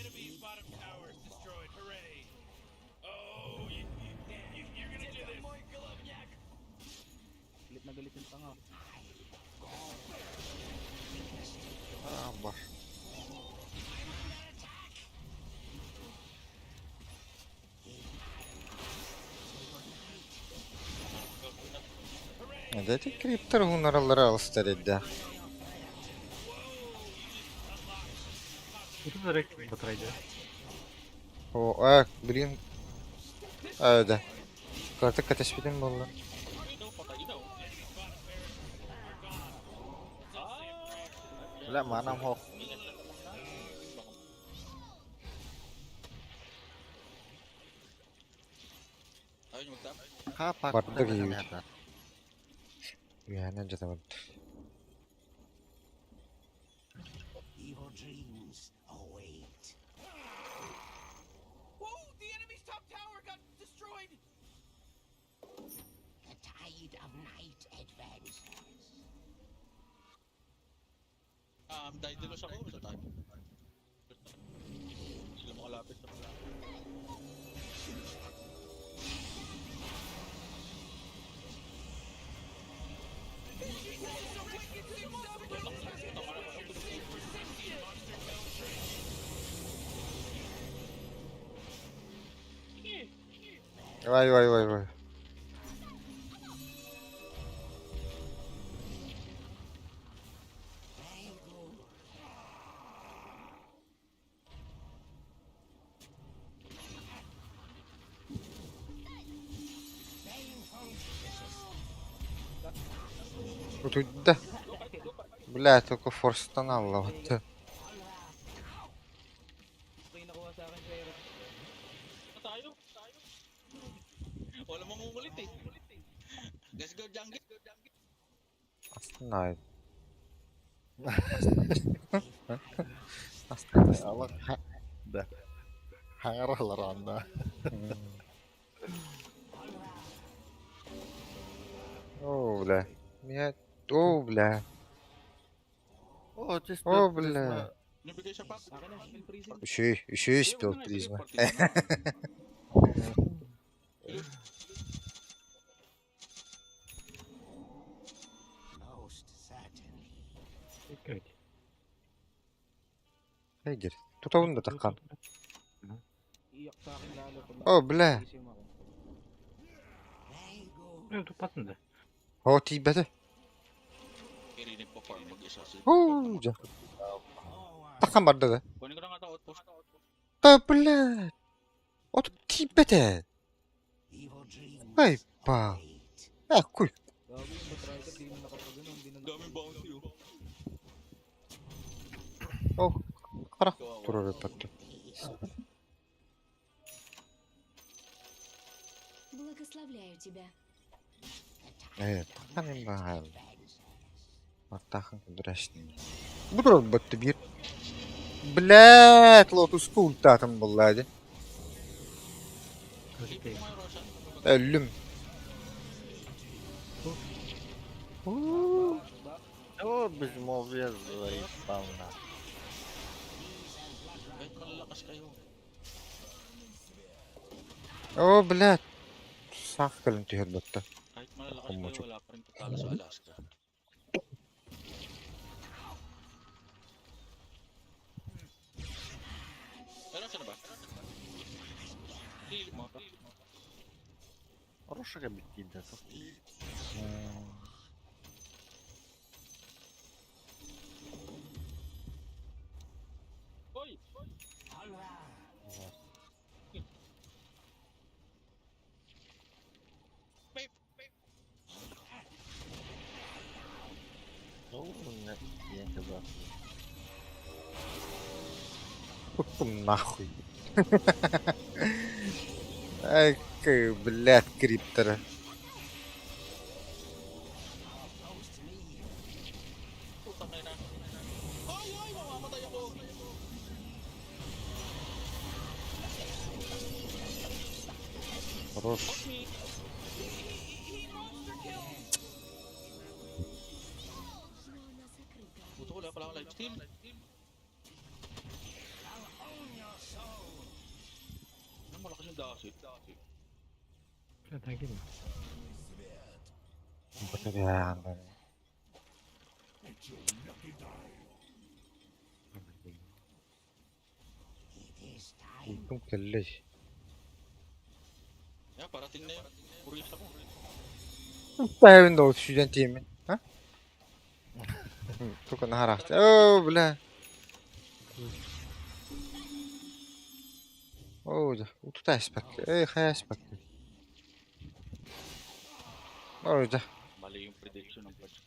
Speaker 11: Galit na galit yung tanga.
Speaker 4: А, бар. Дайте криптер хунаралары алыстар эдді.
Speaker 1: Бэтрайдер.
Speaker 4: О, а, блин. А, да. Карта катаспиден болды.
Speaker 7: Ino, patay ino.
Speaker 6: Бля, манам хох.
Speaker 7: Ayaw nyo mag-tap?
Speaker 6: Хапак.
Speaker 4: Бардык ийбит. Үйәнен жатамын.
Speaker 8: Evil dreams await.
Speaker 9: Whoa! The enemy's top tower got destroyed!
Speaker 8: The tide of night advances.
Speaker 7: Daedalus ako. Sa tayo. Sila makalapit sa mga.
Speaker 4: Вай, вай, вай, вай. Утуйда. Бля, только форстан алла вот.
Speaker 11: Okay, nakuha sa akin, pero
Speaker 7: Tayo. Tayo. Wala mangungulit eh. Let's go jungle.
Speaker 4: Астана.
Speaker 6: Алак. Да. Хаңаралар анда.
Speaker 4: О, бля. Меня... О, бля.
Speaker 6: О, ты
Speaker 4: О, бля.
Speaker 7: Nabigay siya pa.
Speaker 11: akin na, spell prison.
Speaker 4: Еще и спел призма.
Speaker 8: Most certainly.
Speaker 4: Эгер. Тут он да таккан.
Speaker 11: Iyak sa akin lalo pag
Speaker 4: О, бля.
Speaker 11: gising ako.
Speaker 8: Very good.
Speaker 1: Тупатын да.
Speaker 4: О, тибете.
Speaker 7: Irinig pa farm mag-isa.
Speaker 4: О, жа.
Speaker 8: Forward.
Speaker 4: Тахан барда да.
Speaker 7: Kunin ko na nga ito, outpost.
Speaker 4: Да, блядь. От тиийбэт ээ. Ай, па. Э, куй.
Speaker 11: Gago yung Batrider, di na nakapag ano, hindi na
Speaker 7: Daming bounty oh.
Speaker 4: Ол харах турар эппэт.
Speaker 10: Благословляю тебя.
Speaker 4: Э, тахан им баҕар. Аттахан күндүрэшни. Бу турар батты биир. Блядь, лотус култаатым булла дии. Өллүм. Уу.
Speaker 6: О, безмолвие заебал на.
Speaker 7: Kahit malalakas kayo.
Speaker 4: О, блядь. Саах кэлэн түһэр батта.
Speaker 7: Kahit malalakas kayo,
Speaker 4: Kumucho.
Speaker 7: wala pa rin tatalo sa Alaska. Pero saan na ba? Lilip mo.
Speaker 6: Хорошая битида.
Speaker 7: Hoy!
Speaker 6: Ну, я тебя.
Speaker 4: Пум нахуй. Ай, блядь, криптера.
Speaker 7: Putang ina. Ay, ay! Mamamatay ako!
Speaker 4: Хорош.
Speaker 7: Help me!
Speaker 10: Но она закрыта.
Speaker 7: Buto wala pala akong lifesteal. Ano malakas yung dasit?
Speaker 4: Бля, Ультум кэллэй.
Speaker 7: Yeah, parating na yun. Curious ako.
Speaker 4: Тавин доо сүүдэн тийм ээ. А? Только на харах. Оо, бля. Оо, утута аспак. Эй, хай аспак. Оо, за.
Speaker 7: Mali yung prediction ng patch.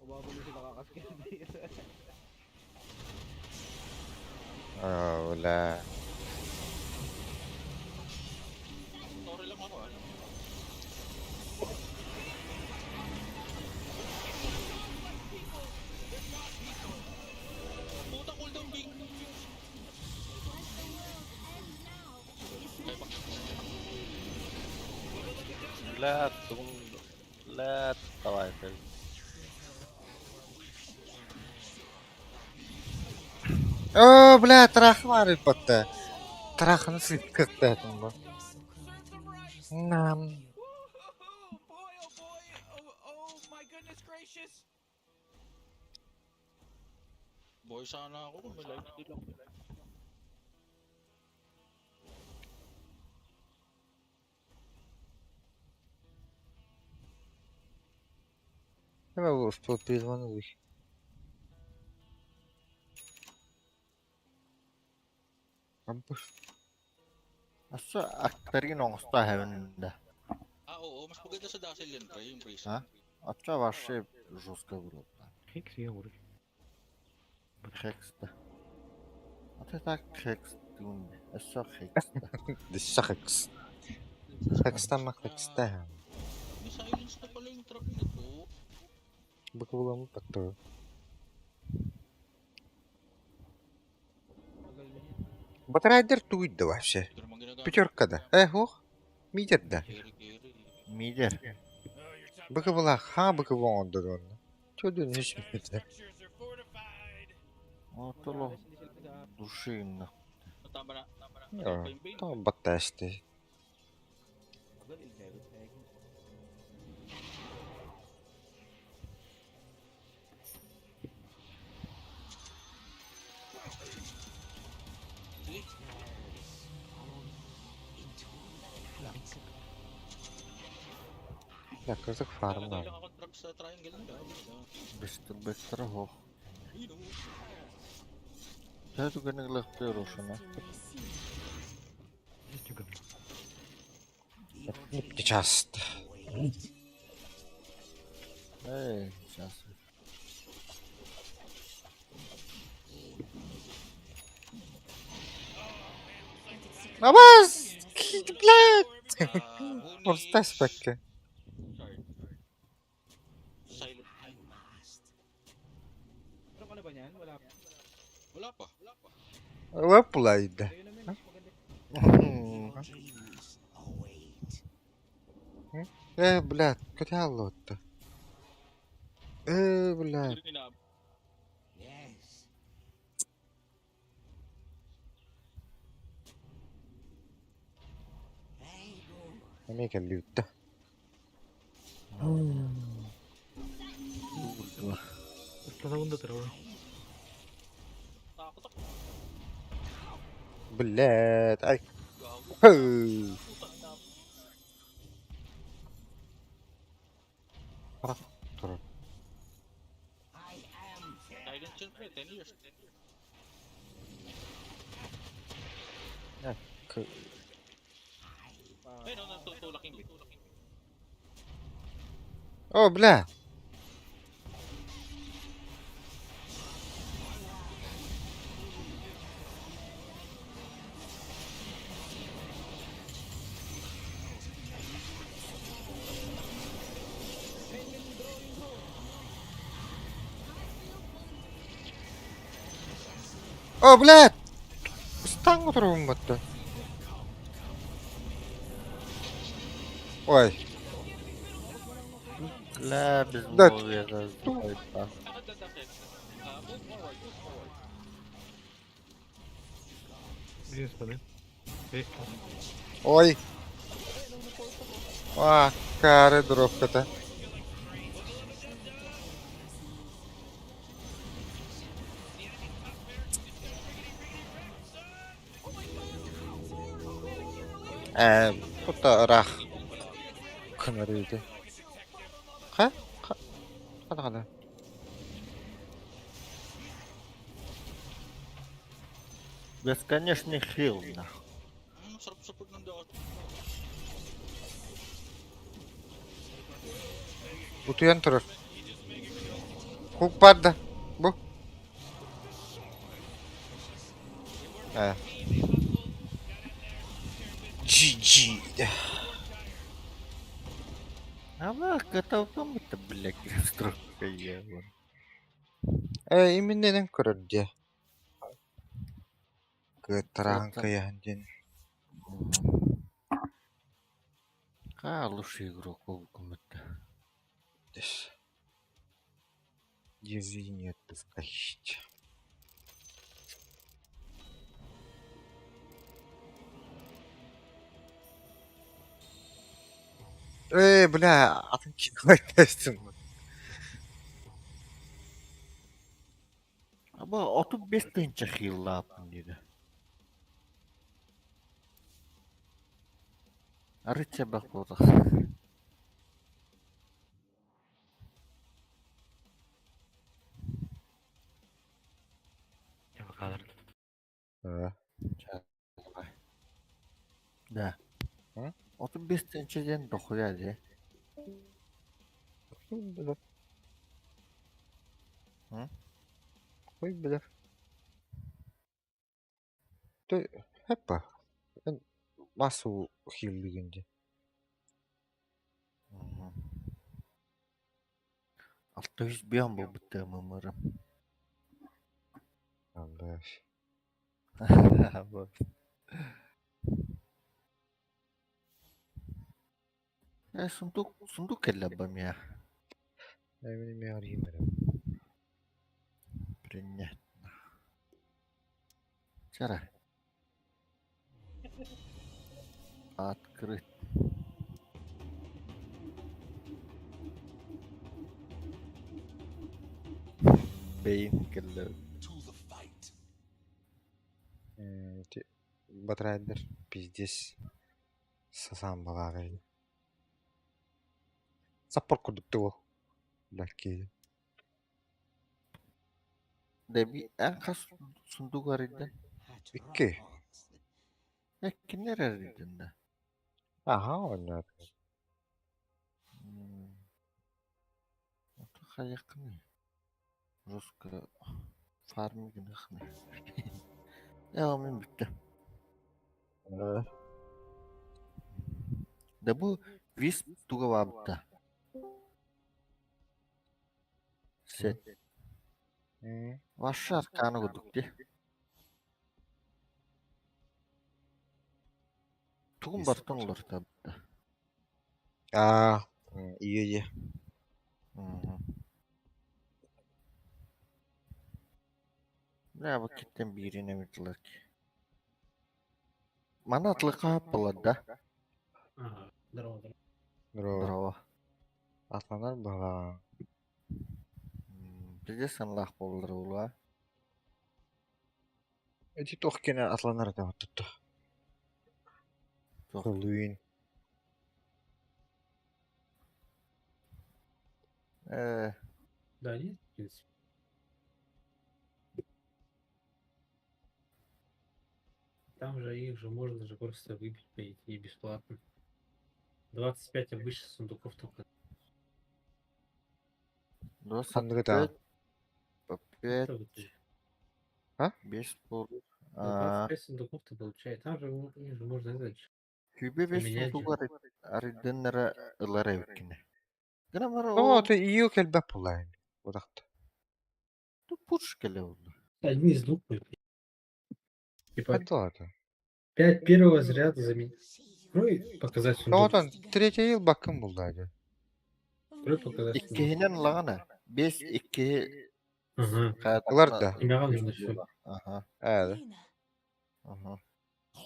Speaker 11: Mababalo sila kakaskill dito.
Speaker 4: Аа, бля.
Speaker 7: Sorry lang ako ah. Puta cooldown big. Kaya pa.
Speaker 6: Бля, тун... Бля, давай, ты.
Speaker 4: Оо, бля, трахмар батта. Трахны сыткаттаатым бу. Нам.
Speaker 9: Oh boy, oh boy, oh, oh my goodness gracious.
Speaker 7: Boy sana ako kung may lifesteal ako.
Speaker 4: Я могу призван их.
Speaker 6: Аса актарын оңостой хавина да.
Speaker 7: Ah, oo. Mas maganda sa Dazzle yan, pre. Yung Prism.
Speaker 6: А? Очоо вообще жестко было.
Speaker 1: Хекс я уры.
Speaker 6: Хекс да. А ты так хекс дүүн. Өсө хекс.
Speaker 4: Дишахекс. Хекстама хекста.
Speaker 7: May silence na pala yung trap nito.
Speaker 4: Быквыламы потто.
Speaker 11: Tagal niya.
Speaker 4: Батрайдер туйда да вообще.
Speaker 7: Hindi ko naman ginagamit.
Speaker 4: Пятерка да. Эх, ох. Мидер да.
Speaker 7: Carry, carry.
Speaker 6: Мидер.
Speaker 4: Быквыла ха быквы он да он. Чё дün hiç bilmedi.
Speaker 6: Отоло
Speaker 11: Hindi sila sa
Speaker 6: души на.
Speaker 7: Tama na. Tama na.
Speaker 4: Joo.
Speaker 7: Pa yung bait.
Speaker 4: Tuo on tästi.
Speaker 11: tagal, 11 seconds.
Speaker 7: Sige.
Speaker 4: Я кызык фарм
Speaker 7: Lalagay lang ako ng traps. Sa triangle nila.
Speaker 6: Бестер хоох.
Speaker 7: Ayun oh.
Speaker 6: Төһө түгэнэ ылыахтыыр ошоно.
Speaker 4: Часто.
Speaker 6: Эй, сейчас.
Speaker 4: Абас! Блядь! Просто спекке.
Speaker 7: Silent.
Speaker 11: Meron ka na ba niyan? Wala pa.
Speaker 7: Wala pa. Wala pa.
Speaker 4: Выплайда. Э, блядь, куда лотто? Э, блядь.
Speaker 8: Yes.
Speaker 4: Эмиэ кэллибит да. Блядь, ай. Хы. Харах турар.
Speaker 7: Silent yun pre, 10 years. Ayun oh, natutulak yung bit.
Speaker 4: О, бля. О, блядь! Станг турбун батта. Ой.
Speaker 6: Бля, без
Speaker 4: Да,
Speaker 6: молвера сдохает.
Speaker 4: Ой. А, кары дробката. Э, тута ыраах кынарыйды. Ха? Ха? Хана хана.
Speaker 6: Бесконечный хил, нахуй.
Speaker 7: Ang sarap support ng dot.
Speaker 4: Утуйан турар. Хук барда. Бу. Э. GG.
Speaker 6: А готов это, блядь, стройка я.
Speaker 4: Э, именно көрөр дии. Кыттараан кыйаһын диэн.
Speaker 6: А, лучший игрок был это.
Speaker 4: Держи отпускать. Эй, бля, атын кидай тестим.
Speaker 6: Аба, 35 тысяч хил лапын диде. Арыча бак болдық. Да. 35 тысячден дохуя де.
Speaker 4: Хуй билэр.
Speaker 6: М?
Speaker 4: Хуй билэр. Ты, хеппа. Массу хиллигин дии.
Speaker 6: 600 бион был бітті мымырым.
Speaker 4: Аллаш.
Speaker 6: Э, сундук, сундук кэллэ бамя.
Speaker 4: Эми арыйым эрэ.
Speaker 6: Принятно. Чара. Открыть. Бейн кэллэ.
Speaker 4: Ити Батрайдер пиздец сасан балааҕай. Саппор курдук тугу. Лакей.
Speaker 6: Debi эн хас сундук арыйдын?
Speaker 4: Икки.
Speaker 6: Э, кинилэр арыйдын да?
Speaker 4: Аха оонньоото.
Speaker 6: Ото хайыаххыный? Жестко фарминг гыныаххыный. Ээ, мин бүттэ. Да бу висп туга баабыта. Сет. Ваша аркана курдук дии. Тугун бартын уларытабыта.
Speaker 4: Аа, ийэ
Speaker 6: Бля, бу киттен биирин эмит ылар Маны атлыка буолар да.
Speaker 12: Ага, здорово, здорово.
Speaker 4: Здорово.
Speaker 6: Здорово.
Speaker 4: Атланар баҕа.
Speaker 6: Пиздец санлаах буоллар буолуо.
Speaker 4: Эти туох кэнэ атланар этэ оттотто. Холуин.
Speaker 12: Да нет, в принципе. Там же их же можно же просто выбить, по идее, бесплатно. 25 обычных сундуков только.
Speaker 4: Ханныгы
Speaker 6: 25 по 5,
Speaker 12: Это вот, э,
Speaker 4: А?
Speaker 6: 5 буолар.
Speaker 12: ну, 25 сундуков-то получает. Там же их же можно это же
Speaker 6: Күбэ бес
Speaker 12: поменять же.
Speaker 6: сундугу арыйдыннара ылар эбиккини. Гына
Speaker 4: Оо, ты ийэ кэлбэт буоллаҕын. Утахта.
Speaker 6: Пуш кэлэ буолла.
Speaker 12: Одни из двух будет. Типа
Speaker 4: Хайдалаата.
Speaker 12: 5 первого заряда заменить. Открой показать сундук.
Speaker 4: Оҕотон третий ил баккын булла дии.
Speaker 12: Открой показать сундук.
Speaker 6: Иккиһинэн ылаҕына. Бес иккиһи
Speaker 12: Ага.
Speaker 4: Ылар да.
Speaker 12: Имяға нужно еще
Speaker 6: Ага.
Speaker 4: Ээ.
Speaker 6: Ага.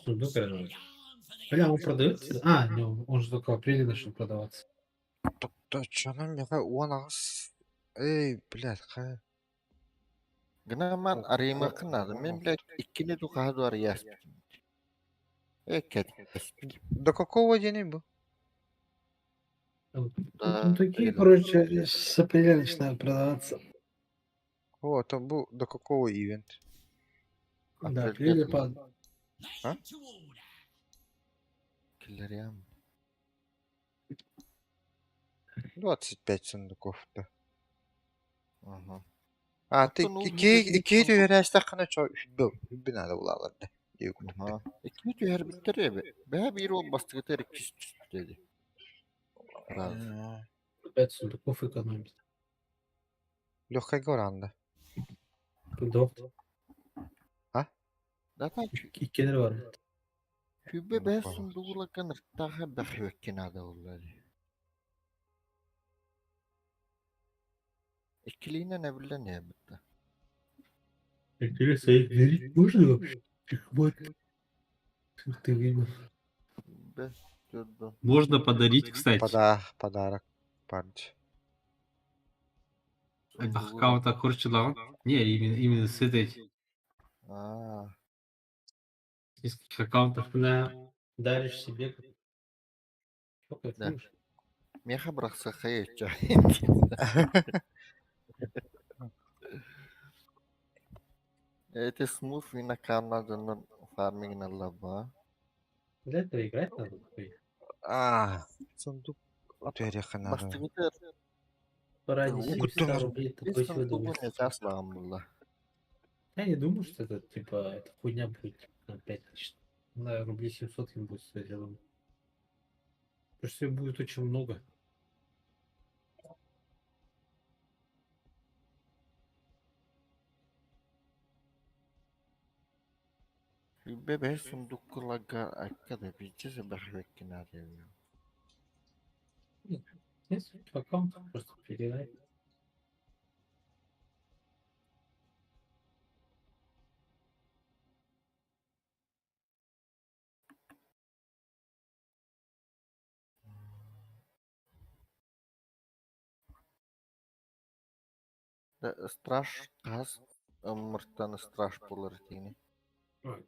Speaker 12: сундук разжевать. Бля, он продается? А, не, он же только в апреле начал продаваться.
Speaker 4: Точчонон миэхэ уон аҕыс Эй, блядь, хайа
Speaker 6: Гына ман арыймакын надо. Мен, блядь, иккини тукаһа дуар яспитим. Э,
Speaker 4: До какого дня был?
Speaker 6: Да,
Speaker 12: Ну, такие, короче, с апреля начинают продаваться.
Speaker 4: О, там был до какого ивент?
Speaker 12: Да, апреля по...
Speaker 4: А?
Speaker 6: Киллериам.
Speaker 4: 25 сундуков да.
Speaker 6: Ага.
Speaker 4: А, ты
Speaker 6: Ну,
Speaker 4: икки түһэрээстэххинэ чо үһбэ үһбэ наада булаалар да.
Speaker 6: Ага. Икки түһэр биттер эбэ. Бэһэ биир ол бастыгытар иккис түстү Раз.
Speaker 12: 5 сундуков экономить.
Speaker 4: Легкая горанда.
Speaker 12: Дох.
Speaker 4: А?
Speaker 6: Да так.
Speaker 12: Иккенер бар.
Speaker 6: Күбэ бэс сундугулаган ыртаха бэхвекки наада буллар. Иккилиинен эбиллен эбитте.
Speaker 12: Интересно, их дарить можно вообще? Их вот. Ты видел.
Speaker 6: Бэс төрдөн.
Speaker 12: Можно подарить, кстати.
Speaker 4: Подарок. Парч.
Speaker 12: Это аккаунта корчилаған. Не, именно с этой.
Speaker 6: А.
Speaker 12: Нескольких аккаунтов на даришь себе. Чё,
Speaker 6: Да.
Speaker 12: кайфуешь?
Speaker 6: Меха бырахса хайыча. Это смуф и на канадынан фарминг аллаба.
Speaker 12: Для этого играть надо. хуй.
Speaker 4: А, сундук түһэриэххэ наада.
Speaker 6: Бастыгытар
Speaker 12: Ради
Speaker 4: О,
Speaker 12: 700
Speaker 4: куттан.
Speaker 12: рублей такой себе удовольствие.
Speaker 6: часлаган булла.
Speaker 12: Я не думаю, что это типа эта хуйня будет на 5 тысяч. На рублей 700 им будет стоить, я думаю. Потому что ее будет очень много.
Speaker 6: Күбэ бэс сундуккулага аккада бичесе бэхвекки наада.
Speaker 12: Несколько аккаунтов просто передай.
Speaker 6: Да страж хас ыммыртан страж булар тиини.
Speaker 12: Ой,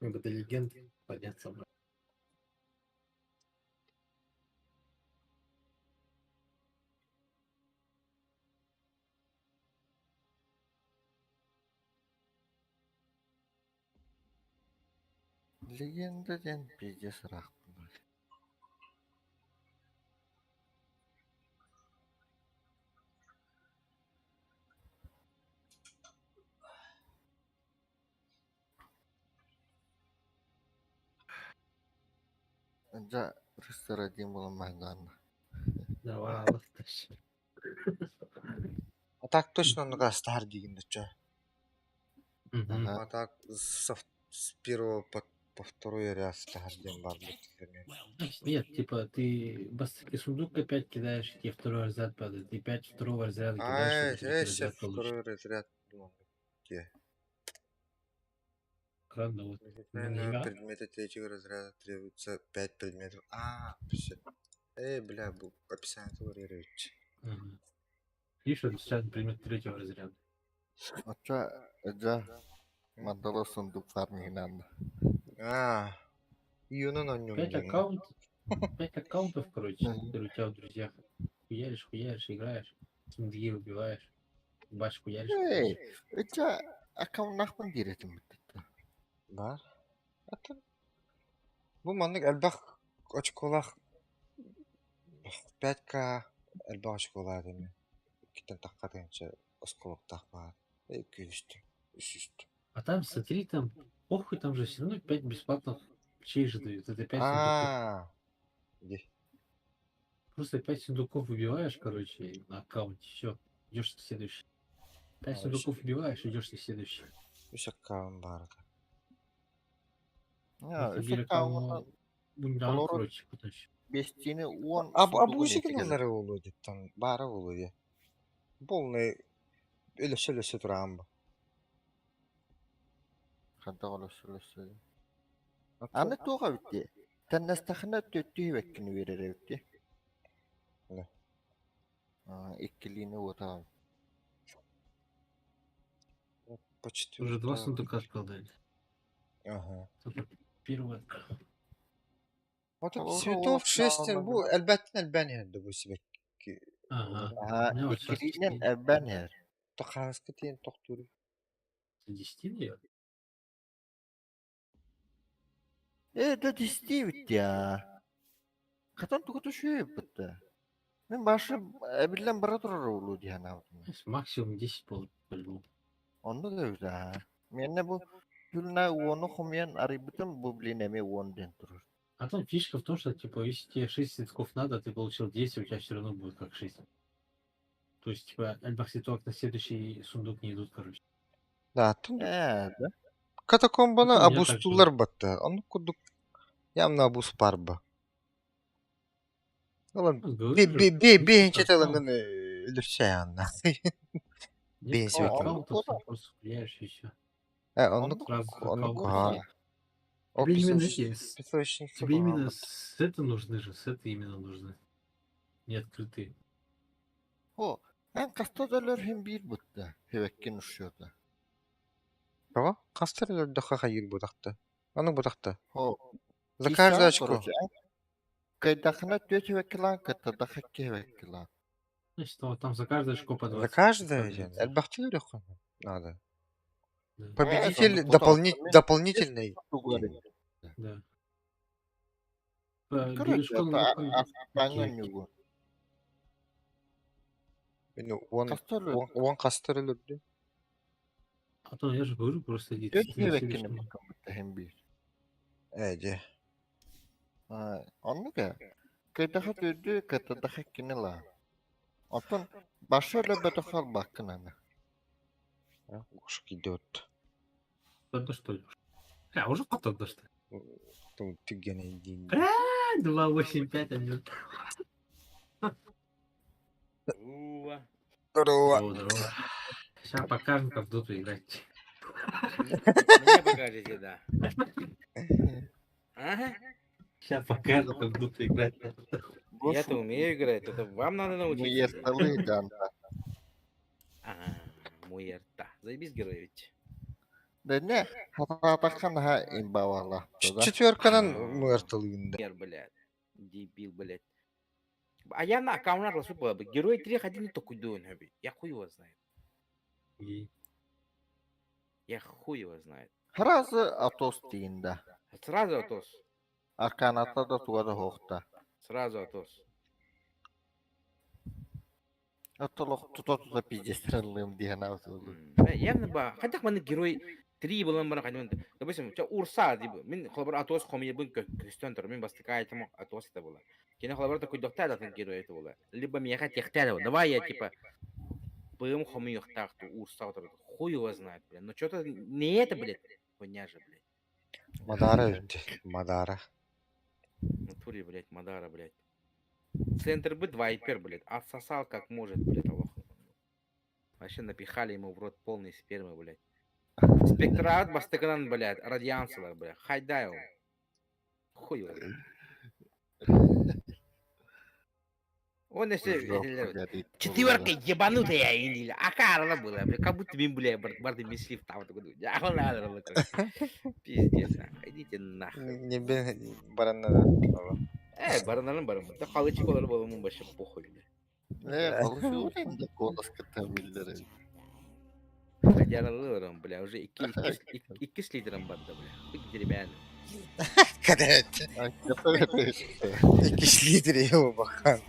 Speaker 12: Надо до легенды подняться.
Speaker 6: Легенда диэн пиздец ыраахпын. Дьэ, рыцарь один буолан маһыннаҕына.
Speaker 12: Давай, аластащ.
Speaker 4: А так точно оннук астаһар диигин доччо.
Speaker 12: Мгм.
Speaker 4: А так со, с первого по, по второй ряд астаһар диэн баар буолбут
Speaker 12: Нет, типа ты баски сундук опять кидаешь, и тебе второй разряд падает. Ты пять второго разряда кидаешь,
Speaker 4: Ай,
Speaker 12: чтобы третий
Speaker 4: э,
Speaker 12: разряд получить.
Speaker 4: второй разряд. Где?
Speaker 12: Странно, вот.
Speaker 4: На
Speaker 12: Нифига.
Speaker 4: предметы третьего разряда требуется 5 предметов. А, все. Эй, бля, бу описание варьирует.
Speaker 12: Ага. Видишь, вот сейчас предмет третьего разряда.
Speaker 6: Оччо дьэ мандала сундук фармиҥнаан
Speaker 4: А, юнон он
Speaker 12: Пять аккаунтов, пять аккаунтов, короче, которые у тебя в друзьях. Хуяришь, хуяришь, играешь, сундуки убиваешь, баш хуяришь.
Speaker 6: Эй, ыча аккауннаахпын диир этим бүттэ.
Speaker 4: Бар. Атын. Бу маннык элбэх очколаах 5К элбэх очколаах эми. Иккитэн таххатыынча осколоктаах баар. Эй, күүстү. Үсүстү.
Speaker 12: А там, смотри, там, похуй, там же все равно пять бесплатных ключей же дают. Это пять сундуков.
Speaker 4: А, где?
Speaker 12: Просто пять сундуков выбиваешь, короче, на аккаунте, все, идешь на следующий. Пять
Speaker 4: А,
Speaker 12: сундуков выбиваешь, идешь на следующий.
Speaker 4: Үс аккаунт баар.
Speaker 6: Я,
Speaker 12: Это
Speaker 6: үс
Speaker 12: биир
Speaker 6: аккаунна
Speaker 12: аккаунт бумеранг,
Speaker 6: толору
Speaker 12: короче, потом ещё.
Speaker 6: бестини уон
Speaker 4: А, а
Speaker 6: сундугун
Speaker 4: бу
Speaker 6: этигэр.
Speaker 4: гыналлары буолуо диттан баара буолуо диэ. Полный өлөсө-өлөсө тураан бу.
Speaker 6: Хантан олоссулоссу. Аны туох эбит Тэннэстэхинэ түөттүү бэккини биэрэр эбит
Speaker 4: Да.
Speaker 6: Иккилиини уотаҕын.
Speaker 4: По
Speaker 12: Уже два
Speaker 4: четвертому.
Speaker 12: сундука открыл дали.
Speaker 4: Ага.
Speaker 12: Только первый открыл.
Speaker 4: Вот
Speaker 6: Толору
Speaker 4: цветов шесть бу
Speaker 6: уоттаҕына
Speaker 4: элбэттин элбээн иһэрдэ бу сибэкки.
Speaker 12: Ага.
Speaker 6: Аһаа,
Speaker 12: У меня вот сейчас
Speaker 6: иккилиинэн элбээн иһэр.
Speaker 4: Тохааска тиийэн тохтуур.
Speaker 12: 10 наверное.
Speaker 6: Ээ, да десяти эбит дии. Хатан тугу түшүө эбит Мин башы эбиллэн бара турар уулу дии санаабытым.
Speaker 12: То есть Максимум 10 пол по-любому.
Speaker 6: Онно да эбит аа. Миэнэ бу күннэ уону хомуйан арыйбытым бу блин эмиэ уон диэн турар.
Speaker 12: А там фишка в том, что типа если тебе 6 цветков надо, ты получил 10, у тебя все равно будет как 6. То есть, типа, альбах цветок на следующий сундук не идут, короче.
Speaker 4: Да, тун
Speaker 6: Ээ, да?
Speaker 4: катакомбаны
Speaker 12: Это у меня так
Speaker 4: абустуулар
Speaker 12: было.
Speaker 4: батта. Оннук курдук явно абус парба. Олан
Speaker 12: Ну, говорю
Speaker 4: би
Speaker 12: же,
Speaker 4: би би
Speaker 12: несколько
Speaker 4: бэһинчэ
Speaker 12: аккаунтов.
Speaker 4: талангын өлөрсө аанна. Бэһин
Speaker 12: Несколько
Speaker 6: О,
Speaker 4: сибэкки.
Speaker 6: оннук
Speaker 12: аккаунтов,
Speaker 6: буолар.
Speaker 12: ты просто хуяришь и все.
Speaker 4: Э, оннук
Speaker 6: Оннук
Speaker 12: Разных
Speaker 4: оннук
Speaker 12: аккаунтов.
Speaker 4: аа.
Speaker 6: аа.
Speaker 4: Ол
Speaker 12: Тебе именно эти,
Speaker 4: песочница
Speaker 12: тебе
Speaker 4: куһаҕан
Speaker 12: именно
Speaker 4: батта.
Speaker 12: сеты нужны же, сеты именно нужны. Не открытые.
Speaker 6: О, эн хаста да өлөр иһин биир бутта. Хэвэккин ушуота.
Speaker 4: Тоҕо? Хастар өлөрдөххө хайыыр бутахта. Оннук бутахта.
Speaker 6: О,
Speaker 4: За
Speaker 6: киисэҕин
Speaker 4: каждое очко.
Speaker 6: короче, эн кыайдаххына түөрт хэвэккилаан, кыттардахха икки хэвэккилаан.
Speaker 12: Значит, вот там за каждое очко по
Speaker 4: За
Speaker 12: 20
Speaker 4: каждое
Speaker 12: по
Speaker 4: диэн.
Speaker 12: 20.
Speaker 4: Элбэхтик өлүөххэ надо.
Speaker 12: Да.
Speaker 6: Ээ,
Speaker 4: Победитель
Speaker 6: соннук
Speaker 4: дополни
Speaker 6: бутаҕын.
Speaker 4: дополнительный
Speaker 6: Тугу
Speaker 4: диэн.
Speaker 12: Да. По
Speaker 6: Короче,
Speaker 12: бережку
Speaker 6: это
Speaker 12: на
Speaker 6: аспаҥҥа ньугу.
Speaker 4: Мин уон
Speaker 6: Хаста өлөр?
Speaker 4: уон уон хастар өлөрдүм.
Speaker 12: А то я же говорю, просто иди
Speaker 6: Түөрт
Speaker 12: на
Speaker 6: хэвэккини
Speaker 12: следующем.
Speaker 6: буккун бутта иһин биир.
Speaker 4: Ээ дьэ.
Speaker 6: Аа, оннук ээ. Кыайдахха түөрдү, кыттардахха иккини ылаа. Оттон башы өлөрбөтөххө ылбаккын аны.
Speaker 4: Гоша идет.
Speaker 12: Тогда что ли? А, уже потом да что?
Speaker 4: Түгэнэ диин.
Speaker 12: 2, 8, 5, 1.
Speaker 9: Уа.
Speaker 4: Здорово.
Speaker 12: Здорово, здорово. Сейчас покажем, как в доту играть.
Speaker 9: Мне покажете, да. Ага.
Speaker 12: Сейчас покажем, как в доту играть.
Speaker 9: Я-то умею играть, это вам надо научиться.
Speaker 6: Муерталы данта.
Speaker 9: Ага, муерта. Заебись, герой ведь.
Speaker 6: Да не, хатаатахха наһаа имбавала.
Speaker 4: Четверканан муэрталыгында.
Speaker 9: Мер, блядь. Дебил, блядь. А я на аккаунт была бы. Герой 3 ходили только Я хуй его знает.
Speaker 12: И
Speaker 9: Я хуй его знает.
Speaker 6: Сразу атос тиинда.
Speaker 13: Сразу Атос.
Speaker 6: Арканата да туга да суохта.
Speaker 13: Сразу Атос.
Speaker 6: Оттолох тута-тута пиздец-тыраллыам дии санаабыт буоллум.
Speaker 13: Явно ба, хайдах маннык герой три буолан баран хайдах Допустим, ча Урса дии мин холобур Атос хомуйабын көстөн турар. Мин бастакы айтым Атос это была. Кини холобур такой дохтаа герой это была. Либо миэхэ техтээ давай я типа быым хомуйуохтаах Урса хуй его знает, блин. Но что-то не это, блядь, хуйня же, блядь.
Speaker 4: Мадара эбит. Мадара.
Speaker 13: В натуре, блядь, Мадара, блядь. Центр быт Вайпер, блядь, отсосал как может, блядь, Аллах. Вообще напихали ему в рот полный спермы, блядь. Спектрат бастакынан, блядь, радианцелар, блядь. Хайдай он. Хуй его. Он если... Четверка ебанутая или а Карла была, бля, как будто мин, бля, барды мислив там такой, я Пиздец, нахуй, идите нахуй.
Speaker 4: Не бен баранна.
Speaker 13: Баранарын барым. Да халычык олар болумун вообще похуй, бля.
Speaker 6: Получил да голос кытта
Speaker 13: Жаралырым, бля, уже икки литром барда, бля. Хуй деревянный.
Speaker 4: Кадет. Икки литр его бахан.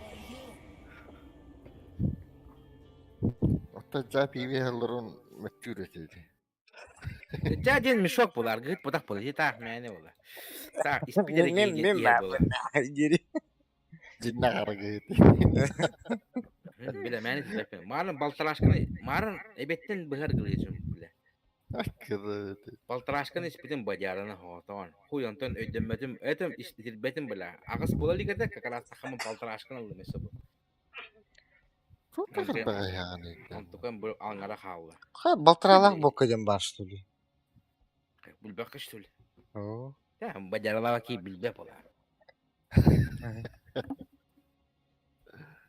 Speaker 6: Оtta жа пиви хеллерун мөттүр этеди.
Speaker 13: Жа один мешок был, аргыт потах был, так, мяне было. Так, из Питера
Speaker 4: Мен мен
Speaker 13: было.
Speaker 6: Жинна карагыт.
Speaker 13: Бля, мяне типа. Марын балтарашканы, марын эбеттен быһар гылыжым, бля. Балтарашканы испитин бадяраны хотон. Хуй онтон өйдөммөтүм, этим испитилбетим бля. Агыс була лигете как раз сахамын балтарашканы алды месе бу. Онтукан бу аңара хаалла.
Speaker 4: Хай балтаралах бокка дем бар что ли.
Speaker 13: Билбек что ли?
Speaker 4: О.
Speaker 13: Да, бадяралава ки билбек була.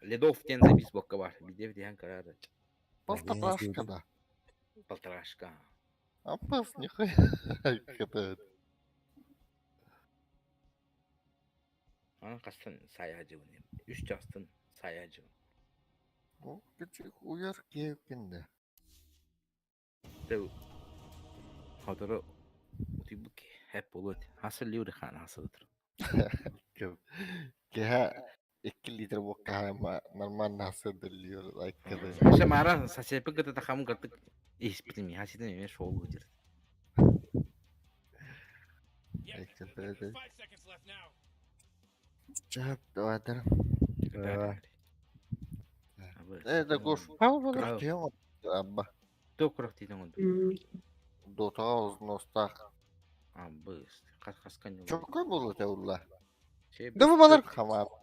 Speaker 13: Ледов тен запись бокка бар. Бидев дихан карады.
Speaker 6: Полторашка да.
Speaker 13: Полторашка.
Speaker 6: Апас нихуя.
Speaker 13: Аны кастын саяжыбын. Үч жастын саяжыбын.
Speaker 6: О, кичик уяр киевкинде.
Speaker 13: Теу. Хоторо утибук хеп болот. Хасыл лиури хан хасылдыр.
Speaker 6: Кеха 2 литр бокка нормально хасыдыр айткады.
Speaker 13: Ша мара сасепи гыта тахам гытык испитими хасиден эме шоу гыдыр.
Speaker 6: Айткады. Чап давайдар. Это гош. Абба.
Speaker 13: То курак тиден онду.
Speaker 6: Дота озностах.
Speaker 13: Абыс. Кас каскан.
Speaker 6: Чокой болу теулла.
Speaker 4: Да bu балар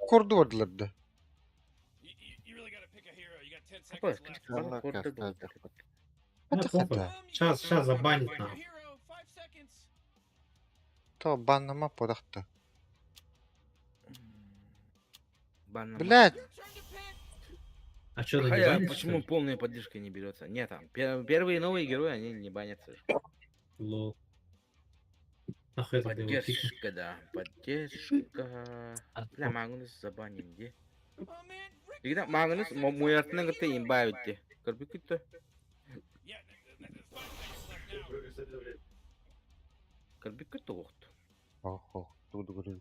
Speaker 4: корду бардылар да.
Speaker 12: Сейчас, сейчас забанит нахуй.
Speaker 4: То баннама подахта. Блядь.
Speaker 12: А что, не
Speaker 13: Хотя,
Speaker 12: банит,
Speaker 13: почему
Speaker 12: что ли?
Speaker 13: полная поддержка не берется? Нет, там первые новые герои, они не банятся.
Speaker 12: Лол. Нахуй это было?
Speaker 13: Поддержка, да, поддержка. Бля, Магнус забаним, где? Дигда Магнус муяртынан кытта имба битти. Көрбүк күттө. Көрбүк күттө оқты.
Speaker 4: Охо, туду көрү.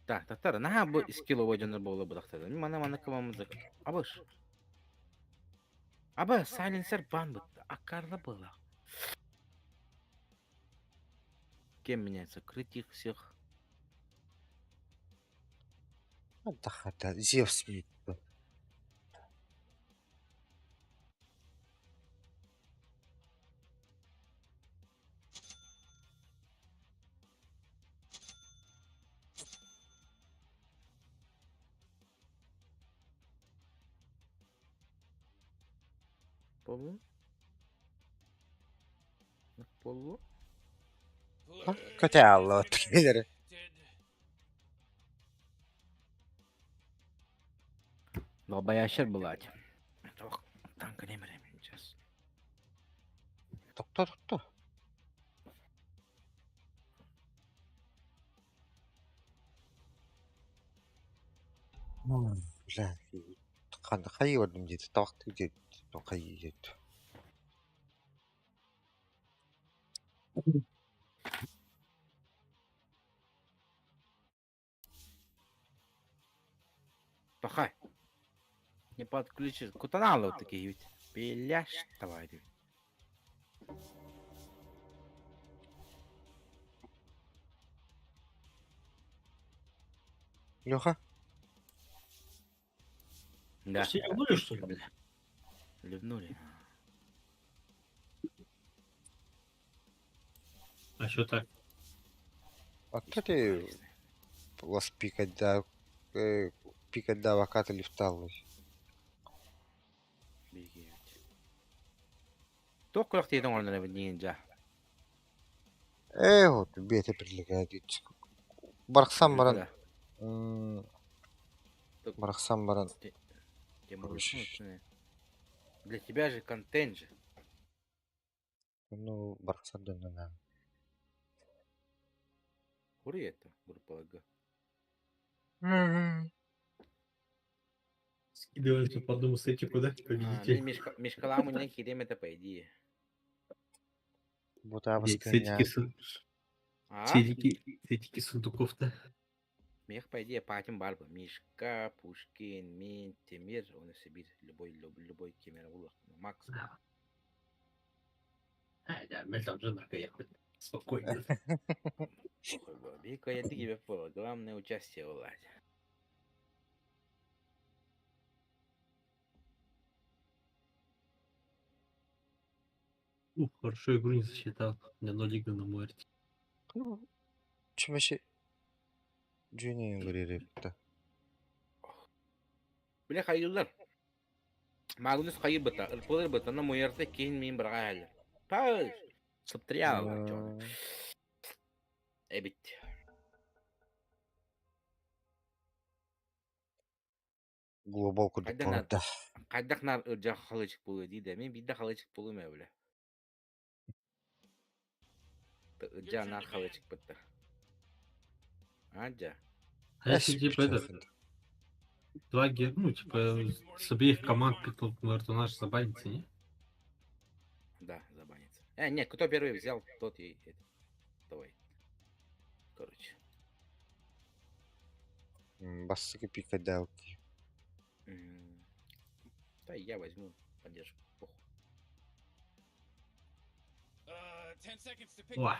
Speaker 13: Так, тактар, на бу скилловой дьоннор буола быдахтады. Мана мана кымамызык. Абыш. Аба, сайленсер бан бытты. Акарла была. Кем меняется? Крыть их всех.
Speaker 4: Хата, Зевс бит.
Speaker 13: Полу? Полу?
Speaker 4: Көтө алла оттулары.
Speaker 13: Долбоящер была. Танка не времени сейчас.
Speaker 4: Токто, токто. Бля, хайы бардым дейді, табақты дейді, хайы дейді.
Speaker 13: Пахай. Не подключишь. Кутаналы вот такие ведь. Беляш давай.
Speaker 4: Леха?
Speaker 13: Да.
Speaker 12: Все ливнули, что ли, бля?
Speaker 13: Ливнули.
Speaker 12: А что так?
Speaker 4: А кто ты вас пикать пикать да ваката лифталый?
Speaker 13: Туох күрэхтиһитин оҥорон эрэбин нинджа?
Speaker 4: Э, вот, бете предлагает. Барахсан баран. Барахсан баран.
Speaker 13: Для тебя же контент же.
Speaker 4: Ну, барахсан да.
Speaker 13: Хури это, группа Г.
Speaker 12: Скидываемся по одному сетику, да? Победитель.
Speaker 13: Мешкаламу не кидем это по идее.
Speaker 12: Сетики, сетики, сетики сундуков-то.
Speaker 13: Мех, по идее, патим барба. Мишка, Пушкин, Мин, Темир, он Сибирь, любой, любой, любой кемер улах. Макс.
Speaker 12: А, да, мы там же ехать. Спокойно.
Speaker 13: Бика, я тебе Главное участие владь.
Speaker 12: Ух, хорошо игру не засчитал. У меня 0 игр на Муэрте.
Speaker 4: Чем вообще? Джуни говорили, да.
Speaker 13: Бля, хайылар. Магнус хайыбыта, ырпылыр быта, на Муэрте кейн мин бирга әлі. Паш! Сыптырял. Эбит.
Speaker 4: Глобал куда
Speaker 13: Кайдах нар ыржа халычык болу дейді. Мен бидде халычык болу ме бля. Ыржа нар халычык бітті. Аджа.
Speaker 12: А если типа этот... Два ге... Ну, типа, с обеих команд пикнул Муэрту наш забанится, не?
Speaker 13: Да, забанится. Нет, кто первый взял, тот и... Давай. Короче.
Speaker 4: Бассыки пикадалки.
Speaker 13: Да, я возьму поддержку. Похуй.
Speaker 12: Ой.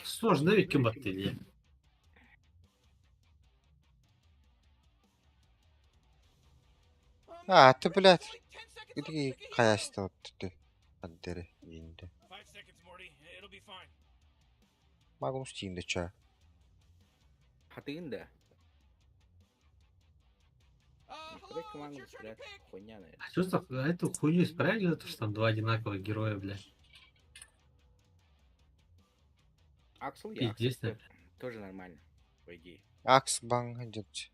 Speaker 12: Сложно, ведь кем ты,
Speaker 4: А, ты, блядь. Иди каясты вот ты. Аддere yindi. Магнус тиинде ча.
Speaker 13: Хатыгын да. Магнус, блядь, хуйня, наверное.
Speaker 12: А что за эту хуйню исправили, то что там два одинаковых героя, блядь?
Speaker 13: Аксел я.
Speaker 12: Пиздец,
Speaker 13: Аксел, тоже нормально, по идее.
Speaker 4: Акс банг идет.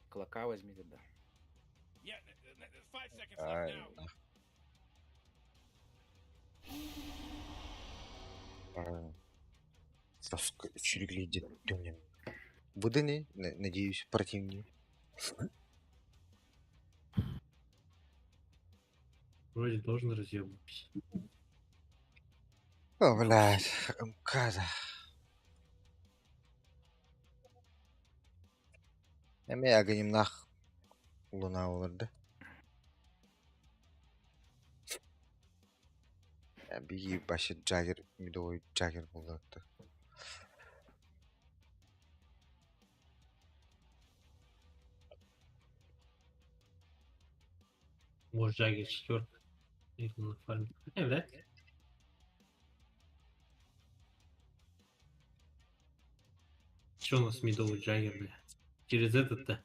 Speaker 13: Клока возьми тогда.
Speaker 4: Выдани, надеюсь, противник.
Speaker 12: Вроде должен разъебывать.
Speaker 4: О, блядь, МК-да. Эме агонимнах луна оларды. Биги башы Джаггер, медовый Джаггер боларды.
Speaker 12: Может, Джаггер четвертый. Их на фарме. Хотя, вряд ли. Че у нас медовый Джаггер, бля? Через этот-то.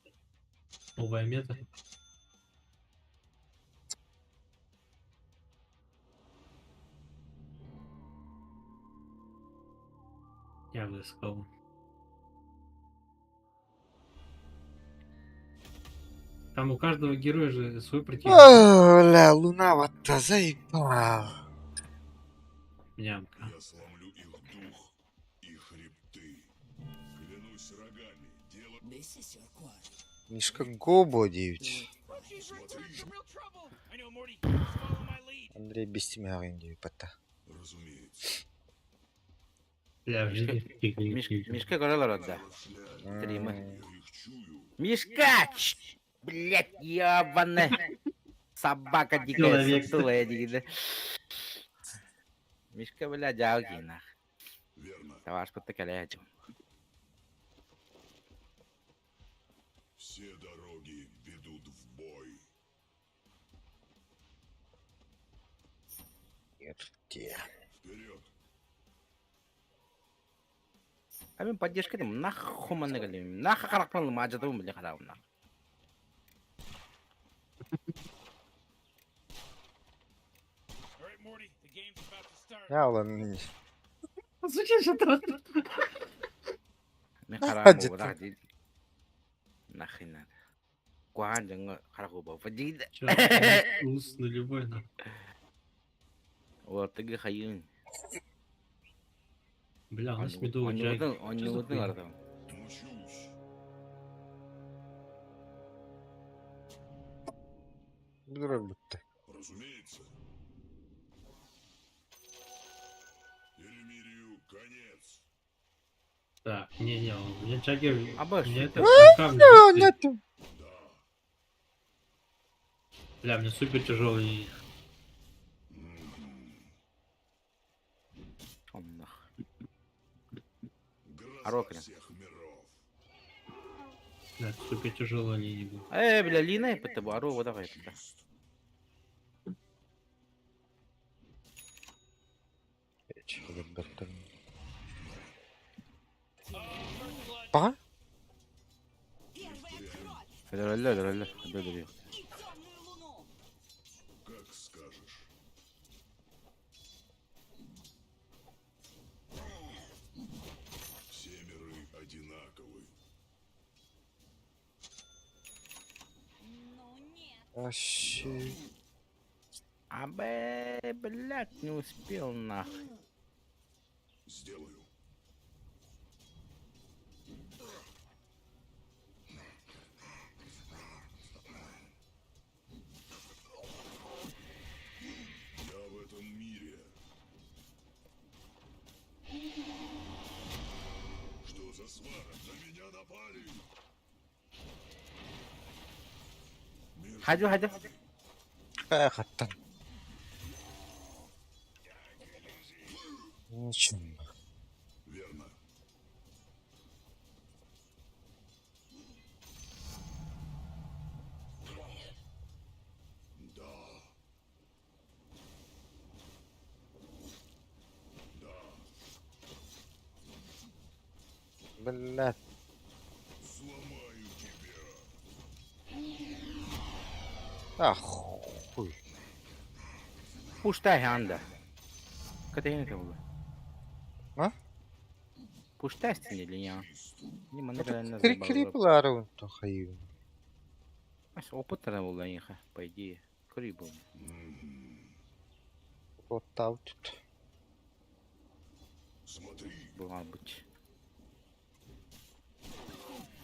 Speaker 12: Новая мета. Я выскал. Там у каждого героя же свой противник.
Speaker 4: О, бля, луна вот-то заебал.
Speaker 12: Нямка.
Speaker 14: Я сломлю их дух и хребты. Клянусь рогами, дело...
Speaker 4: Мишка Гобо 9.
Speaker 9: She's returned from real trouble. I know, Morty. Just follow my lead.
Speaker 4: Андрей бестимэҕин диэбиппэтэ.
Speaker 14: Разумеется.
Speaker 12: Бля, в жизни таких не
Speaker 13: Миш-
Speaker 12: видел.
Speaker 13: Мишка көрөлөр да. Стримы.
Speaker 14: Я их чую.
Speaker 13: Мишка! Блять, ебаная! Собака дикая,
Speaker 12: Человек.
Speaker 13: сутулая дикая. Мишка, бля, дялги, нах.
Speaker 14: Верно.
Speaker 13: Товарищ подтакаляю.
Speaker 14: Все дороги ведут в бой. Вперед!
Speaker 13: А мен поддержка дим, нахуй манна галим. Нахуй харакпан мажадым, бля, харам, нах.
Speaker 9: All right, Morty. The game's about to start.
Speaker 4: Я улан
Speaker 12: Зачем же это?
Speaker 13: Мен харам
Speaker 4: Хадит.
Speaker 13: була ди. Нахрен надо. Куан жаңы харагу ба. Фадид.
Speaker 12: Чё, ус нулевой, на.
Speaker 13: Вот ты хайын.
Speaker 12: Бля, у нас медовый джаггер.
Speaker 13: Он
Speaker 12: Чё
Speaker 13: не
Speaker 12: за
Speaker 13: удын
Speaker 12: хуйня?
Speaker 13: ардым.
Speaker 14: Мчусь.
Speaker 4: Бүтэ.
Speaker 14: Разумеется. Перемирию конец.
Speaker 12: Так, не-не, у меня Джаггер...
Speaker 13: Аба,
Speaker 12: У меня
Speaker 13: что
Speaker 12: это... камни висит. Бля, у меня супер тяжелый.
Speaker 13: Он нах.
Speaker 14: Гроза
Speaker 13: Арокрин.
Speaker 14: всех миров.
Speaker 12: Бля, супер тяжелый линия был.
Speaker 13: Э, бля, Лина, это бару, вот давай.
Speaker 14: Чист.
Speaker 4: Ба?
Speaker 13: Өлө, өлө, өлө, өлө.
Speaker 14: Как скажешь. Все миры одинаковы.
Speaker 4: Вообще.
Speaker 13: Абе, блядь, не успел нах.
Speaker 14: Сделаю. Я в этом мире. Что за свара? На меня напали! Между
Speaker 13: Хадю, хадю.
Speaker 4: Хаттан. Ничего.
Speaker 14: Верно. Да. Да.
Speaker 4: Блядь.
Speaker 14: Сломаю тебя.
Speaker 4: А хуй.
Speaker 13: Пуштай анда. Категория было.
Speaker 4: А?
Speaker 13: Пуштай или не? Не манна
Speaker 4: Криплары он то хайын.
Speaker 13: Опыт була инха, по идее. Крибл.
Speaker 4: Вот тут.
Speaker 14: Смотри.
Speaker 13: Была быть.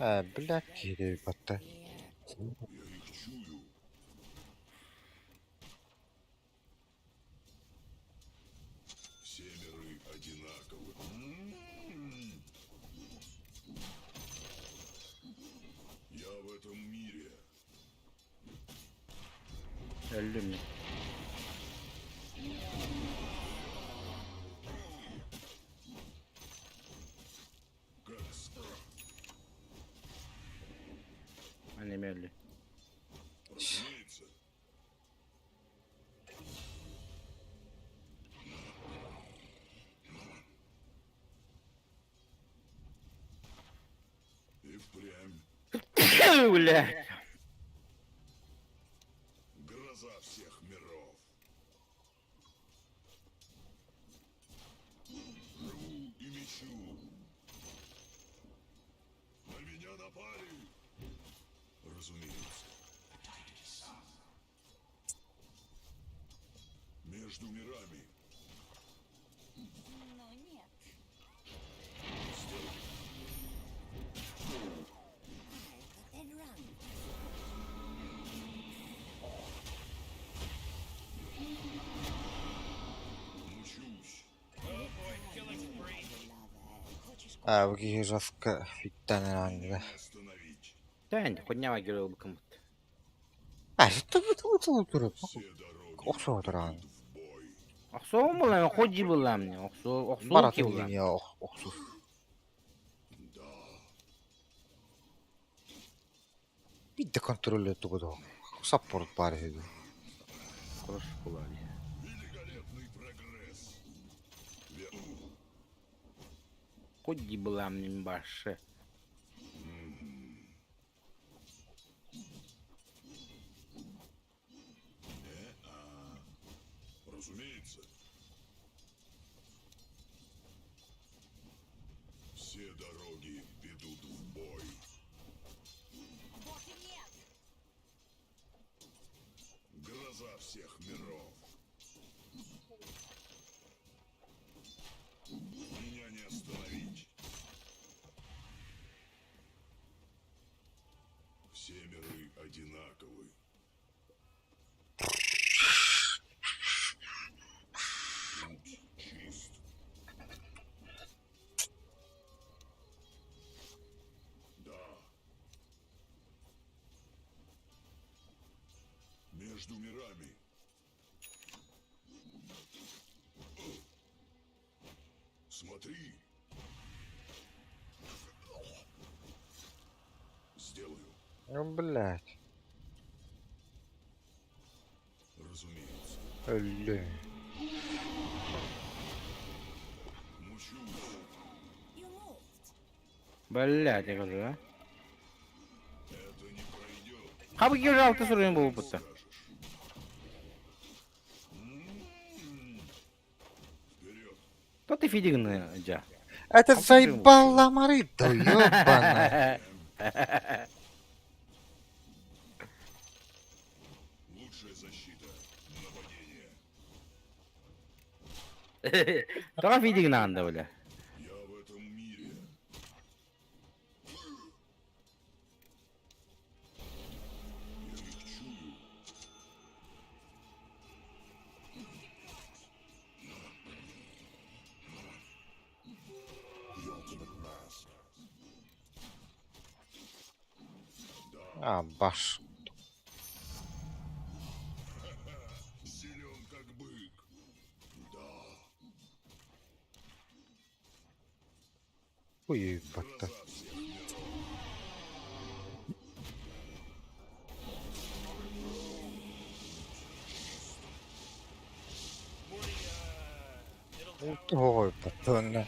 Speaker 4: А, блядь, кири батта.
Speaker 14: Я их чую. Все миры одинаковы. М-м-м. Я в этом мире.
Speaker 13: Өлүм.
Speaker 14: Как скажешь.
Speaker 13: Анемели.
Speaker 14: Разумеется. И впрямь
Speaker 13: Блядь.
Speaker 14: гроза всех миров. Рву и мечу. На меня напали. Разумеется. Между мирами.
Speaker 10: Ну нет.
Speaker 14: Сделай.
Speaker 8: Then run.
Speaker 4: А, бу киһи жестко фиттан эрэ
Speaker 13: Тань, хуйня герой быкымыт.
Speaker 4: А, что вы тут турып? Охсоо туран.
Speaker 13: Охсоо булам, ходжи булам не. Охсоо, охсоо
Speaker 4: Баратын
Speaker 13: ки булам.
Speaker 4: линия охсуу. Бидде контроль тугу Саппорт бар edi.
Speaker 13: Хорош була.
Speaker 14: Великолепный прогресс.
Speaker 13: Ходжи булам не баше.
Speaker 14: Разумеется. Все дороги ведут в бой.
Speaker 10: Больше нет!
Speaker 14: Гроза всех миров. Меня не остановить. Все миры одинаковы. Путь чист. Да. Между мирами. Смотри. Сделаю.
Speaker 4: Ну, блядь.
Speaker 14: Разумеется.
Speaker 4: Өллө.
Speaker 14: Мучусь.
Speaker 10: You moved.
Speaker 13: Блядь, я говорю, а.
Speaker 14: Это не пройдет.
Speaker 13: Хабы герой алты суруйын болуп бутта.
Speaker 14: Вперед.
Speaker 13: То ты фидигны жа.
Speaker 4: Это заебала Марита, ёбана.
Speaker 14: Лучшая защита. Нападение.
Speaker 13: Тоға фидигны анда бля.
Speaker 14: Я в этом мире. Я их чую. The ultimate mask.
Speaker 4: А, баш.
Speaker 14: Силен как бык. Да.
Speaker 4: Ой, батта.
Speaker 14: Гроза всех миров.
Speaker 4: Ой, батта.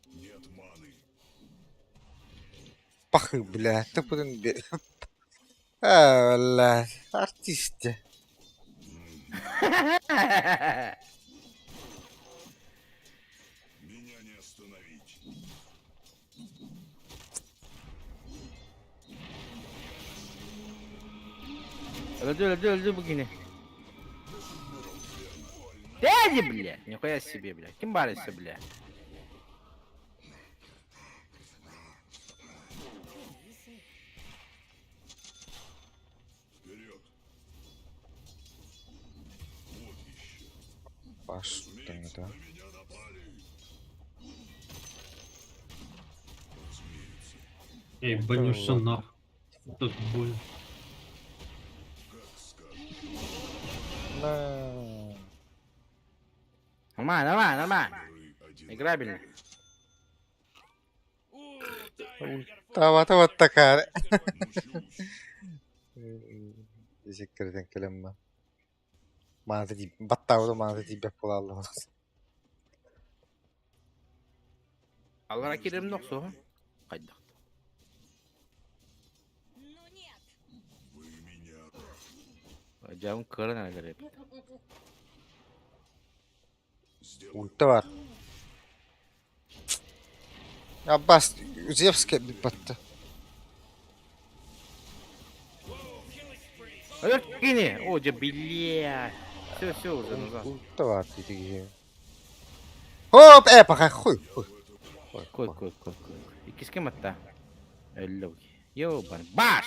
Speaker 14: Нет маны.
Speaker 4: Пахы, бля. Ты будем... А, бля. Артист.
Speaker 14: Меня не остановить.
Speaker 13: Öldü öldü öldü bugünü. Дяди, бля! Нихуя себе, бля. Ким барыся, бля?
Speaker 14: Вперед. Вот еще.
Speaker 4: Баш,
Speaker 14: Разумеется,
Speaker 4: да.
Speaker 14: на меня напали. Разумеется.
Speaker 12: Эй, банишься нахуй. Тут больно.
Speaker 14: Как скажешь.
Speaker 4: На.
Speaker 13: Нормально, нормально, нормально.
Speaker 14: Миры одинаковы.
Speaker 13: Играбельно.
Speaker 4: Тавата вот такая.
Speaker 14: Мучусь.
Speaker 4: Teşekkür ederim kelamma. Bana deyip, battağda bana deyip yapılarla.
Speaker 13: Аллара кирим ноксу. Кайдак.
Speaker 10: Ну нет!
Speaker 14: Вы меня
Speaker 13: Жабын кырын әлер.
Speaker 14: сделаю.
Speaker 4: Ulti var. Abbas Zeus bir battı.
Speaker 13: Өлөр кини. О, же бля. Все, все уже назад.
Speaker 4: Ulti var dedi ki. Hop, e bak хуй. Хуй.
Speaker 13: Кой, кой, кой, кой. Икис кем атта? Өллө. Йо, бар. Баш!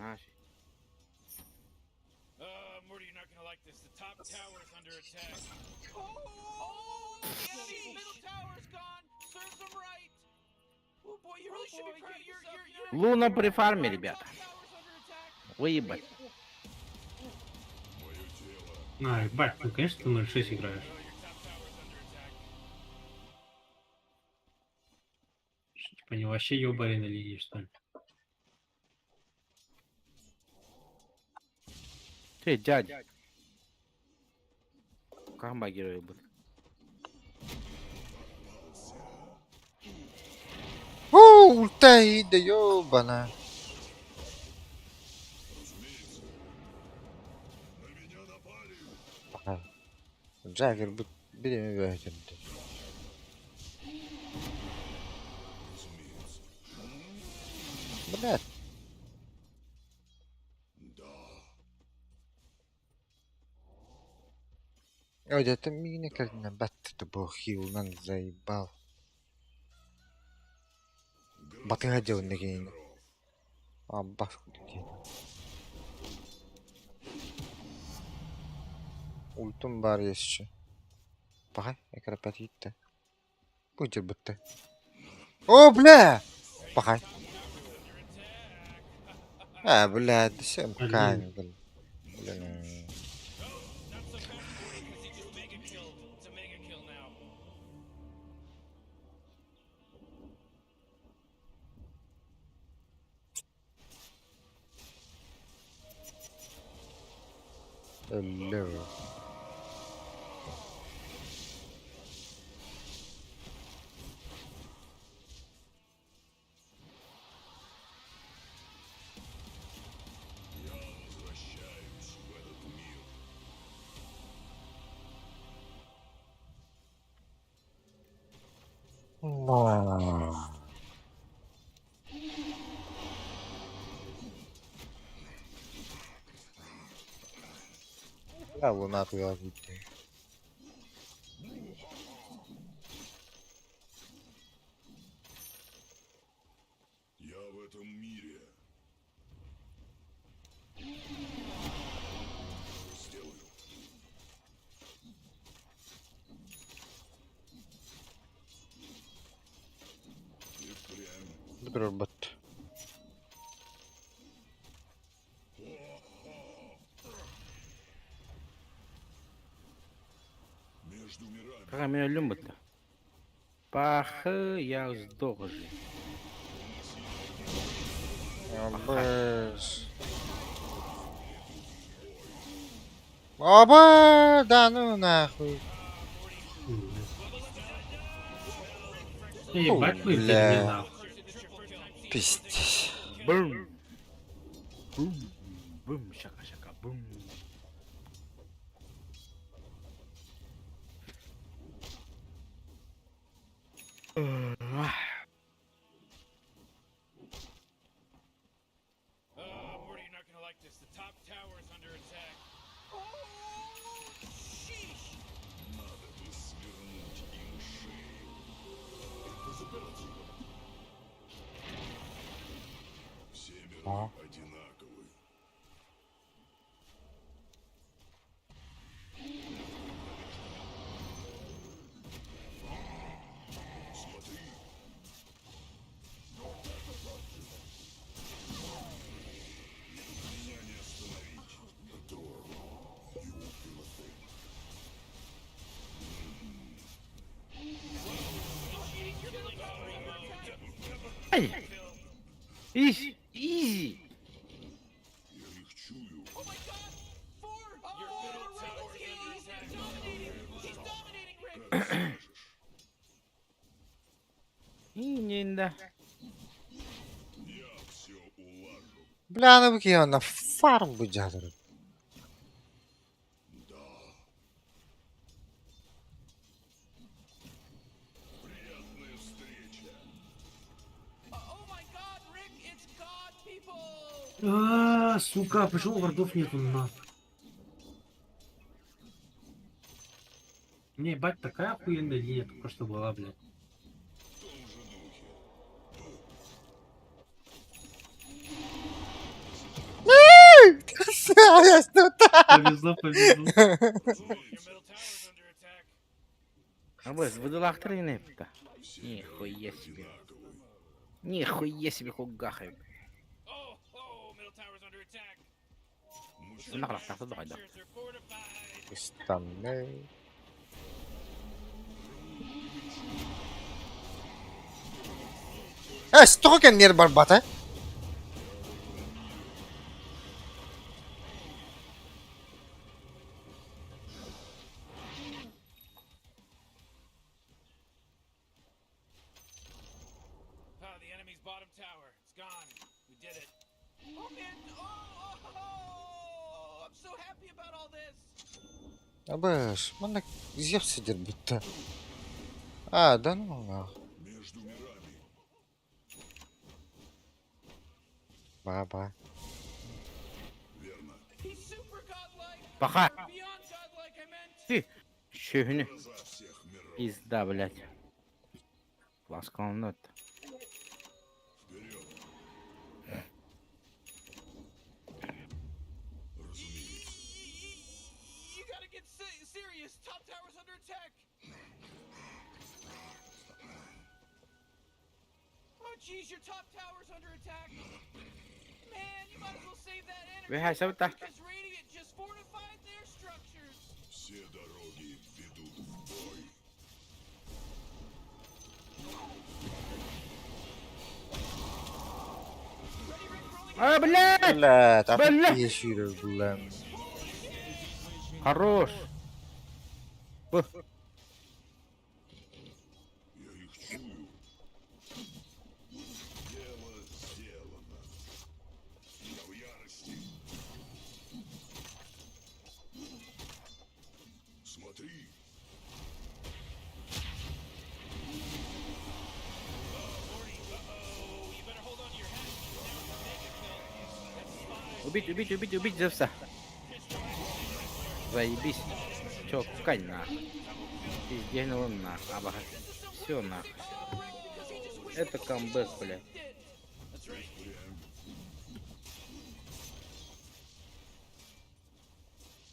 Speaker 13: Наша.
Speaker 9: Morty, you're not gonna like this. The top tower is under attack. Oh, the enemy's middle tower's gone. Serves them right. Oh boy, you really should be proud of yourself. You're
Speaker 13: Луна при фарме, ребята. Выебать.
Speaker 12: А, ебать, ну конечно ты 0.6 играешь. Что, типа они вообще ёбари на линии, что ли?
Speaker 13: Ты, дядя. Кама герой был.
Speaker 4: Уу, ульта ида, ёбана. Джаггер бу билими бөһөтүндө. Блядь. Ой, да это мина картина бат бу хилнан заебал. Батыга делан деген. А бас деген. Ультум бар еще. Пахай, экрапат гитте. Бу жер бітті. О, бля! Пахай. А, бля, десем камень, блин. Блин. Hello.
Speaker 14: Я возвращаюсь в этот мир.
Speaker 4: На. Я луна туда gitti.
Speaker 14: Я в этом мире. Сделаю. И впрямь
Speaker 4: Робот.
Speaker 14: между мирами.
Speaker 13: Какая меня любит-то? Пах, я сдох же.
Speaker 4: Абэс. Оба, да ну нахуй.
Speaker 12: Ебать мы в
Speaker 4: Бля.
Speaker 12: дерьме, нахуй.
Speaker 4: Пиздец.
Speaker 13: Бум. Бум. Бум, шака-шака, бум.
Speaker 9: Morty, you're not gonna like this. The top tower is under attack. Oh, sheesh!
Speaker 14: Надо бы свернуть им шею. Все миры
Speaker 4: А.
Speaker 14: одинаковы. Смотри. Меня не остановить. Здорово. You won't feel a thing.
Speaker 13: Ай! Изи! Изи!
Speaker 14: Я их чую.
Speaker 9: Your middle tower is under attack. He's dominating, Rick.
Speaker 14: Как скажешь.
Speaker 13: И да.
Speaker 14: Я все улажу.
Speaker 4: Бля, ну бки на фарм бу жадыр.
Speaker 14: Да. Приятная встреча.
Speaker 9: Oh my God, Rick! It's God, people.
Speaker 12: А, сука, почему вардов нету нахуй? Не, ебать, такая охуенная линия только что была, блядь.
Speaker 14: В том же духе.
Speaker 12: Повезло, повезло.
Speaker 13: Абыс, выдалахтар не это. Нихуя себе. Нихуя себе хугахай. Нахрах тахта дохайда.
Speaker 4: Ыстанны. Эс, тоҕо кэннигэр барбата?
Speaker 9: Ah, the enemy's bottom tower. It's gone. We did it. Oh man! Oh, oh, oh! I'm so happy about all this.
Speaker 4: Абыш, манна Зевс сидит будто. А, да ну нах. Баба.
Speaker 13: Паха. Ты. Шөһүнү. Пизда, блядь. Ласкаланат.
Speaker 9: You gotta get se- serious. Top tower's under attack. Oh jeez, your top tower's under attack. Man, you might as well save that energy.
Speaker 13: Вихай, сабыта.
Speaker 9: Because Radiant just fortified their structures.
Speaker 14: Все дороги ведут в бой.
Speaker 13: А, блядь!
Speaker 4: Блядь, а
Speaker 13: Блядь!
Speaker 4: тут блин.
Speaker 13: Хорош. Бу.
Speaker 14: Я их чую. Дело сделано. Я в ярости. Смотри.
Speaker 13: Убить, убить, убить, убить Зевса. Заебись. Чё, кань нахуй. Пиздельного нахуй. Аба. Все нахуй. Это камбэк, блядь.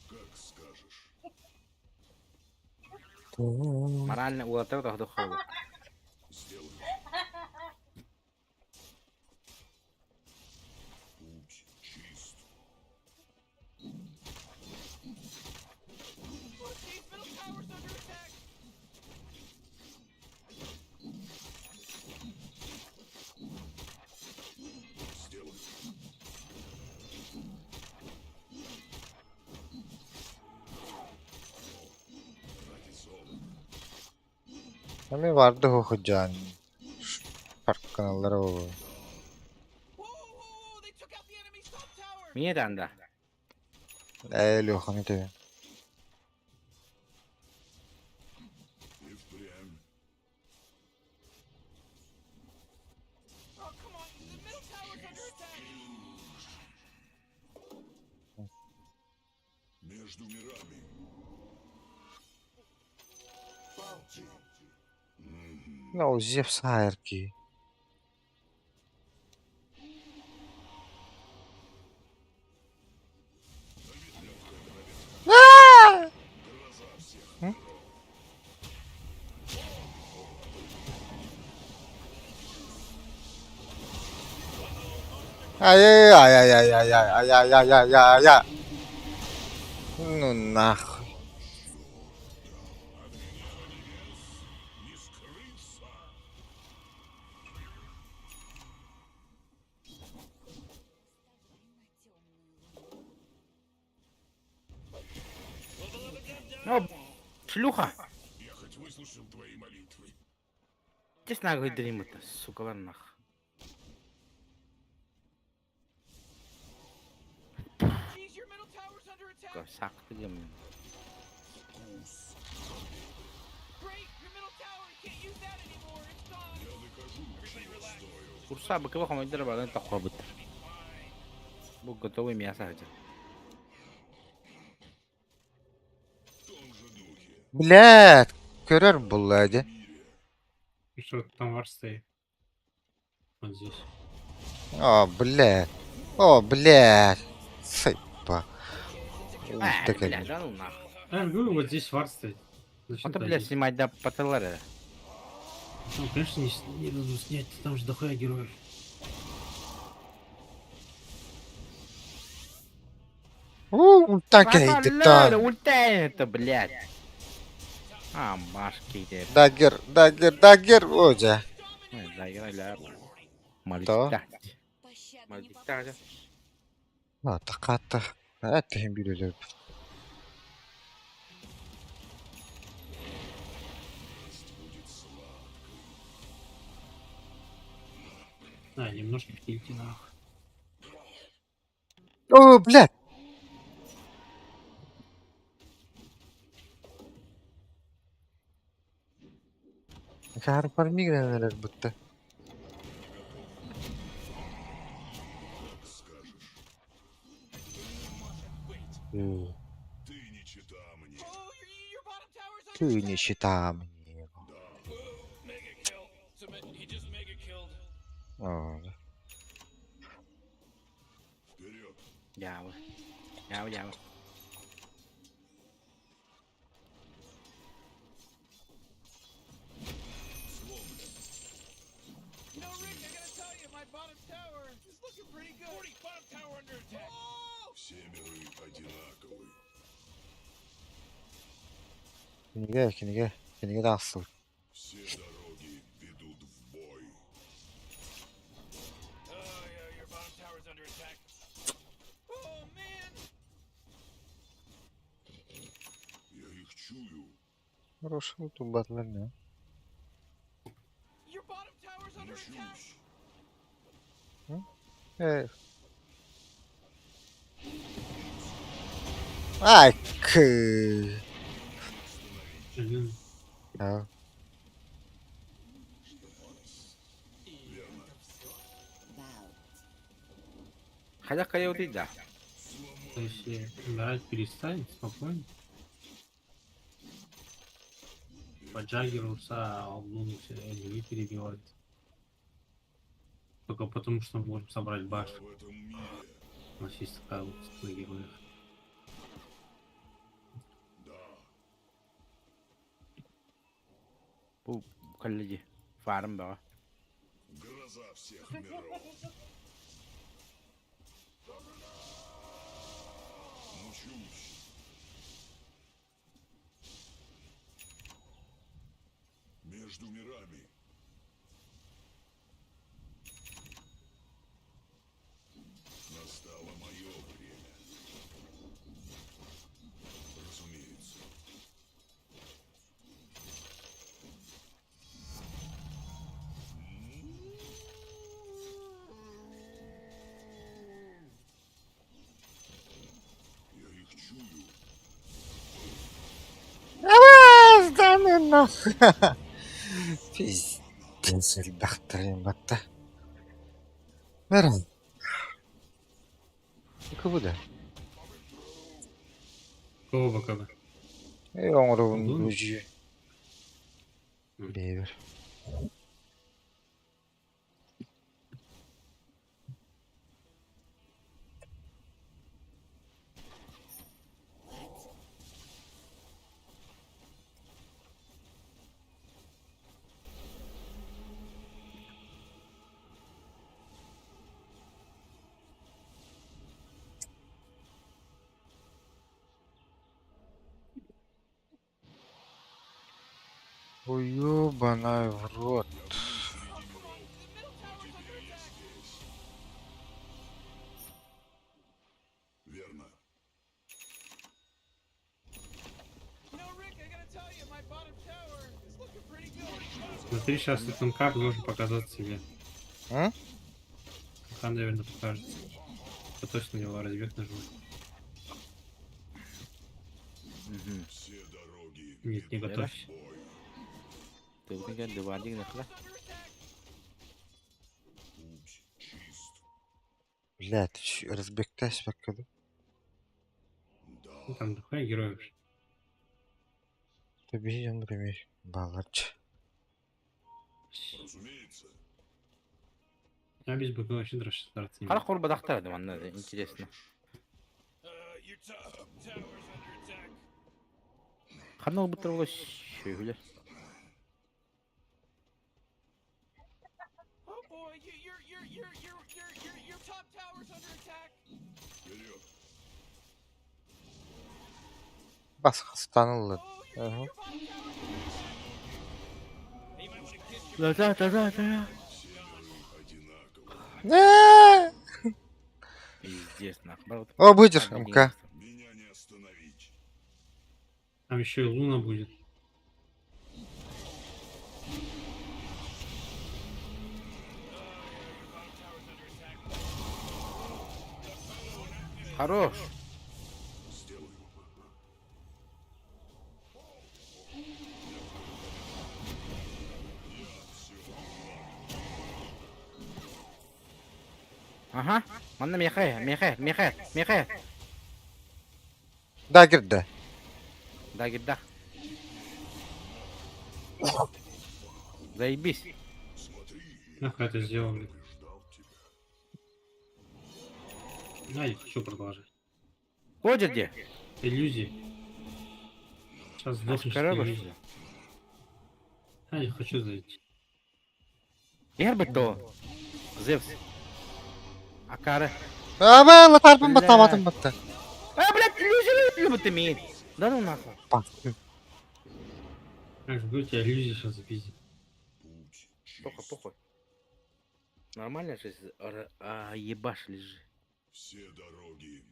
Speaker 14: Как скажешь.
Speaker 13: Морально улатыр тохтохолу.
Speaker 14: Сделаю. Путь чист.
Speaker 9: Oh jeez, middle tower's under attack.
Speaker 14: Сделаю. Ради золота.
Speaker 4: Эми барды хохуджан. Парканаллара ол.
Speaker 9: Whoa, whoa, whoa, they took out the enemy's top tower.
Speaker 13: Мие танда.
Speaker 4: Ээ, Леханы тебе.
Speaker 14: И впрямь.
Speaker 9: Oh, come on, the middle tower's under attack.
Speaker 14: Между мирами. Балти.
Speaker 4: Ну, Зевс айрки.
Speaker 14: Гроза всех
Speaker 4: М? Ай-яй-яй-яй-яй-яй-яй-яй-яй-яй. Ну нахуй.
Speaker 14: не скрыться.
Speaker 13: О, шлюха.
Speaker 14: Я хоть выслушал твои молитвы.
Speaker 13: Здесь нахуй дримы-то, сука, ладно нах.
Speaker 9: Jeez, your middle tower's under attack.
Speaker 13: Сакты гем.
Speaker 14: Вкус.
Speaker 9: Great, your middle tower can't use that anymore. It's gone.
Speaker 14: Я докажу, чего стою.
Speaker 13: Курса быкова хамайдыр бардан тахуа быттыр. Бу готовый мясо хадыр.
Speaker 14: В том же духе.
Speaker 4: Блядь, көрөр булла дии.
Speaker 12: И Что там вар стоит? Вот здесь.
Speaker 4: О, блядь. О, блядь. Сыпа. Ульта
Speaker 13: Бля,
Speaker 4: кэллэ.
Speaker 13: да ну нахуй.
Speaker 12: Я же говорю, вот здесь вард стоит. Зачем
Speaker 13: Это,
Speaker 12: туда
Speaker 13: бля,
Speaker 12: идти?
Speaker 13: снимать да паталары.
Speaker 12: Ну, конечно, не, не дадут снять, там же дохуя героев.
Speaker 4: Уу, ультан кэйдиттан.
Speaker 13: Ульта это, блядь. А, машки де.
Speaker 4: Дагер, дагер, дагер. О, дьэ.
Speaker 13: Маликтать. Маликтать.
Speaker 4: А, таката. Это им бирелер.
Speaker 12: А, немножко в тильте, нахуй.
Speaker 4: О, блядь. Каар пармигренелер бутта. Ты не чита мне. О,
Speaker 13: Дьявол. Дьявол, дьявол.
Speaker 9: You know, Rick, I gotta tell you, my bottom tower is looking pretty good. 40, bottom tower under attack.
Speaker 14: Все миры одинаковы.
Speaker 4: Кинигэ, кинигэ, кинигэ тахсыбыт.
Speaker 14: Все дороги ведут в бой.
Speaker 9: Oh, yeah, your bottom tower's under attack. Oh, man.
Speaker 14: Я их чую.
Speaker 4: Хорошо, тут батлер не.
Speaker 9: Your bottom tower's under attack.
Speaker 4: Э. Ай, к.
Speaker 12: Блин,
Speaker 4: А,
Speaker 13: Хотя кайоты, да.
Speaker 12: то есть, умирать перестань, спокойно. По Джаггеру, Урса, Луну все не перебивают. Только потому, что мы можем собрать башню. У нас есть такая опция на героях.
Speaker 13: Бу коллеги. Фарм баҕа.
Speaker 14: Гроза всех миров. Мучусь. Между мирами. Настало мое время. Разумеется. Я их чую.
Speaker 4: Аваас, да ну нахуй. Пиздец, элбэхтэрин батта. Мэрэн. Кыбыда.
Speaker 12: Кого БКБ?
Speaker 4: Эй, оҥоробун
Speaker 12: Луну?
Speaker 4: бужу. Бэйбер. Ой, ёбаный в рот.
Speaker 14: Верно.
Speaker 9: You know, Rick, I gotta tell you, my bottom tower is looking pretty good.
Speaker 12: Смотри, сейчас этот МК должен показать себе.
Speaker 4: М?
Speaker 12: МК, наверное, покажется. Я точно на него разбег нажму.
Speaker 14: Все дороги
Speaker 12: Нет, не готовься.
Speaker 13: Ты дивандик нахла.
Speaker 14: Путь чист.
Speaker 4: Блядь, разбегтась пока.
Speaker 12: Ну, там дохуя героев. же.
Speaker 4: Табиен пример. Балач.
Speaker 14: Разумеется.
Speaker 12: Я без БК вообще драться не
Speaker 13: Хара
Speaker 12: могу.
Speaker 13: курбадахтар да манна интересно.
Speaker 14: Your top tower's under attack.
Speaker 13: Ханна ылбыттар буолла сүөһүлэр.
Speaker 9: Oh boy, you, your your your your your your your top tower's under attack.
Speaker 14: Вперед!
Speaker 4: Бас хастаныллар. Ага.
Speaker 13: Да да да да да.
Speaker 4: Не!
Speaker 13: Пиздец, нахуй. Брат,
Speaker 4: О, будешь, МК.
Speaker 14: Меня не остановить.
Speaker 12: Там еще и луна будет.
Speaker 13: Хорош.
Speaker 14: Сделаю.
Speaker 13: Ага. Манна мехе, мехе, мехе, мехе.
Speaker 4: Да, кирде.
Speaker 13: Да, гидда. Заебись.
Speaker 12: Нахуй это сделал, блин. Да, я хочу продолжать.
Speaker 13: Ходит где?
Speaker 12: Иллюзии. Сейчас сдохнешь от
Speaker 13: Коробок,
Speaker 12: иллюзий.
Speaker 13: что ли?
Speaker 12: А, я хочу зайти.
Speaker 13: Гербert то. Зевс. Акара.
Speaker 4: Аба, латарбын батта, батын батта.
Speaker 13: А, блядь, иллюзию любит имеет. Да ну нахуй.
Speaker 4: Пах.
Speaker 12: Как же, говорю, тебя иллюзии сейчас запиздит.
Speaker 13: Похуй, похуй. Нормально же, а, ебашь лежи.
Speaker 14: Все дороги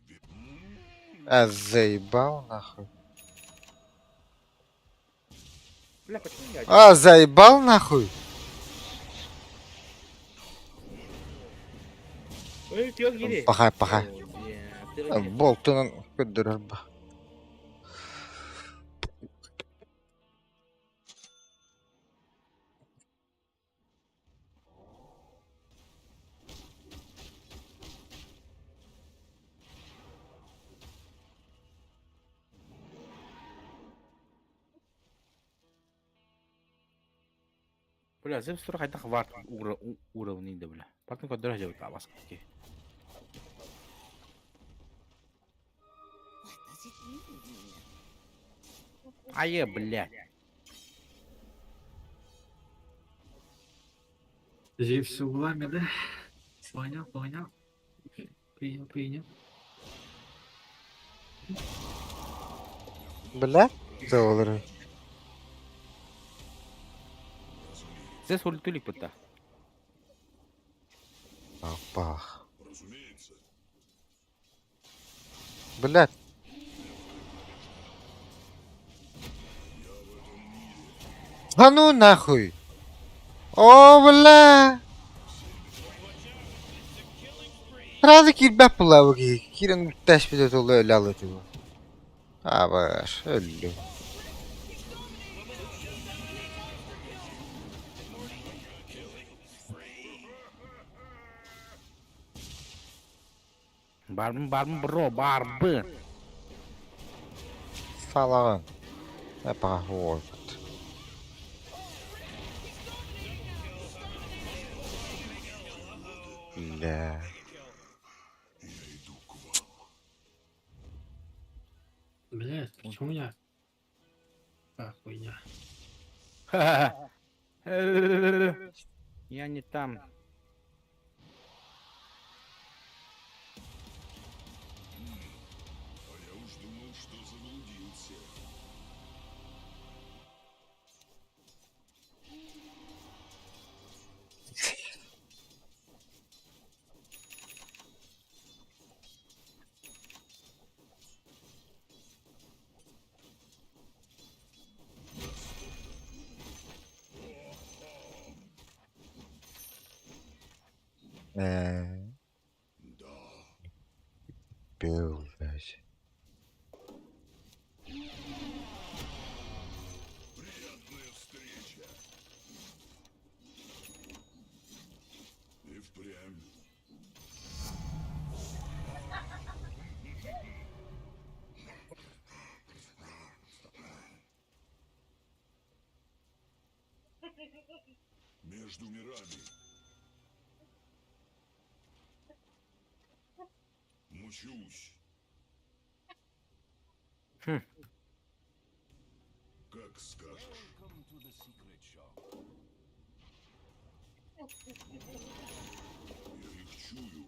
Speaker 4: А, заебал нахуй.
Speaker 13: Бля, почему я один?
Speaker 4: А, заебал нахуй.
Speaker 13: Ой, тёк, гири.
Speaker 4: Пахай, пахай.
Speaker 13: О, бля, ты
Speaker 4: Болтунан көддөрөр ба.
Speaker 13: Бля, Зевс тура хайдах вард уровни да, бля. Партын көддөрөр жабыт абас.
Speaker 10: What does it mean?
Speaker 13: Ае, блядь.
Speaker 12: Здесь все углами, да? Понял, понял. Принял, принял.
Speaker 4: Бля, доллары.
Speaker 13: Зевс ультулик бытта.
Speaker 4: Пах.
Speaker 14: Разумеется.
Speaker 4: Блядь. А ну нахуй. О, бля. Сразу кирбәп була бу ки. Кирен үттәш бит ул өлә алы дип. Абаш, өлдү.
Speaker 13: Барбын, барбын, бро, барбын.
Speaker 4: Салаган. Апа, вот. Бля.
Speaker 12: Блядь, почему я? А, хуйня.
Speaker 13: Я не там.
Speaker 14: А я уж думал, что заблудился.
Speaker 4: Э. Блядь.
Speaker 14: Приятная встреча. И впрямь. Между мирами. Мучусь.
Speaker 13: Хм.
Speaker 14: Как скажешь. Я их чую.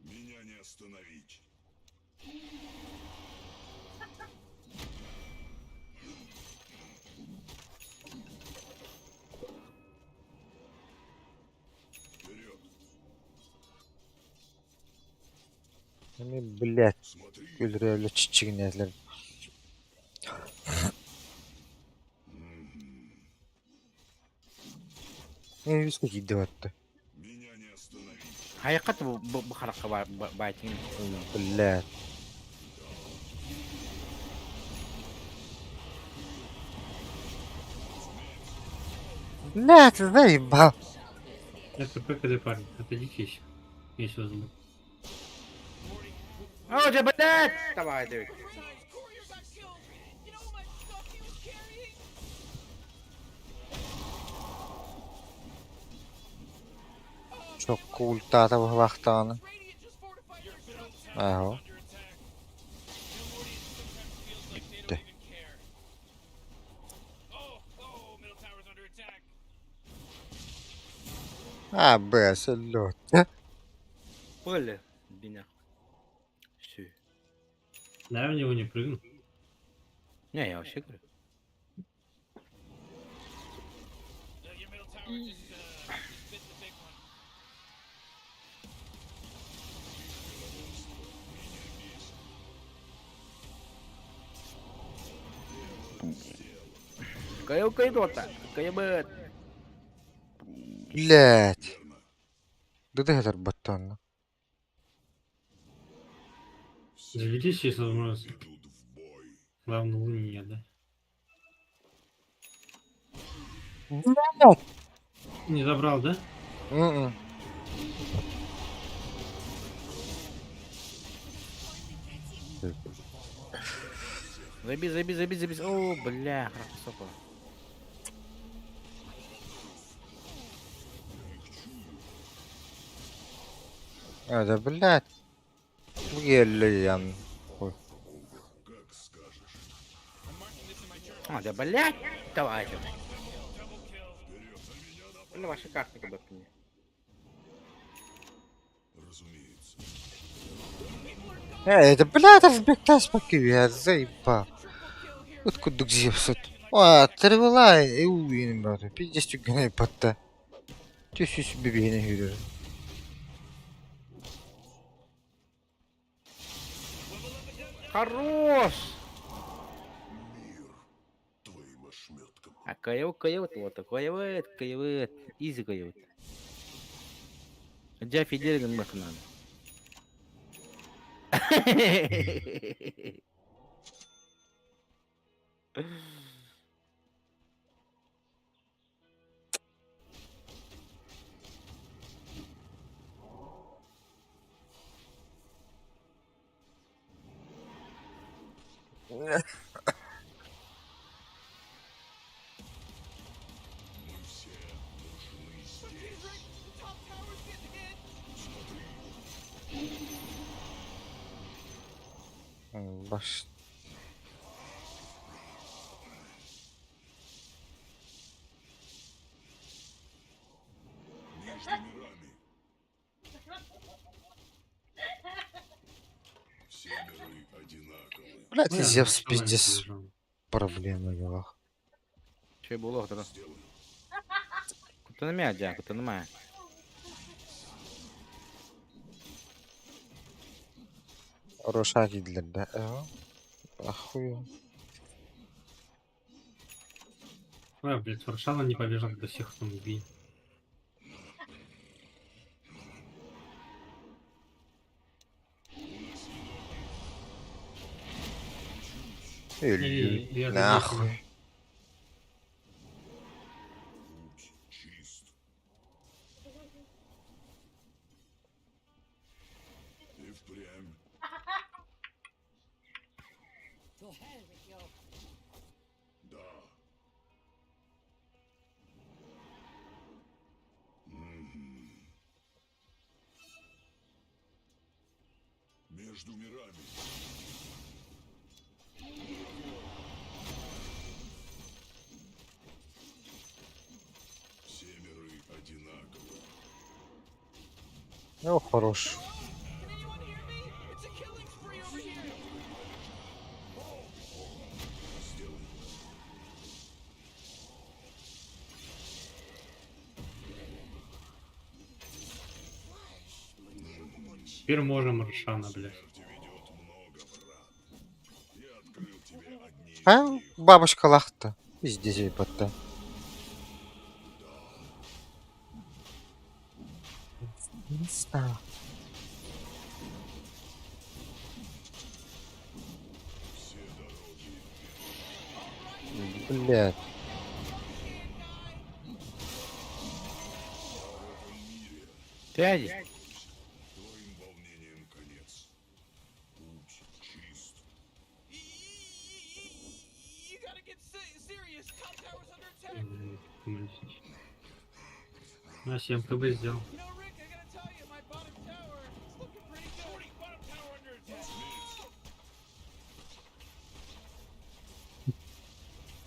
Speaker 14: Меня не остановить. Вперед!
Speaker 4: Эми, блядь, өлөрөлө чичигинээлэр. Э, үскэ киирдэ барда.
Speaker 14: Меня не остановить.
Speaker 13: Хайакат бу бу бу харакка байтин.
Speaker 4: Блядь. Блядь, заебал.
Speaker 12: Это ПКД, парень, отойдите, если возможно.
Speaker 13: О, дьэ, блядь! Давай, давай.
Speaker 4: Чокку ультаата быһылаахтаҕына. Ааһо. Бүттэ. А, Б, салют.
Speaker 13: Поле, бина. Все.
Speaker 12: Да, я в него не прыгну.
Speaker 13: Не, я вообще говорю. Кайы кайы дота, кайы быт.
Speaker 4: Блядь. Дыды хатар баттаанна.
Speaker 12: Заведись, если возможность. Главное, луни нет, да?
Speaker 4: Блядь.
Speaker 12: Не забрал, да?
Speaker 4: М-м.
Speaker 13: Заби, заби, заби, заби. О, бля, хорошо.
Speaker 4: А, да, блядь. Бу киэллэ Ой.
Speaker 13: А, да, блядь. Давай, давай. Бля, ваши карты куда мне.
Speaker 14: Разумеется.
Speaker 4: Э, это, блядь, разбектас я заебал. Вот кудук зевсут. А, тревела и уин, брат. Пиздец, гнай потта. Түс бибине хүрөр.
Speaker 13: Хорош! А кайы кайы вот такой вот, кайы вот, изи кайы вот. Дя фидерин махнан.
Speaker 14: Мы все нужны здесь.
Speaker 4: Баш.
Speaker 14: Между мирами. Все миры одинаковы.
Speaker 4: Блядь,
Speaker 12: Ну, я
Speaker 4: Зевс,
Speaker 12: на шамане
Speaker 4: пиздец.
Speaker 12: побежал.
Speaker 4: Проблема делах.
Speaker 13: Че было тогда? Куда на меня, дя, куда на меня?
Speaker 4: Роша кидлер, да? Ахую.
Speaker 12: Ой, блядь, Варшава не побежал до всех там убей.
Speaker 4: Или
Speaker 12: я же
Speaker 4: нахуй.
Speaker 14: Путь чист. И впрямь.
Speaker 8: To hell with you.
Speaker 14: Да. Мгм. Между мирами. Все миры одинаковы.
Speaker 4: Ну, хорош.
Speaker 12: Теперь можем Рошана, блядь.
Speaker 4: А бабушка лахта. Пиздец, ебать. Не знаю. Блядь.
Speaker 13: Тяди.
Speaker 14: Твоим волнениям конец. Путь чист.
Speaker 9: You gotta get serious. Top tower's under attack.
Speaker 12: На 7 КБ сделал.
Speaker 9: You know, Rick, I gotta tell you, my bottom tower is looking pretty good. Shorty, bottom tower under attack.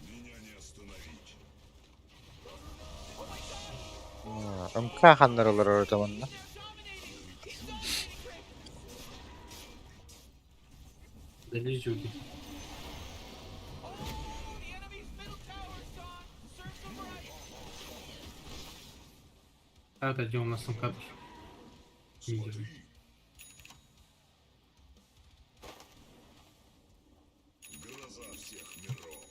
Speaker 14: Меня не остановить.
Speaker 4: МК ханнарылар оротаманна.
Speaker 12: Залезюги. А, это где у нас там катыш? Видели.
Speaker 14: Гроза всех миров.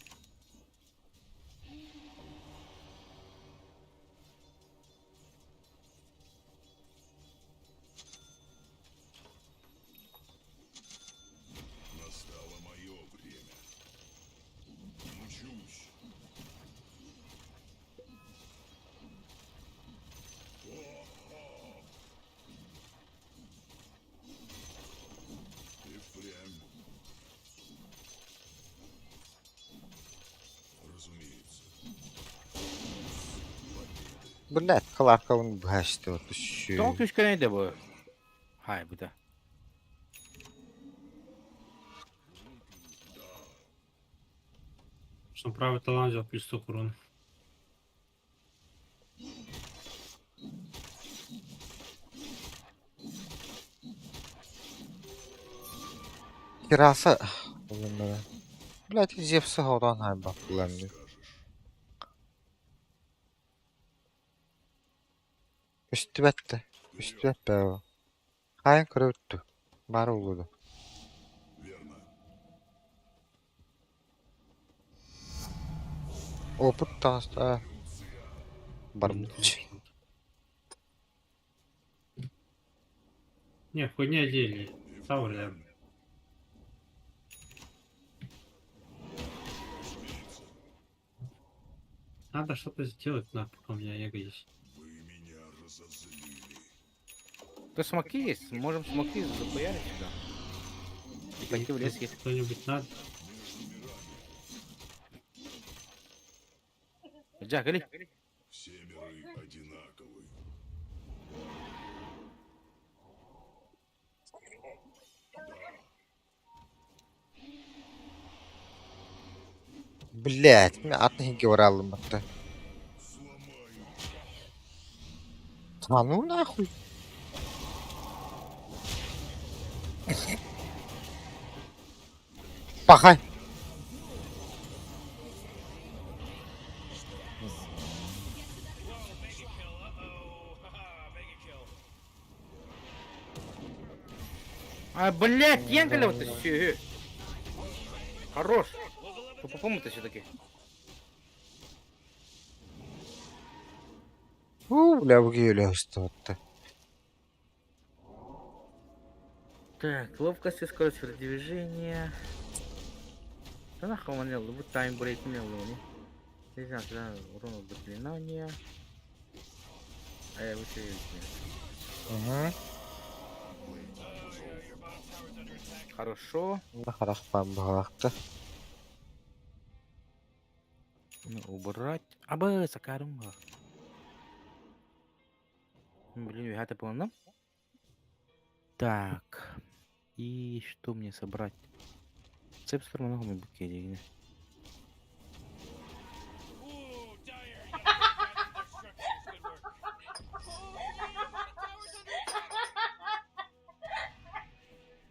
Speaker 14: Настало мое время. Мчусь. О-хо! И впрямь. Разумеется.
Speaker 4: Блядь, Кларковын башты вот еще.
Speaker 13: Тоқ күшкәнәйдә бу. Хай, бу да.
Speaker 12: Что правый талант взял плюс 100 урона.
Speaker 4: Kirası. Блядь, Зевса одан хай бакуланды. Үстүбәтте. Үстүбәт бә. Хайын көрөттү. Бар улуду.
Speaker 14: Верно.
Speaker 4: Опыт таста. Бар.
Speaker 12: Не, хуйня делали. Саур, да. Надо что-то сделать, на, пока у меня эго есть.
Speaker 14: Вы меня разозлили.
Speaker 13: То смоки есть, можем смоки захуярить сюда. И пойти в лес есть.
Speaker 12: Кто-нибудь надо?
Speaker 13: Джак, или?
Speaker 14: Все миры одинаковы.
Speaker 4: Блядь, мен атын хинге баралым батты. А ну нахуй. Пахай.
Speaker 13: А, блядь, Янкалев это все. Хорош. По по-то все-таки.
Speaker 4: У, бля, буги батты.
Speaker 13: Так, ловкость и скорость передвижения. Да нахуй он делал, вот таймбрейк не не. Не знаю, да, урон от заклинания. А я выше
Speaker 4: Угу.
Speaker 13: Хорошо.
Speaker 4: Харахпан бахакты.
Speaker 13: Ну, убрать. Абы, сакарым. Блин, это понял. Так. И что мне собрать? Цепь много мы букетик.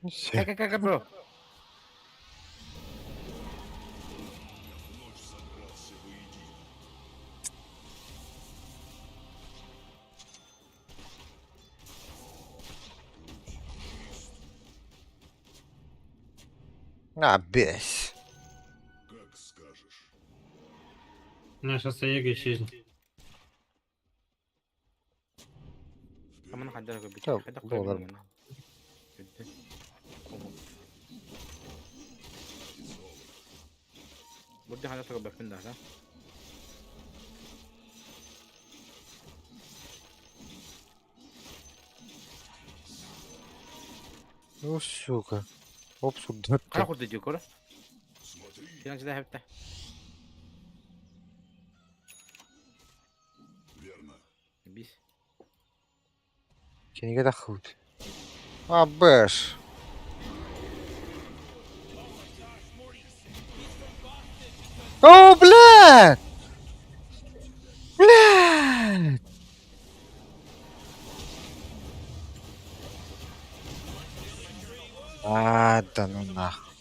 Speaker 4: Все.
Speaker 13: Как, бро?
Speaker 14: Вновь собрался воедино.
Speaker 4: А, бесь.
Speaker 14: Как скажешь.
Speaker 12: У меня сейчас Аега исчезнет.
Speaker 13: Аман хаддар бит.
Speaker 4: Чё,
Speaker 13: Хайдах
Speaker 4: доллар.
Speaker 13: көрбүн маны. Бурда хаддар көрбүн да, да?
Speaker 4: Ну, сука. Оп, сюда.
Speaker 13: Хара курду дии көр. Сен жада хэпта.
Speaker 14: Верно.
Speaker 13: Бис.
Speaker 4: Кинигэ таххыбыт. А, бэш. О, блядь! Блядь! А, да ну нахуй.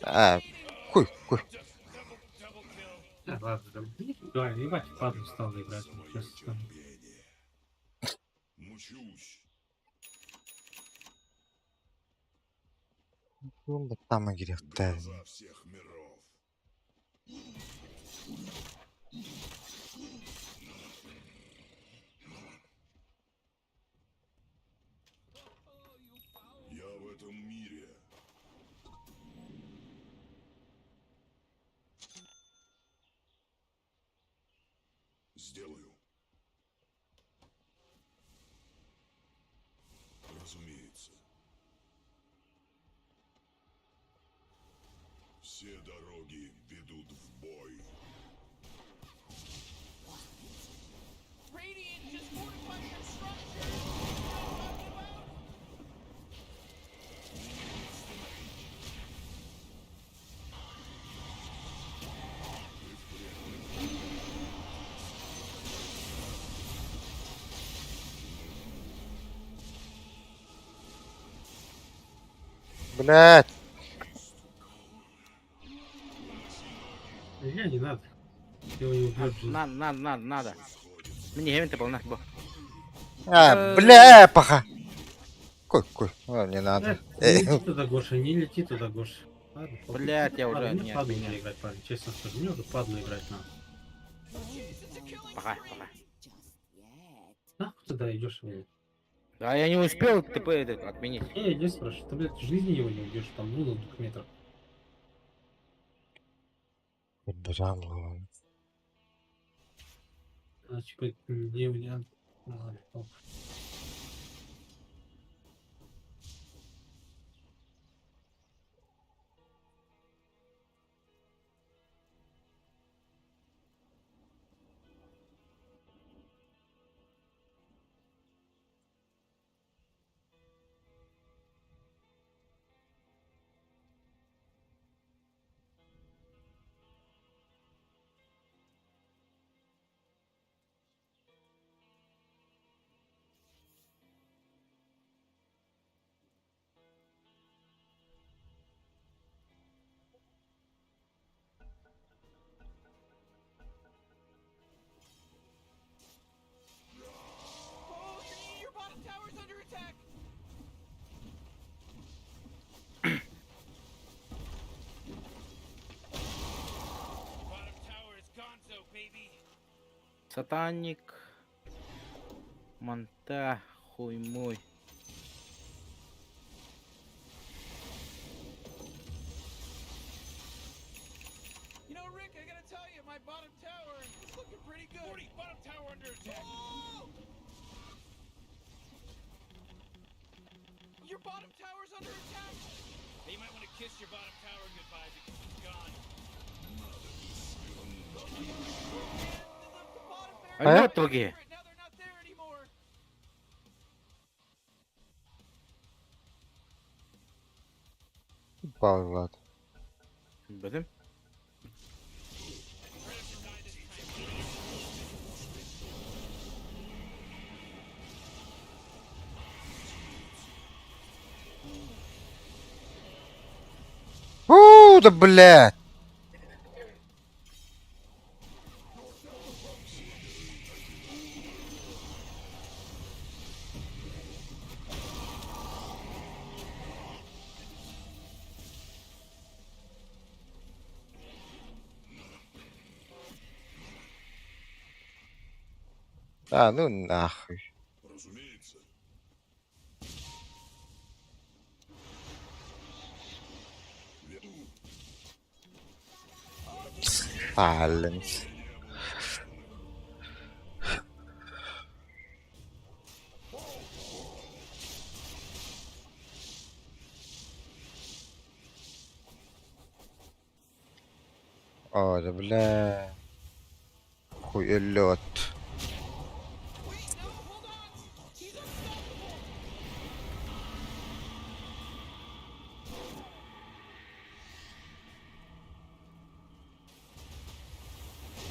Speaker 4: А, хуй, хуй.
Speaker 12: Да, ладно, да, да, ебать, падлу стал играть. Сейчас там.
Speaker 14: Мучусь.
Speaker 4: Там гирехтэ.
Speaker 14: Глаза всех миров. Я в этом мире. Сделаю. Разумеется. Все дороги ведут в бой.
Speaker 9: Radiant just fortified their structures. You know what I'm talking about?
Speaker 4: Блядь.
Speaker 12: Не, не надо. Ты его не убьешь.
Speaker 13: Надо, надо, надо, надо. Мне не ты был нахуй.
Speaker 4: А, бля, паха. Кой, кой. А, не надо.
Speaker 12: Не лети туда, Гоша, не лети туда, Гоша. Ладно, похуй.
Speaker 13: Блядь, я уже
Speaker 12: Ладно, мне
Speaker 13: не
Speaker 12: падлу
Speaker 13: отменяю.
Speaker 12: уже играть, парень, честно скажу, мне уже падлу играть надо.
Speaker 13: Пока, пока.
Speaker 12: Нахуй туда идешь, блядь?
Speaker 13: Да я не успел ТП этот отменить.
Speaker 12: Не, иди спрашиваю, ты, блядь, в жизни его не убьешь, там, ну, на 2 метрах.
Speaker 4: Бля,
Speaker 12: А, типа, не, не, ну, ладно, похуй.
Speaker 9: Oh, your bottom tower's under attack. Bottom tower is gonzo, baby.
Speaker 13: Сатаник. Манта, хуй мой.
Speaker 9: You know, Rick, I gotta tell you, my bottom tower is looking pretty good. 40, bottom tower under attack. Oh! Your bottom tower's under attack. Hey, you might want to kiss your bottom tower goodbye because it's gone.
Speaker 13: А вот ноги.
Speaker 9: Right now
Speaker 4: паузалаат.
Speaker 13: Бөтүм.
Speaker 4: Уу, да блядь! А, ну нахуй.
Speaker 14: Разумеется.
Speaker 4: Silence. О, да бля. Хуй лед.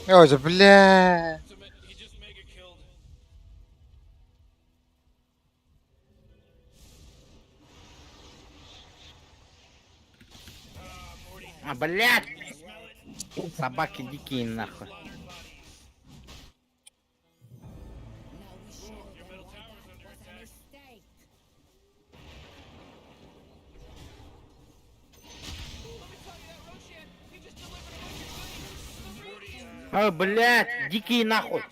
Speaker 4: О, да бля.
Speaker 13: А, блядь! Собаки дикие нахуй. А, блядь, дикие нахуй.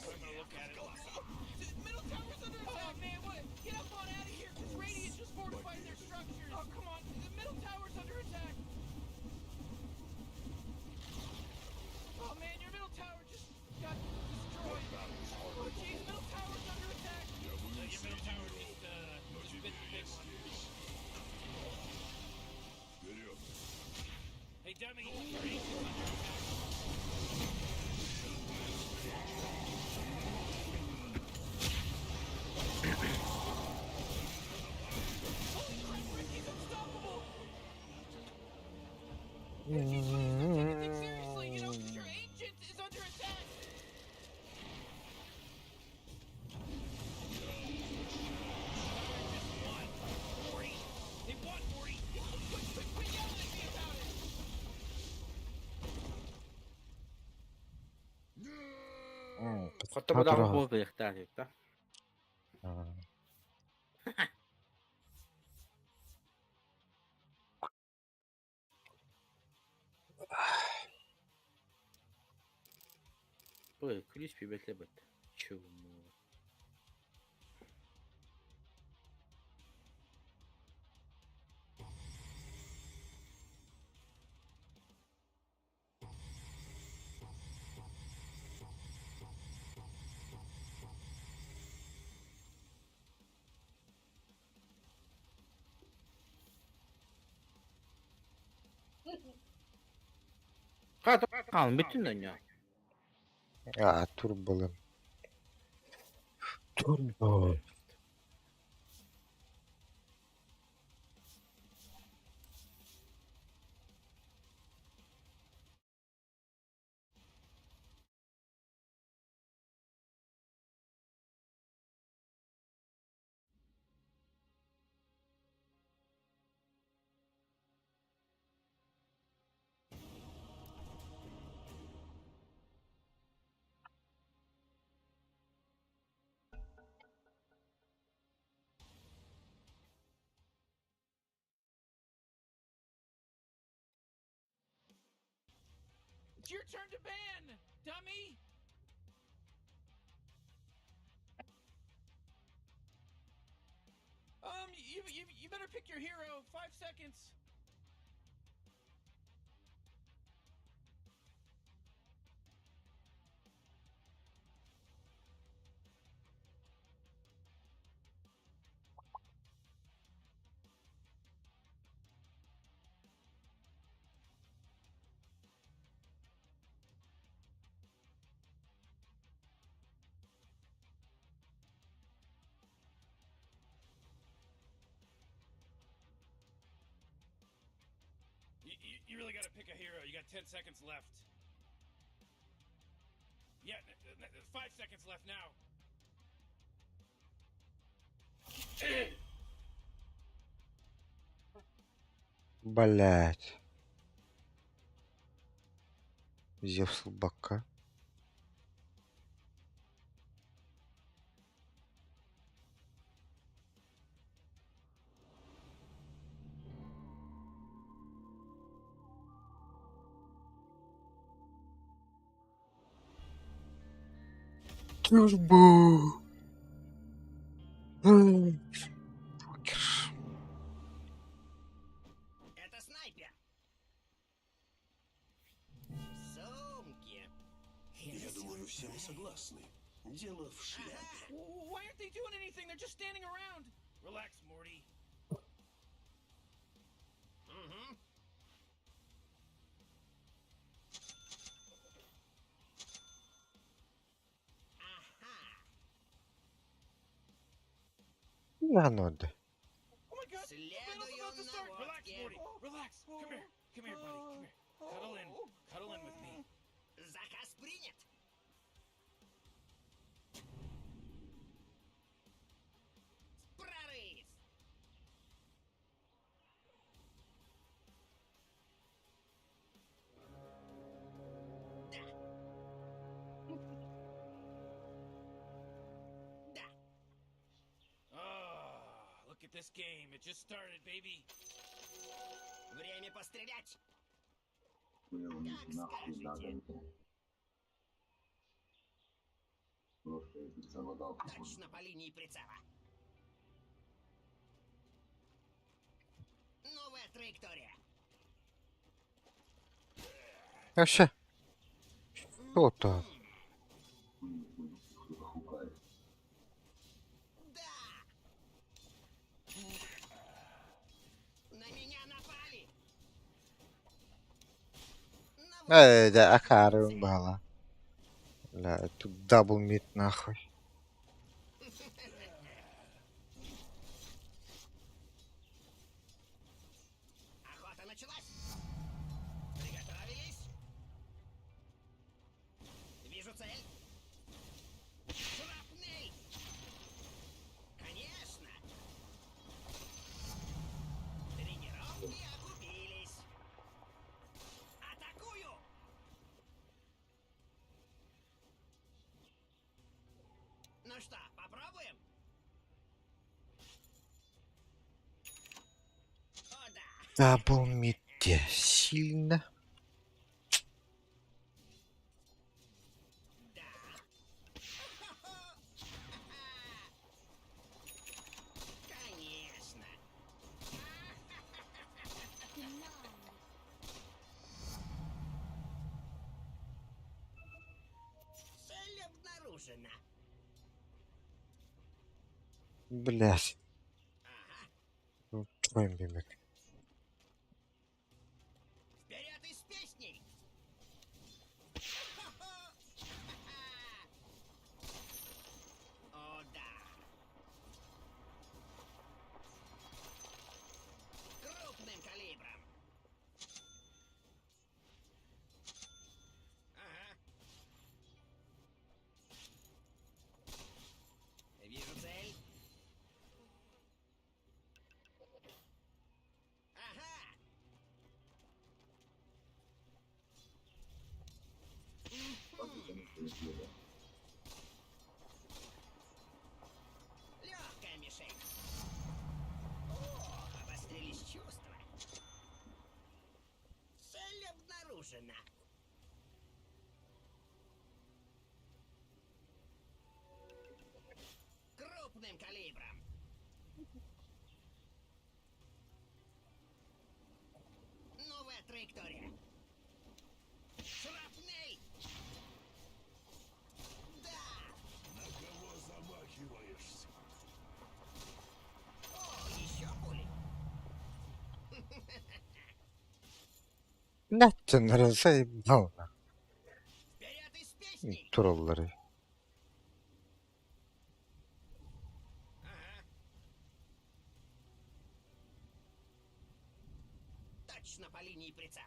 Speaker 9: Hey, dummy, your ancient's under attack.
Speaker 13: Хотя бы дагы болду ыктар да. Ой, күлүс бибетле бит. Чумо. Каалын бүтүн дөнья.
Speaker 4: А, турболы. Турбо.
Speaker 9: It's your turn to ban, dummy. You better pick your hero. 5 seconds. You really gotta pick a hero. You got 10 seconds left. Yeah, 5 seconds left now.
Speaker 4: Блять. Зевс бака. Турбо. Покер.
Speaker 8: Это снайпер. Сумки.
Speaker 14: Я думаю, все мы согласны. Дело в шляпе.
Speaker 9: Why aren't they doing anything? They're just standing around. Relax, Morty.
Speaker 8: Угу. Ага.
Speaker 4: На надо.
Speaker 9: Oh my god! The battle's
Speaker 8: Следую
Speaker 9: about to start. Relax,
Speaker 8: наводке.
Speaker 9: Morty. Relax. Come here. Come here, buddy. Come here. Cuddle in. Cuddle in with me.
Speaker 8: Заказ принят. Прорыв! Да. Да.
Speaker 9: Ah, look at this game. It just started, baby.
Speaker 8: Время пострелять. Как скажете. Точно по линии прицела. Новая траектория.
Speaker 4: Вообще. Что там?
Speaker 8: Да! На меня напали!
Speaker 4: Э, да, акары была. Бля, тут double mid нахуй.
Speaker 8: Охота началась! Приготовились! Вижу цель! Шрапнель! Конечно! Тренировки окупились! Атакую! Ну что, попробуем? О, да!
Speaker 4: Double mid сильно.
Speaker 8: Да. Конечно.
Speaker 10: Nine,
Speaker 8: Цель обнаружена.
Speaker 4: Блять.
Speaker 8: Ага.
Speaker 4: Ну, Твой мимик.
Speaker 8: Вперед и с песней! Хо-хо! О, да! Крупным калибром! Ага. Вижу цель. Ага. Мгм. Легкая мишень. О, обострились чувства. Цель обнаружена. Крупным калибром. Новая траектория. Шрапнель! Да!
Speaker 14: На кого замахиваешься?
Speaker 8: О, еще пули.
Speaker 4: Нахуй заебал.
Speaker 8: Вперед и с песней!
Speaker 4: Троллеры.
Speaker 8: Ага. Точно по линии прицела.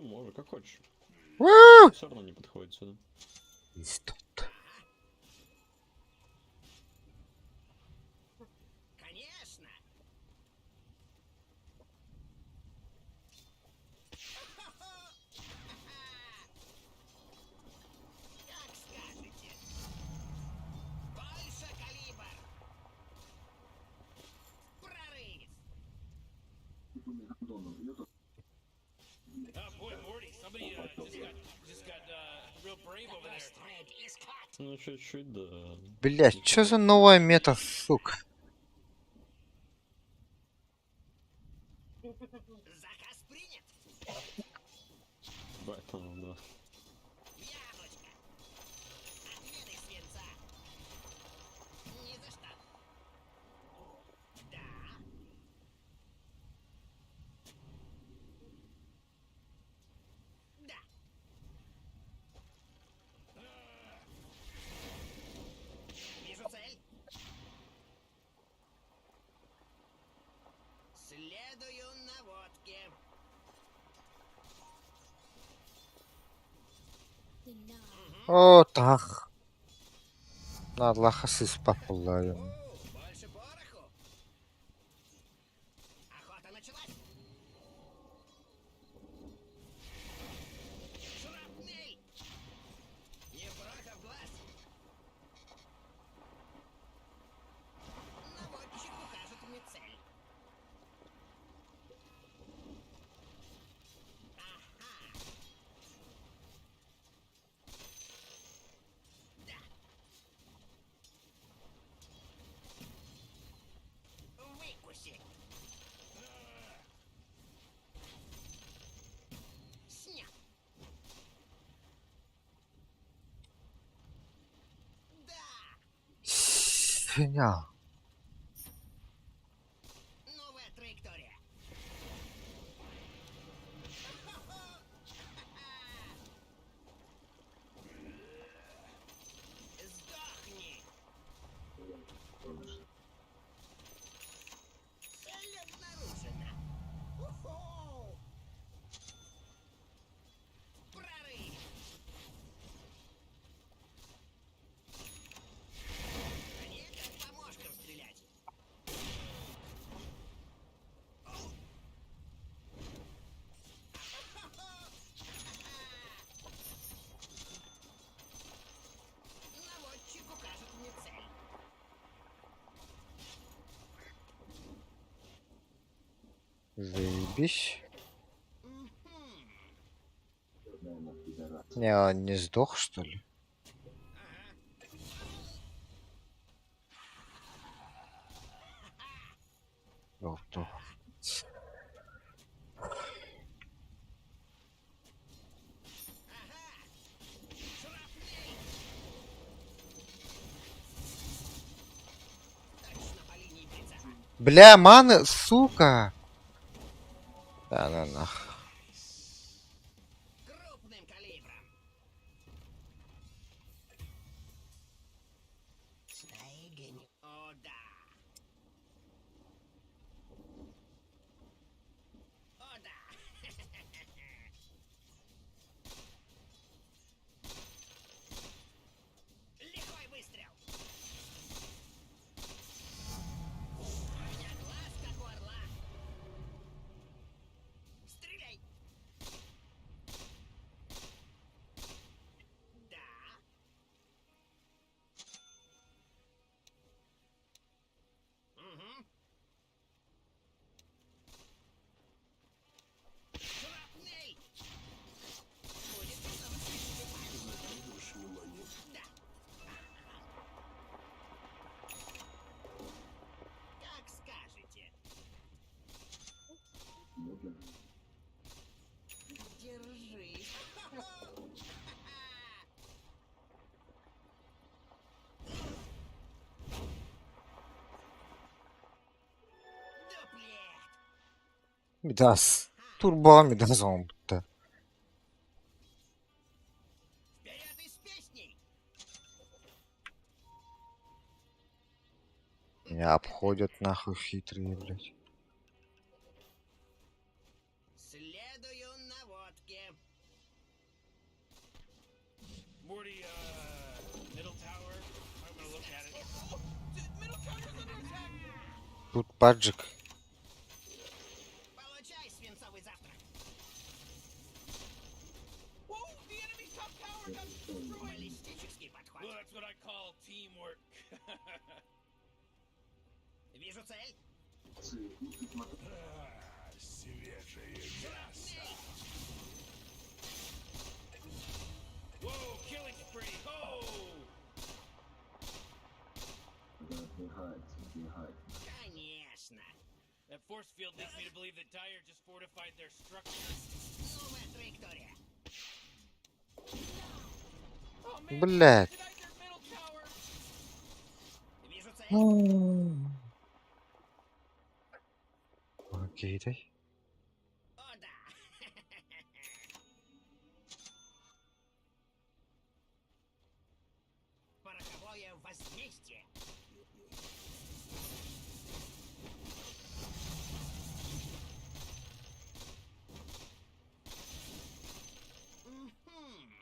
Speaker 7: Ну, можно, как хочешь.
Speaker 4: Уу!
Speaker 7: Все равно не подходит сюда.
Speaker 4: Институт.
Speaker 8: Конечно. Как скажете. Больше калибр. Прорыв.
Speaker 9: Oh boy, Morty, somebody just got real brave over there.
Speaker 8: Thread is cut.
Speaker 7: Ну, чуть-чуть, да.
Speaker 4: Блять, что за новая мета, сука?
Speaker 8: Заказ принят.
Speaker 7: Поэтому, да.
Speaker 8: Яблочко. Отведай свинца. Ни за что. Да. Да. Вижу цель. Следую наводке.
Speaker 4: О, так. Надо лаха сыспат буллаайым.
Speaker 8: Больше пороху. Охота началась. Шрапнель! Не в бровь, а в глаз. Наводчик укажет мне цель. Ага. Да. Выкуси. Снят. Да.
Speaker 4: Свиня.
Speaker 8: Новая траектория. Сдохни. Цель обнаружена. Уху! Прорыв! А не как по мошкам стрелять. Наводчик укажет мне цель.
Speaker 4: Заебись. Не, он не сдох, что ли? Сдох. Бля, маны, сука! Да на нах.
Speaker 8: Крупным калибром. Свои О, да. О, да. Лихой выстрел. У меня глаз, как у орла. Стреляй. Да. Угу. Шрапнель! Будет немного Да. Как скажете. Держи. Дуплет!
Speaker 4: Мидас. Турбо Мидас оҥорбуттар.
Speaker 8: Вперед и с песней!
Speaker 4: Меня обходят нахуй хитрые, блядь.
Speaker 8: Следую наводке.
Speaker 4: Тут паджик.
Speaker 8: Получай свинцовый завтрак. Баллистический подход.
Speaker 9: Well, that's what I call teamwork.
Speaker 8: Вижу цель.
Speaker 14: А, свежее мясо.
Speaker 9: Whoa, killing spree. Oh!
Speaker 8: Конечно.
Speaker 9: That force field leads me to believe that Dire just fortified their structures.
Speaker 8: Новая траектория.
Speaker 4: Блядь.
Speaker 8: Вижу цель.
Speaker 4: Окей, дай.
Speaker 8: О, да. Пороховое возмездие. Мгм.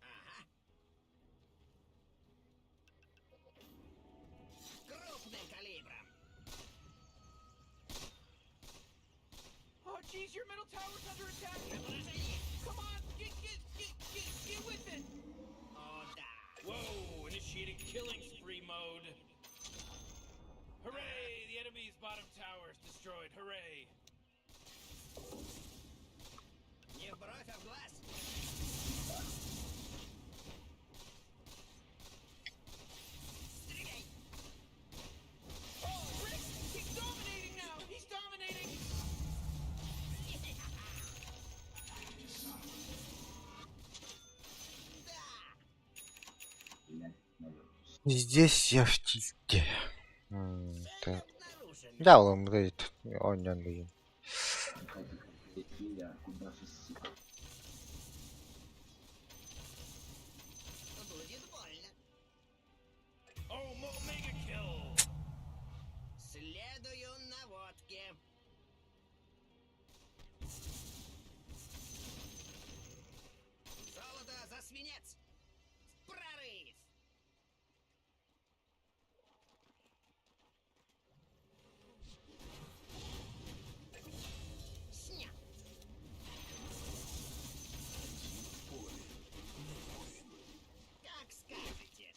Speaker 8: Ага. Крупным калибром.
Speaker 9: Oh, jeez, your middle tower's under attack. Come on, get, get, get, get, get with it.
Speaker 8: О, да.
Speaker 9: Whoa, initiating killing spree mode. Hooray, the enemy's bottom tower is destroyed. Hooray.
Speaker 8: Не в бровь, а в глаз. Стреляй!
Speaker 9: Oh, Rick, he's dominating now. He's dominating.
Speaker 4: Здесь я в тильте. Так. Да, он говорит, он не дает.
Speaker 8: Будет больно.
Speaker 9: Oh, mega kill.
Speaker 8: Следую наводке. Золото за свинец. В прорыв! Снят. Как скажете.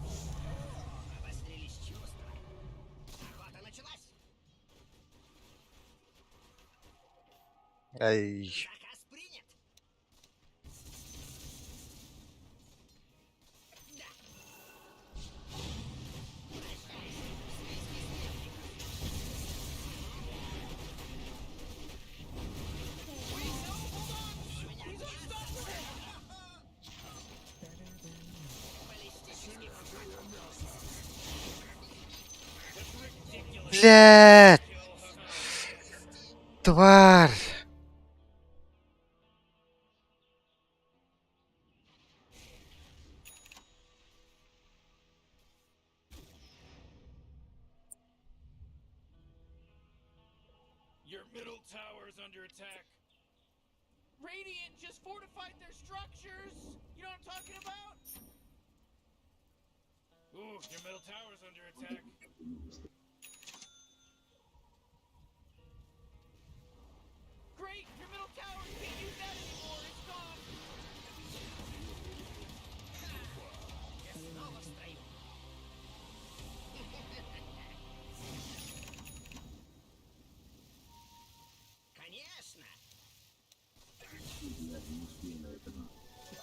Speaker 8: О, обострились чувства. Охота началась.
Speaker 4: Ай.
Speaker 8: Заказ принят. Да. Прощайся, слизкий смертник. У меня мясо. Баллистический
Speaker 4: Блядь! Тварь!
Speaker 9: Your middle tower is under attack. Radiant just fortified their structures. You know what I'm talking about? Ooh, your middle tower's under attack. Great, your middle tower can't use that anymore. It's gone.
Speaker 8: Я снова в строю. Конечно!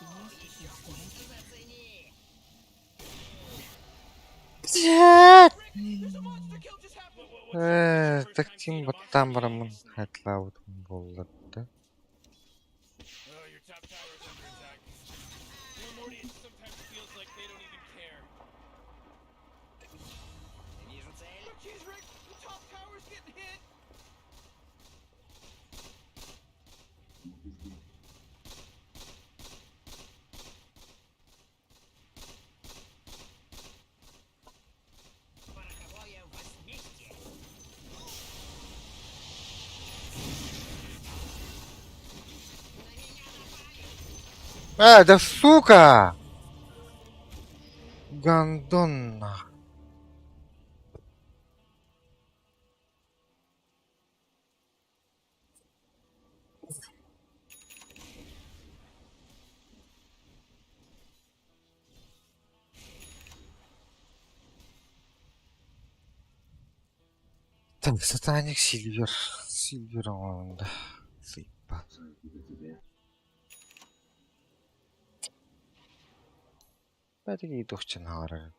Speaker 8: О, еще кое-что зацени!
Speaker 4: Блядь! Так тим баттан барамын хатлаабытым буолла да.
Speaker 9: Oh, your top tower's under attack. Primordian sometimes feels like they don't even care.
Speaker 8: Вижу цель.
Speaker 9: Oh, jeez, Rick, the top tower's getting hit.
Speaker 8: Пороховое возмездие.
Speaker 4: А, да сука! Гандон нах. Так, сатаник Сильвер. Сильвер оҥоһунда. Сыыппа. Бэтиги туохчанаҕара.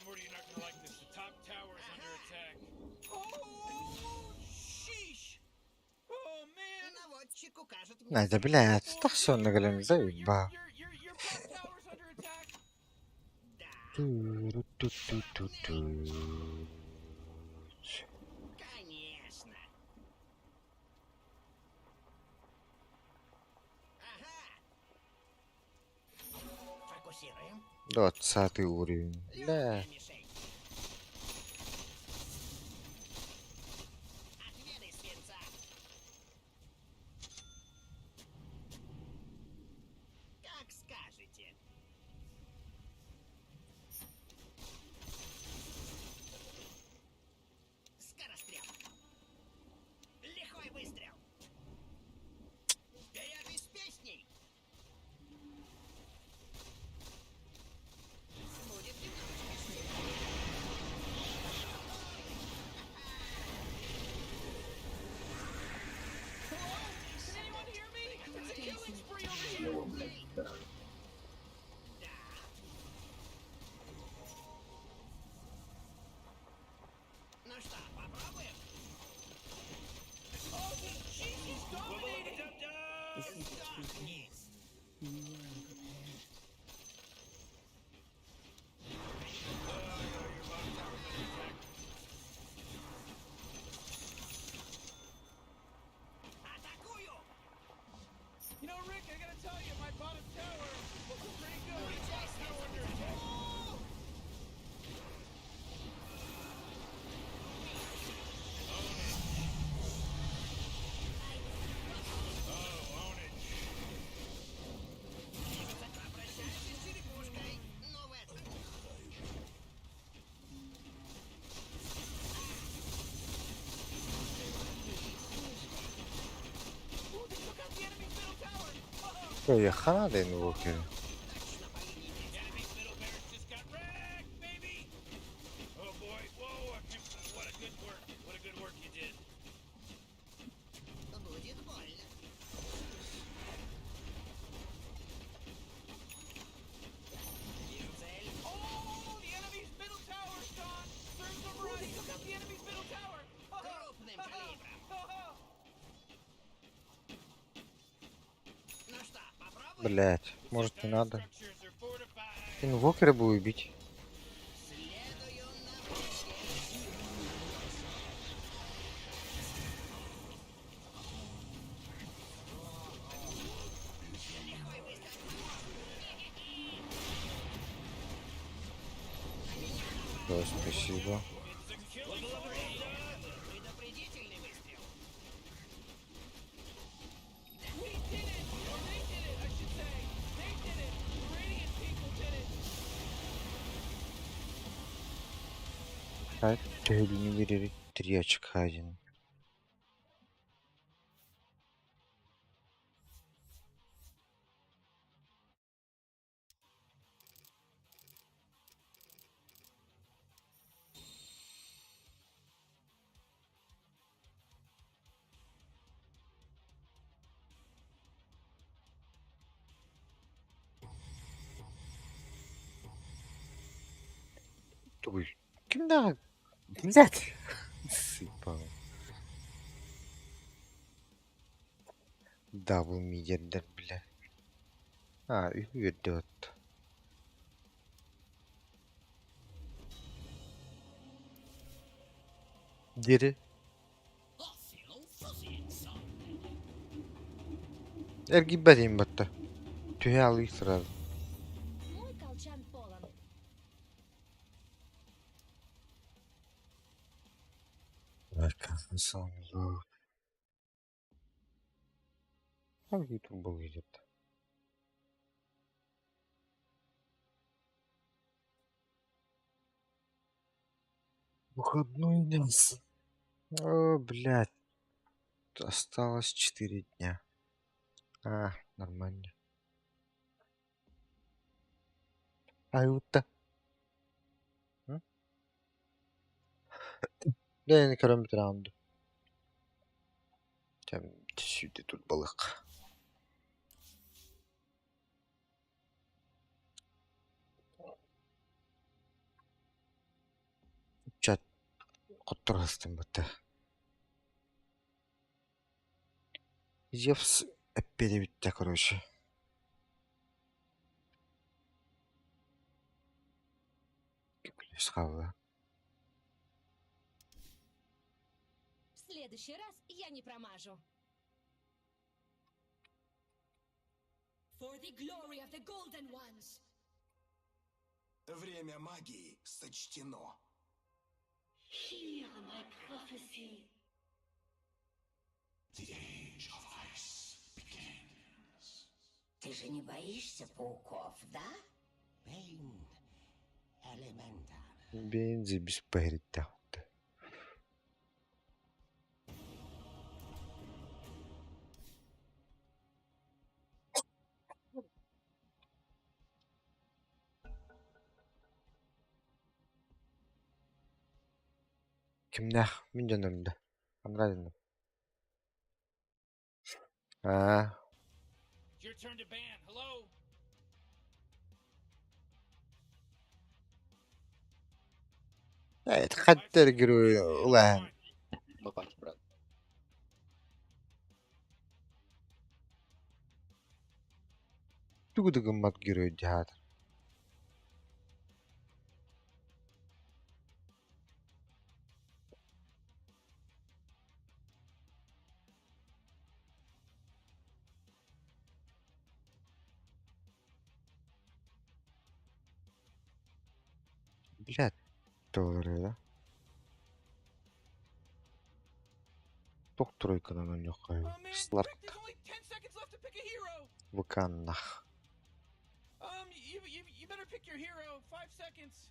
Speaker 9: Morty, you're not gonna like this. The top tower is under attack. Oh, sheesh! Oh man!
Speaker 4: Найда блядь, тахсан кэлэн заебал.
Speaker 9: Your bottom tower's under attack.
Speaker 4: Ту-ру-ту-ту-ту-ту.
Speaker 8: Конечно. Ага. Фокусируем.
Speaker 4: 20 уровень. Бля.
Speaker 8: Мишень. Отведай свинца. Как скажете. Скорострел. Лихой выстрел. Вперед из песней. Будет немножечко смешно.
Speaker 9: Can anyone hear me? It's a killing spree over here.
Speaker 8: Ну что, попробуем?
Speaker 9: Oh, the sheesh is dominating.
Speaker 8: Сдохни. Атакую!
Speaker 9: You know, Rick, I gotta tell you, my bottom tower looking pretty good. It's now under attack.
Speaker 8: Попрощайся с черепушкой. Ну, в этом.
Speaker 9: Ooh, they took out the enemy's middle tower.
Speaker 4: Поехали, инвокеры.
Speaker 8: Точно по линии прицела.
Speaker 9: Enemy's middle barracks just got wrecked, baby. Oh boy, whoa! I can't, what a good work! What a good work you did.
Speaker 8: Будет больно. Вижу цель.
Speaker 9: Oh, the enemy's middle tower's gone. Serves them right. They took out the enemy's middle tower.
Speaker 8: Крупным калибром. Ну что, попробуем?
Speaker 4: Блять, может не надо.
Speaker 9: Structures are fortified.
Speaker 4: Инвокеры бы убить.
Speaker 8: Следую на пути. Лихой выстрел.
Speaker 4: Да, спасибо.
Speaker 8: Предупредительный выстрел.
Speaker 9: We did it! Or they did it, I should say. They did it. The Radiant people did it.
Speaker 4: А не верили. Три очка один. Тугуй. Кимдә Блядь! Сыпал. Дабл мидердер, бля. А, үһү үөрдү. Дири. Эргийбэтим батта. Түһэ алыы сразу.
Speaker 10: Мой колчан полон.
Speaker 4: Как YouTube был идет? Выходной день. О, блядь. Осталось 4 дня. А, нормально. Аюта. Да, көрөн бүтэр Там сюда тут балык. Чат хотторостым бата. Зевс эппиэдэ короче. Хаалла.
Speaker 10: В следующий раз я не промажу. For the glory of the Golden Ones!
Speaker 14: Время магии сочтено.
Speaker 8: Hear my prophecy.
Speaker 14: The age of ice begins.
Speaker 8: Ты же не боишься пауков, да? Bane Elemental.
Speaker 4: Бензи беспэритте. Кимнээх мин дьонум да. Анараа дьонум. Аа,
Speaker 9: It's your turn to ban. Hello?
Speaker 4: хаттар герой улахан.
Speaker 7: Брат.
Speaker 4: Тугу да гыммат герой дьаат. Блядь, доллары, да? Туох тройканан ойноххой.
Speaker 9: Oh man,
Speaker 4: Сларк
Speaker 9: quick, there's only 10 seconds left to pick a hero.
Speaker 4: ВК-нах.
Speaker 9: You better pick your hero. 5 seconds.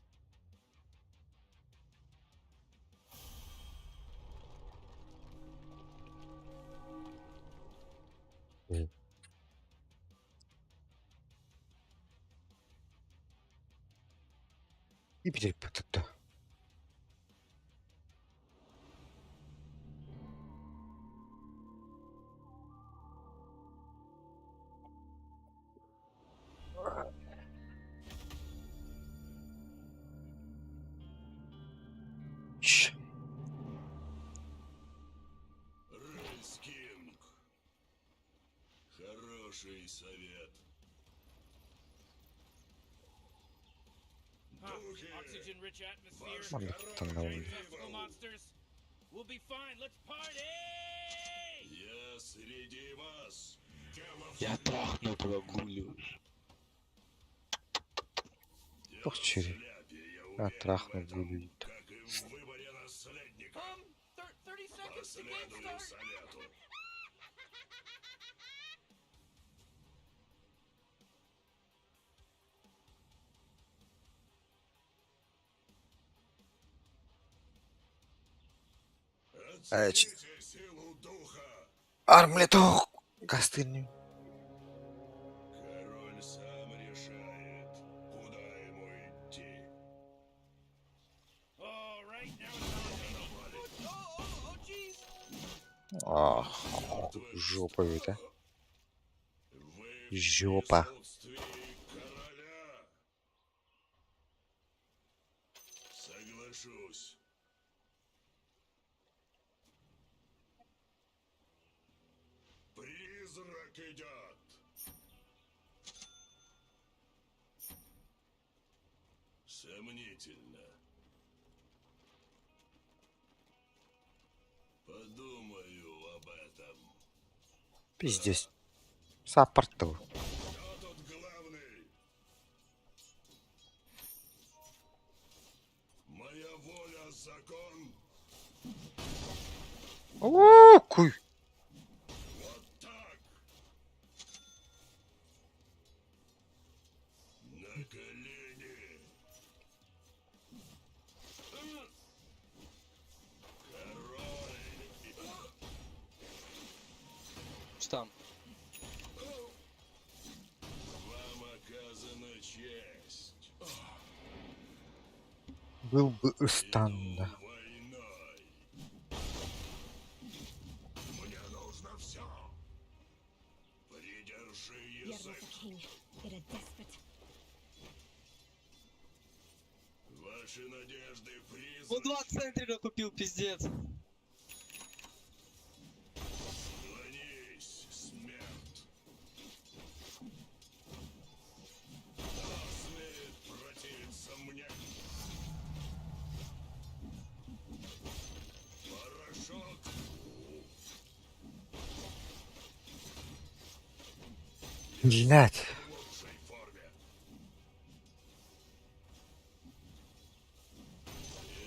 Speaker 4: И бүтэ. Ч.
Speaker 14: Рейскинг. Хороший совет.
Speaker 9: Huh,
Speaker 14: Духи!
Speaker 9: Oxygen-rich atmosphere.
Speaker 14: Ваш
Speaker 4: Маннык
Speaker 14: король
Speaker 4: таннабын.
Speaker 9: Testicle
Speaker 14: прибыл.
Speaker 9: monsters. We'll be fine. Let's party!
Speaker 14: Я среди вас. Дело в
Speaker 7: Я трахну этого гулю.
Speaker 14: Дело
Speaker 4: Туох
Speaker 14: в
Speaker 4: чири.
Speaker 14: шляпе, я
Speaker 4: А,
Speaker 14: уверен в
Speaker 4: трахнул
Speaker 14: этом,
Speaker 4: гулю.
Speaker 14: как и в выборе наследника.
Speaker 9: 30 seconds to game
Speaker 14: Последую
Speaker 9: start.
Speaker 14: совету.
Speaker 4: Э,
Speaker 14: Оцените силу духа.
Speaker 4: Армлет ох! Гастырный.
Speaker 14: Король сам решает, куда ему идти.
Speaker 9: All right, now it's on, baby. Oh, oh, oh, jeez.
Speaker 4: Ах,
Speaker 14: Мертвых
Speaker 4: жопа ведь, а.
Speaker 14: страх. Вы в
Speaker 4: Жопа.
Speaker 14: присутствии короля. Соглашусь. Призрак идет! Сомнительно. Подумаю об этом.
Speaker 4: Пиздец. Саппортов.
Speaker 14: Кто тут главный? Моя воля закон.
Speaker 4: О, куй.
Speaker 14: Вот так. На колени. Король.
Speaker 7: Что там?
Speaker 14: Вам оказана честь.
Speaker 4: Был бы ыстан, да.
Speaker 14: Войной. Мне нужно все. Придержи
Speaker 10: You're
Speaker 14: язык.
Speaker 10: not a king. You're a despot.
Speaker 14: Ваши надежды
Speaker 7: Он
Speaker 14: призрачны.
Speaker 7: два центрика купил, пиздец.
Speaker 14: Склонись, смерть. Кто смеет противиться мне? Порошок.
Speaker 4: Блять.
Speaker 14: В лучшей форме.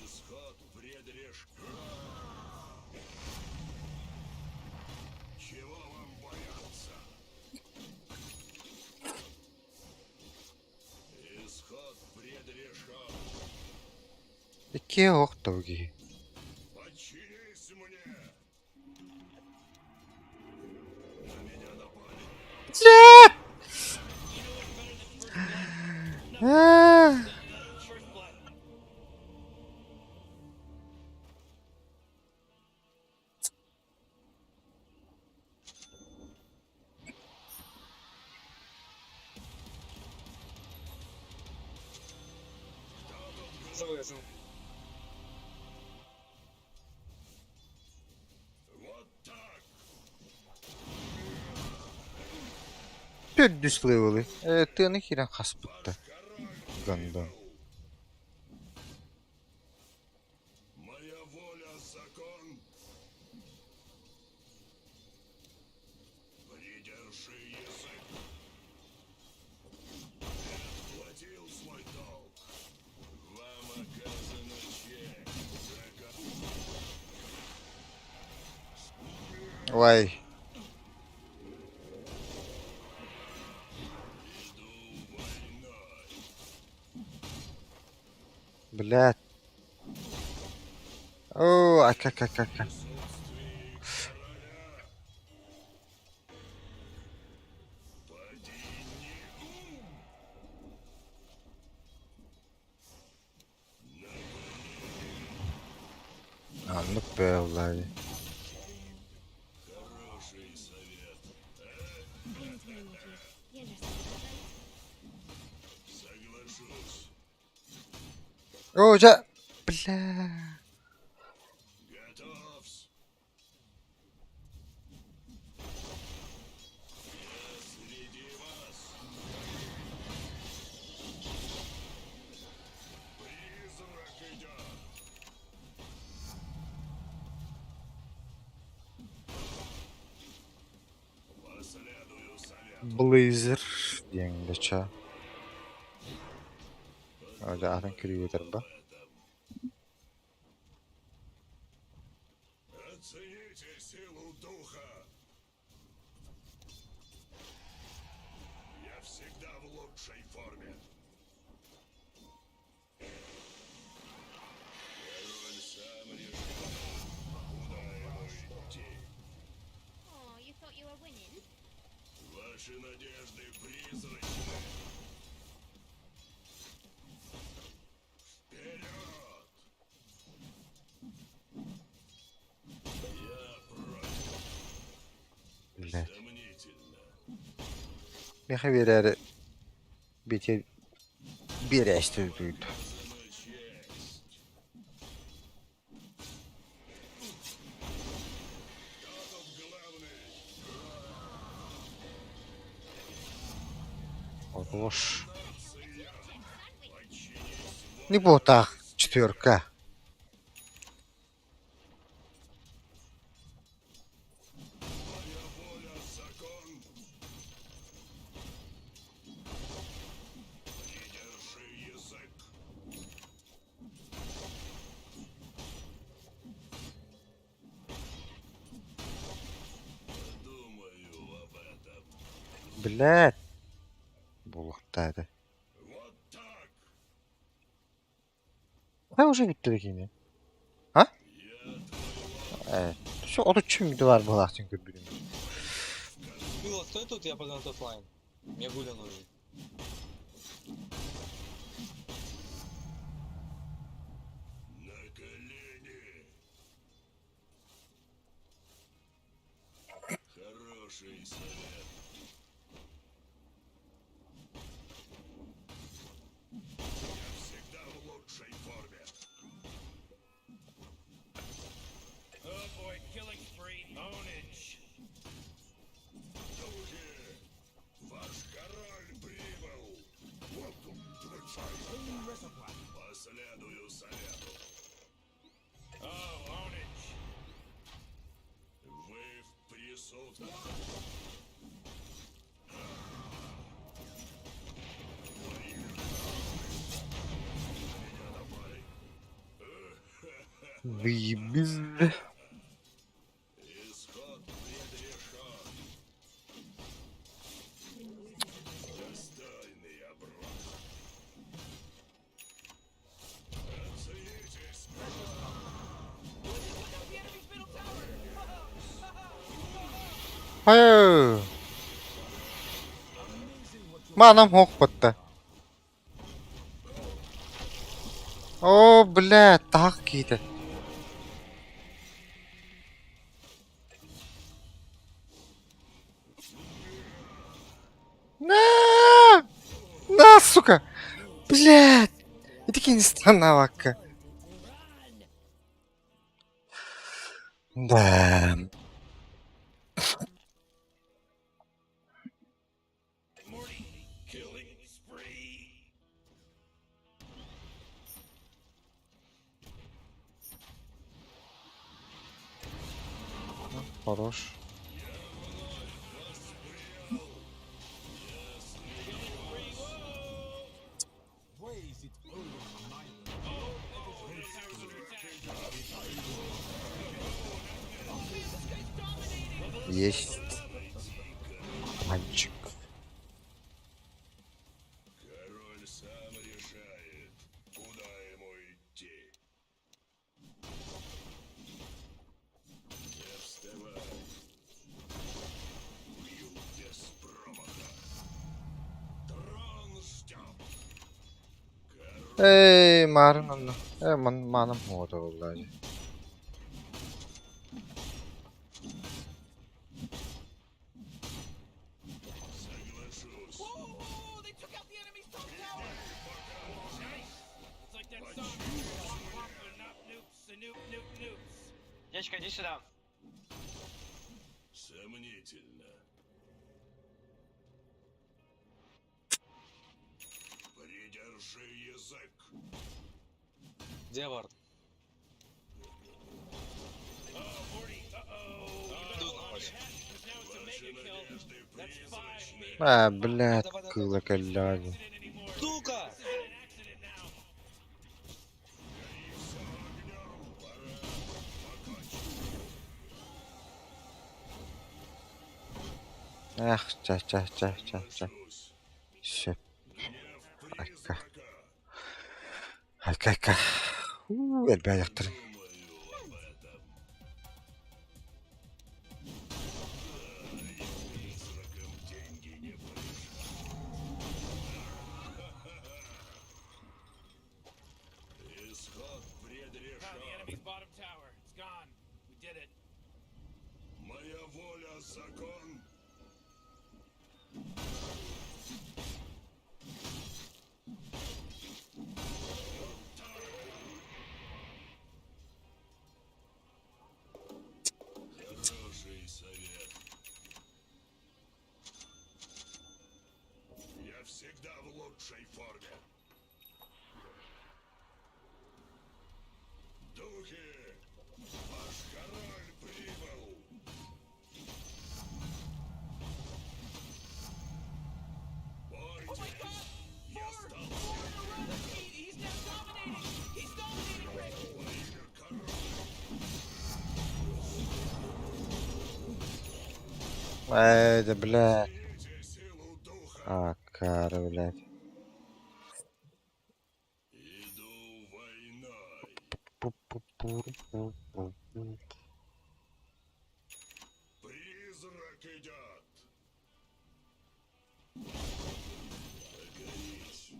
Speaker 14: Исход предреш. Чего вам бояться? Исход предрешен.
Speaker 4: Икки охтоги.
Speaker 14: Подчинись мне. На меня напали.
Speaker 4: Блять! А.
Speaker 7: Завезен.
Speaker 14: Вот так.
Speaker 4: Төрдүс левели. Э, тыаны кирен хаспытта. Гандон.
Speaker 14: Моя воля закон. Придержи язык. Ты отплатил свой долг. Вам оказана честь. Закон.
Speaker 4: Ой.
Speaker 14: Иду войной.
Speaker 4: Блять. О, а как как как.
Speaker 14: Присутствии короля. Поди не ум.
Speaker 4: А, ну пеллай.
Speaker 14: Хороший совет.
Speaker 10: I'm done with you. You understand that, right?
Speaker 14: Соглашусь.
Speaker 4: О, жа. Бля.
Speaker 14: Готов. Я среди вас. Призрак идет. Последую совету.
Speaker 4: Блейзер. Диэн ча. Ага, атын күрүгүтэр ба.
Speaker 14: Оцените силу духа. Я всегда в лучшей форме. Король сам решит, куда ему идти.
Speaker 10: Oh, you thought you were winning?
Speaker 14: Ваши надежды призрачны. Вперед! Я против.
Speaker 4: Блять.
Speaker 14: Сомнительно.
Speaker 4: Меха берәре бите берәсті дүйді.
Speaker 14: Оказана честь. Кто тут главный?
Speaker 4: Хорош. Не буотаах четверка. Блядь. Буолуохтаата. Ha уже бүттэ киини. А? Э, все 33 мүнүүтэ баар буолаахтын көрбүтүм.
Speaker 7: Билла, стой тут, я пойду на тот лайн. Мне гуля нужен.
Speaker 14: Хороший совет. Я всегда в лучшей форме.
Speaker 9: Oh boy, killing spree. Ownage.
Speaker 14: Духи, ваш король прибыл. Последую совету.
Speaker 9: Oh, ownage.
Speaker 14: Вы в присутствии.
Speaker 4: Выебись.
Speaker 14: Исход предрешен. Достойный оброк. Оценитесь.
Speaker 4: Хайа. Манам суох батта. Оо, блядь, таах киирдэ. На! На, сука! Блядь! Ити кинстанавакка. Да.
Speaker 9: Morty, killing spree.
Speaker 4: Хорош. Есть. Мальчик.
Speaker 14: Король сам решает, куда ему идти. Не вставай. Бью без промаха. Трон ждет.
Speaker 4: Эй, марын онно. Э, ман манам хуота буолла дии.
Speaker 14: Соглашусь.
Speaker 9: Oh, they took out the enemy's top tower. Nice. It's like that song. Womp womp noop noops noop noop noops.
Speaker 7: Дечка, иди сюда.
Speaker 14: Сомнительно. Придержи язык.
Speaker 7: Где вард?
Speaker 9: Oh, Morty. Uh-oh. You better
Speaker 7: Тут
Speaker 9: hold on to your
Speaker 7: находится.
Speaker 9: hat, 'cause now it's a
Speaker 14: Ваши
Speaker 9: mega kill.
Speaker 14: надежды
Speaker 9: That's five
Speaker 14: призрачны.
Speaker 9: mega
Speaker 4: А, блядь, кыла кэллээги.
Speaker 9: accident anymore.
Speaker 7: Сука!
Speaker 9: This isn't an accident now.
Speaker 14: Все огнем. Пора покончить.
Speaker 4: Эх, ча ча ча ча ча.
Speaker 14: Соглашусь.
Speaker 4: Сөп.
Speaker 14: Гнев
Speaker 4: Айка.
Speaker 14: призрака.
Speaker 4: Айка айка. Уу, элбээхтэр.
Speaker 14: Думаю об этом. Да, и призракам деньги не помешают. Исход
Speaker 9: Oh, the
Speaker 14: предрешен.
Speaker 9: enemy's bottom tower. It's gone. We did it.
Speaker 14: Моя воля закон. Хороший совет. Я всегда лучшей форме. Духи, ваш король прибыл. Бойтесь, я стал
Speaker 4: Эй, да бля. А, кара, блядь. Пу-пу-пу-пу-пу-пу.
Speaker 14: Призрак идет. Покорись.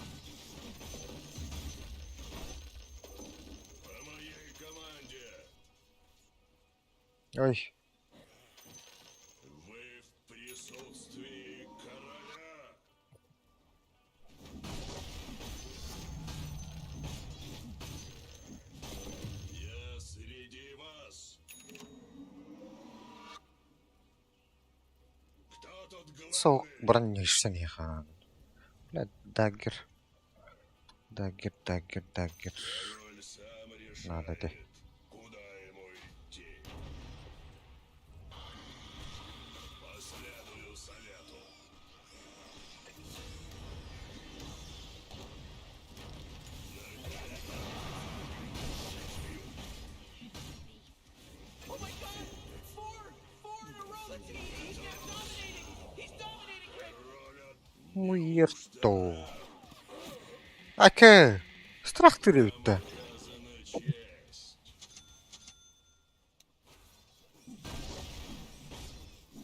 Speaker 14: По моей команде.
Speaker 4: Ой,
Speaker 14: Вы в присутствии короля. Я среди вас. Кто тут
Speaker 4: Сол
Speaker 14: главный?
Speaker 4: бронишься, Бля, даггер. Даггер, даггер, даггер.
Speaker 14: Король сам
Speaker 4: Надо ты.
Speaker 14: решает, куда ему идти. Последую совету.
Speaker 9: Oh my god! Four! Four in a row! That's he's now dominating! He's dominating, Rick!
Speaker 4: Muerto. Ака. Страх төрөвдө.
Speaker 14: Наказана честь. По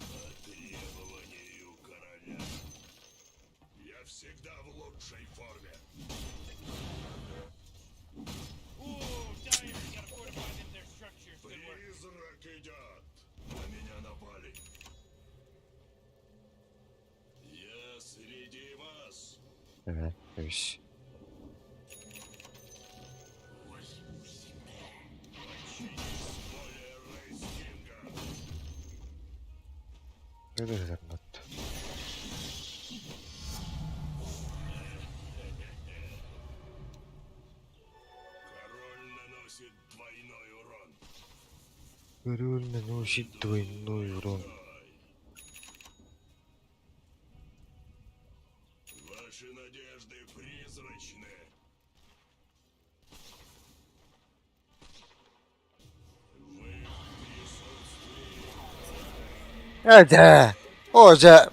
Speaker 14: требованию короля. Я всегда в лучшей форме.
Speaker 9: Ooh, Dire, you gotta fortify them their structures. Good work.
Speaker 14: Призрак идет. На меня напали. Я среди вас.
Speaker 4: Evet, demiş.
Speaker 14: Подчинись воле Рейскинга.
Speaker 4: Ne dedim bot.
Speaker 14: Король наносит двойной урон.
Speaker 4: Король наносит двойной урон.
Speaker 14: Ваши надежды призрачны. Вы в присутствии
Speaker 4: Hadi. Hoca.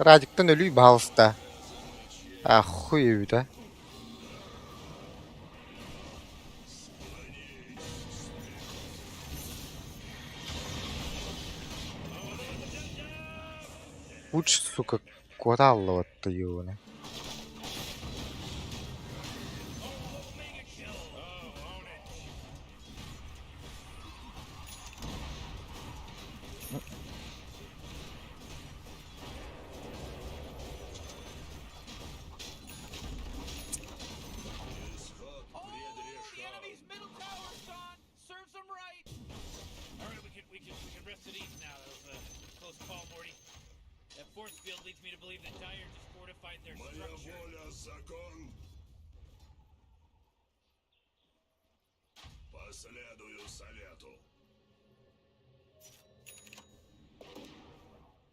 Speaker 4: Радиктан өлүй балыста. Ахуй да. Лучше, сука, коралловать-то его.
Speaker 14: Исход
Speaker 9: Oh, the
Speaker 14: предрешен.
Speaker 9: enemy's middle tower's gone! Serves them right! Alright, we can we can we can rest at ease now. That was a close call, Morty. That force field leads me to believe that Dire just fortified their
Speaker 14: Моя
Speaker 9: structure.
Speaker 14: воля закон. Последую совету.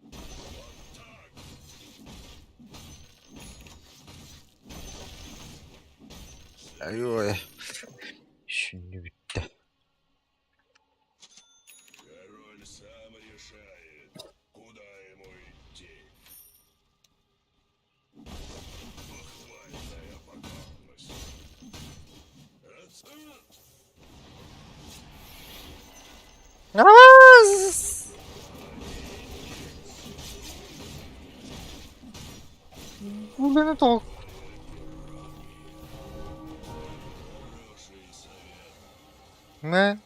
Speaker 14: Вот так.
Speaker 4: Ой. Şimdi bitti.
Speaker 14: Король сам решает, куда ему идти. Похвальная покорность. Отца-
Speaker 4: Раз! Bu beni tok.
Speaker 14: Хороший совет.
Speaker 4: Ne?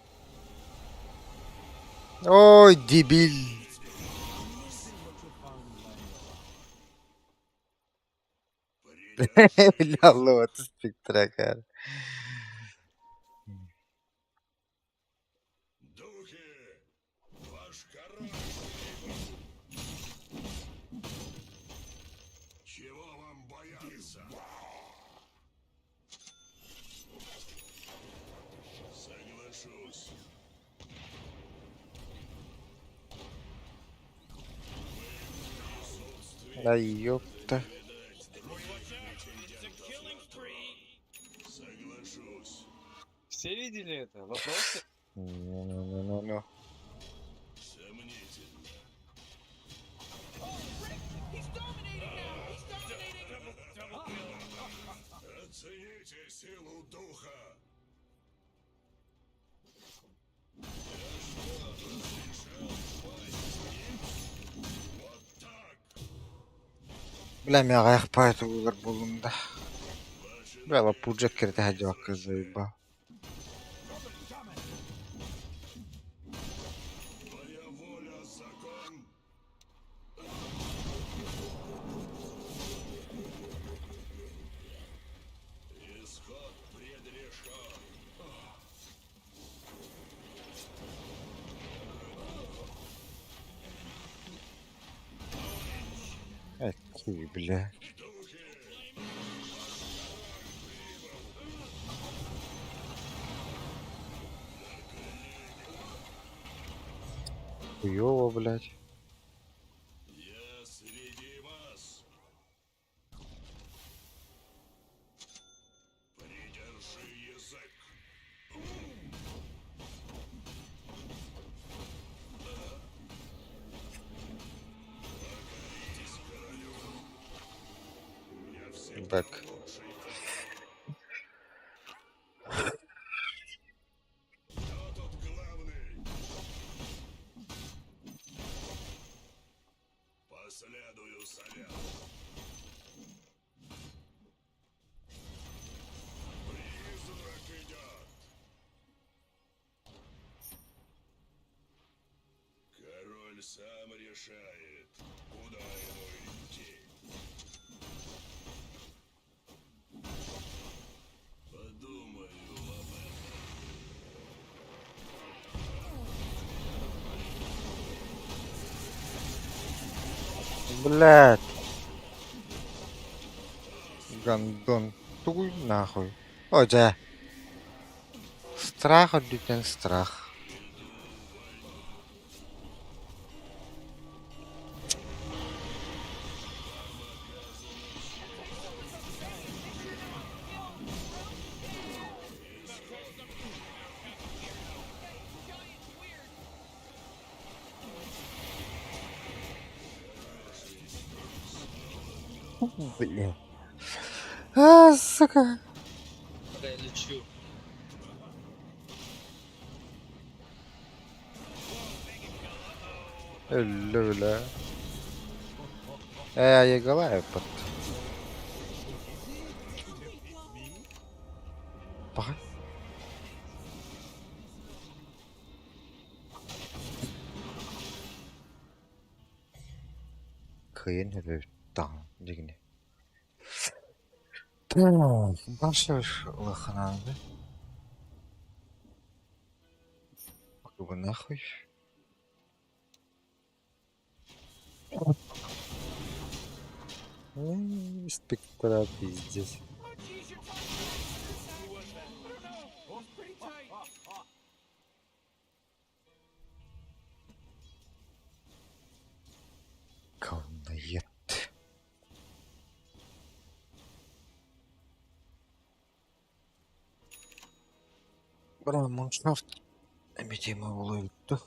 Speaker 4: Oy debil. Allah спектра кар.
Speaker 14: Духи,
Speaker 4: Ай, ёпта.
Speaker 14: Соглашусь.
Speaker 7: Все видели это? Вопросы?
Speaker 4: Ну-ну-ну-ну.
Speaker 14: Сомнительно. Оцените силу духа. Я что, разрешал пасть им? Вот так.
Speaker 4: Бля, мен аяқ пайты олар болуында. Бля, лапуджа кірді хәджі заебал.
Speaker 14: Твоя воля закон. Исход предрешен.
Speaker 4: Әй, бля. Хуёво, блядь.
Speaker 14: Я среди вас. Придержи язык. Покоритесь королю. Я всегда
Speaker 4: Бэк.
Speaker 14: лучший. Кто тут главный? Последую совету. Призрак идет. Король сам решает, куда ему идти. Подумаю об этом.
Speaker 4: Блядь. Гандон. Тугуй нахуй. О, дьэ. Страх үрдүттэн страх. Бля. А, сука.
Speaker 7: Бля, я лечу.
Speaker 4: Өллө бля. Э, айыгалай бат. Баҕай. Кыйын өлөбүт дигини. Баша улахананды. Бы нахуй. Спектра пиздец. Говноед. Бра, Майнкрафт эми буолуйбутту.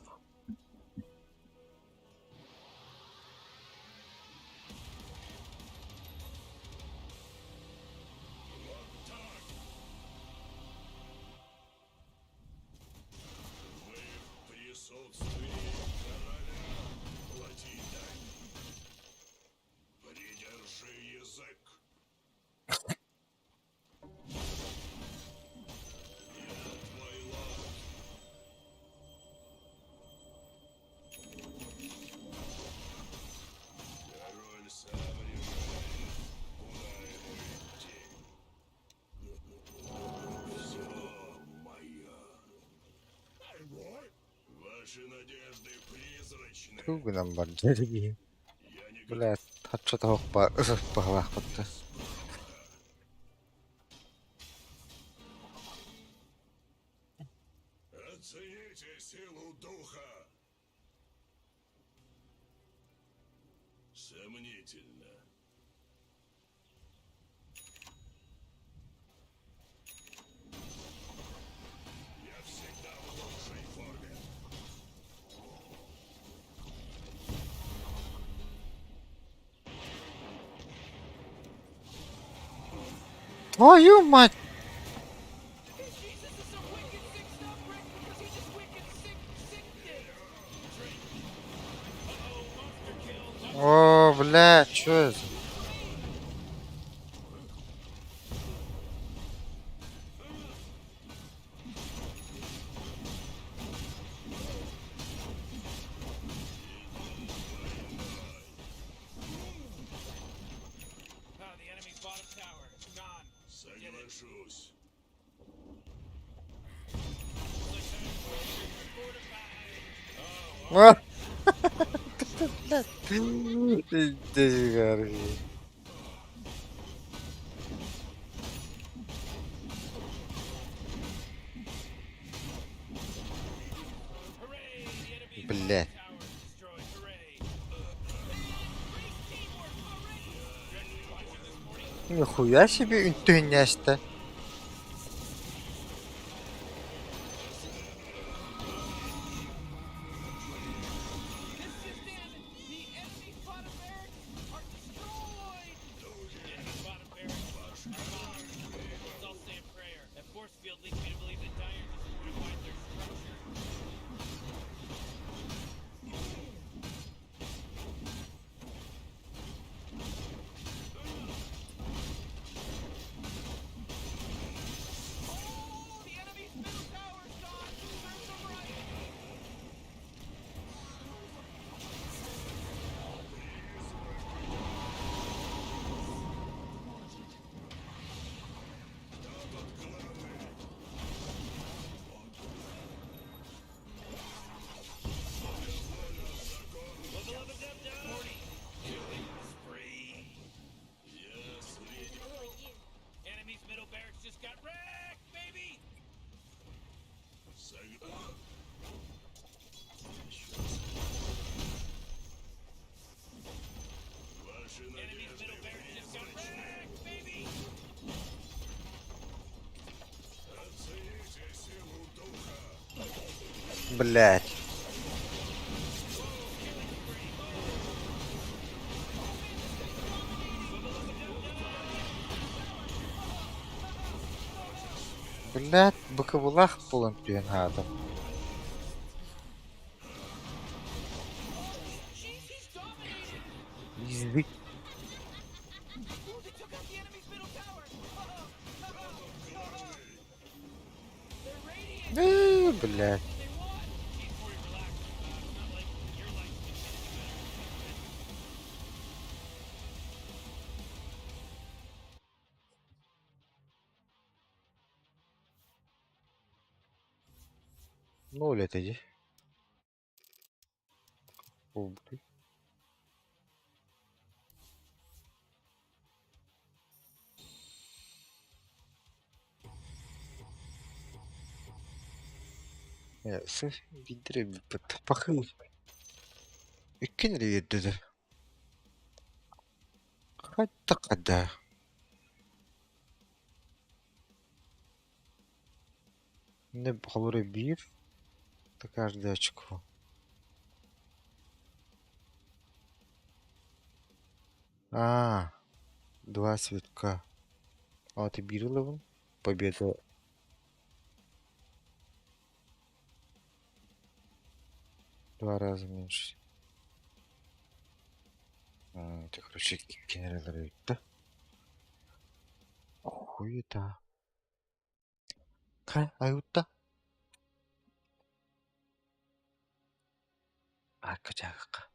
Speaker 14: Вы в присутствии короля плати дань. Придержи язык. Я твой лорд. Король сам решает, куда ему идти. Все мое. Ваши надежды призрачны.
Speaker 4: Тугунан бар дьэрги. Бля, тачча тоох ба баҕалаахпытта.
Speaker 14: Оцените силу духа. Сомнительно.
Speaker 4: Твою мать! О, бля, чё это?
Speaker 14: Соглашусь.
Speaker 4: А! Ты Бля. Нихуя себе үнтүһүннээстэ. Блять. Блять, быкыбылах булан түһэн хаатым. Язык. Блядь. Ноль это иди. Пахы. Иккин эрэ Хайта Не холоро биир, это каждое очко. А, два цветка. А ты бирыловым? Победа. Два раза меньше. Это, короче, генерал да? Хуета. Хай, аюта. Арка жагыка.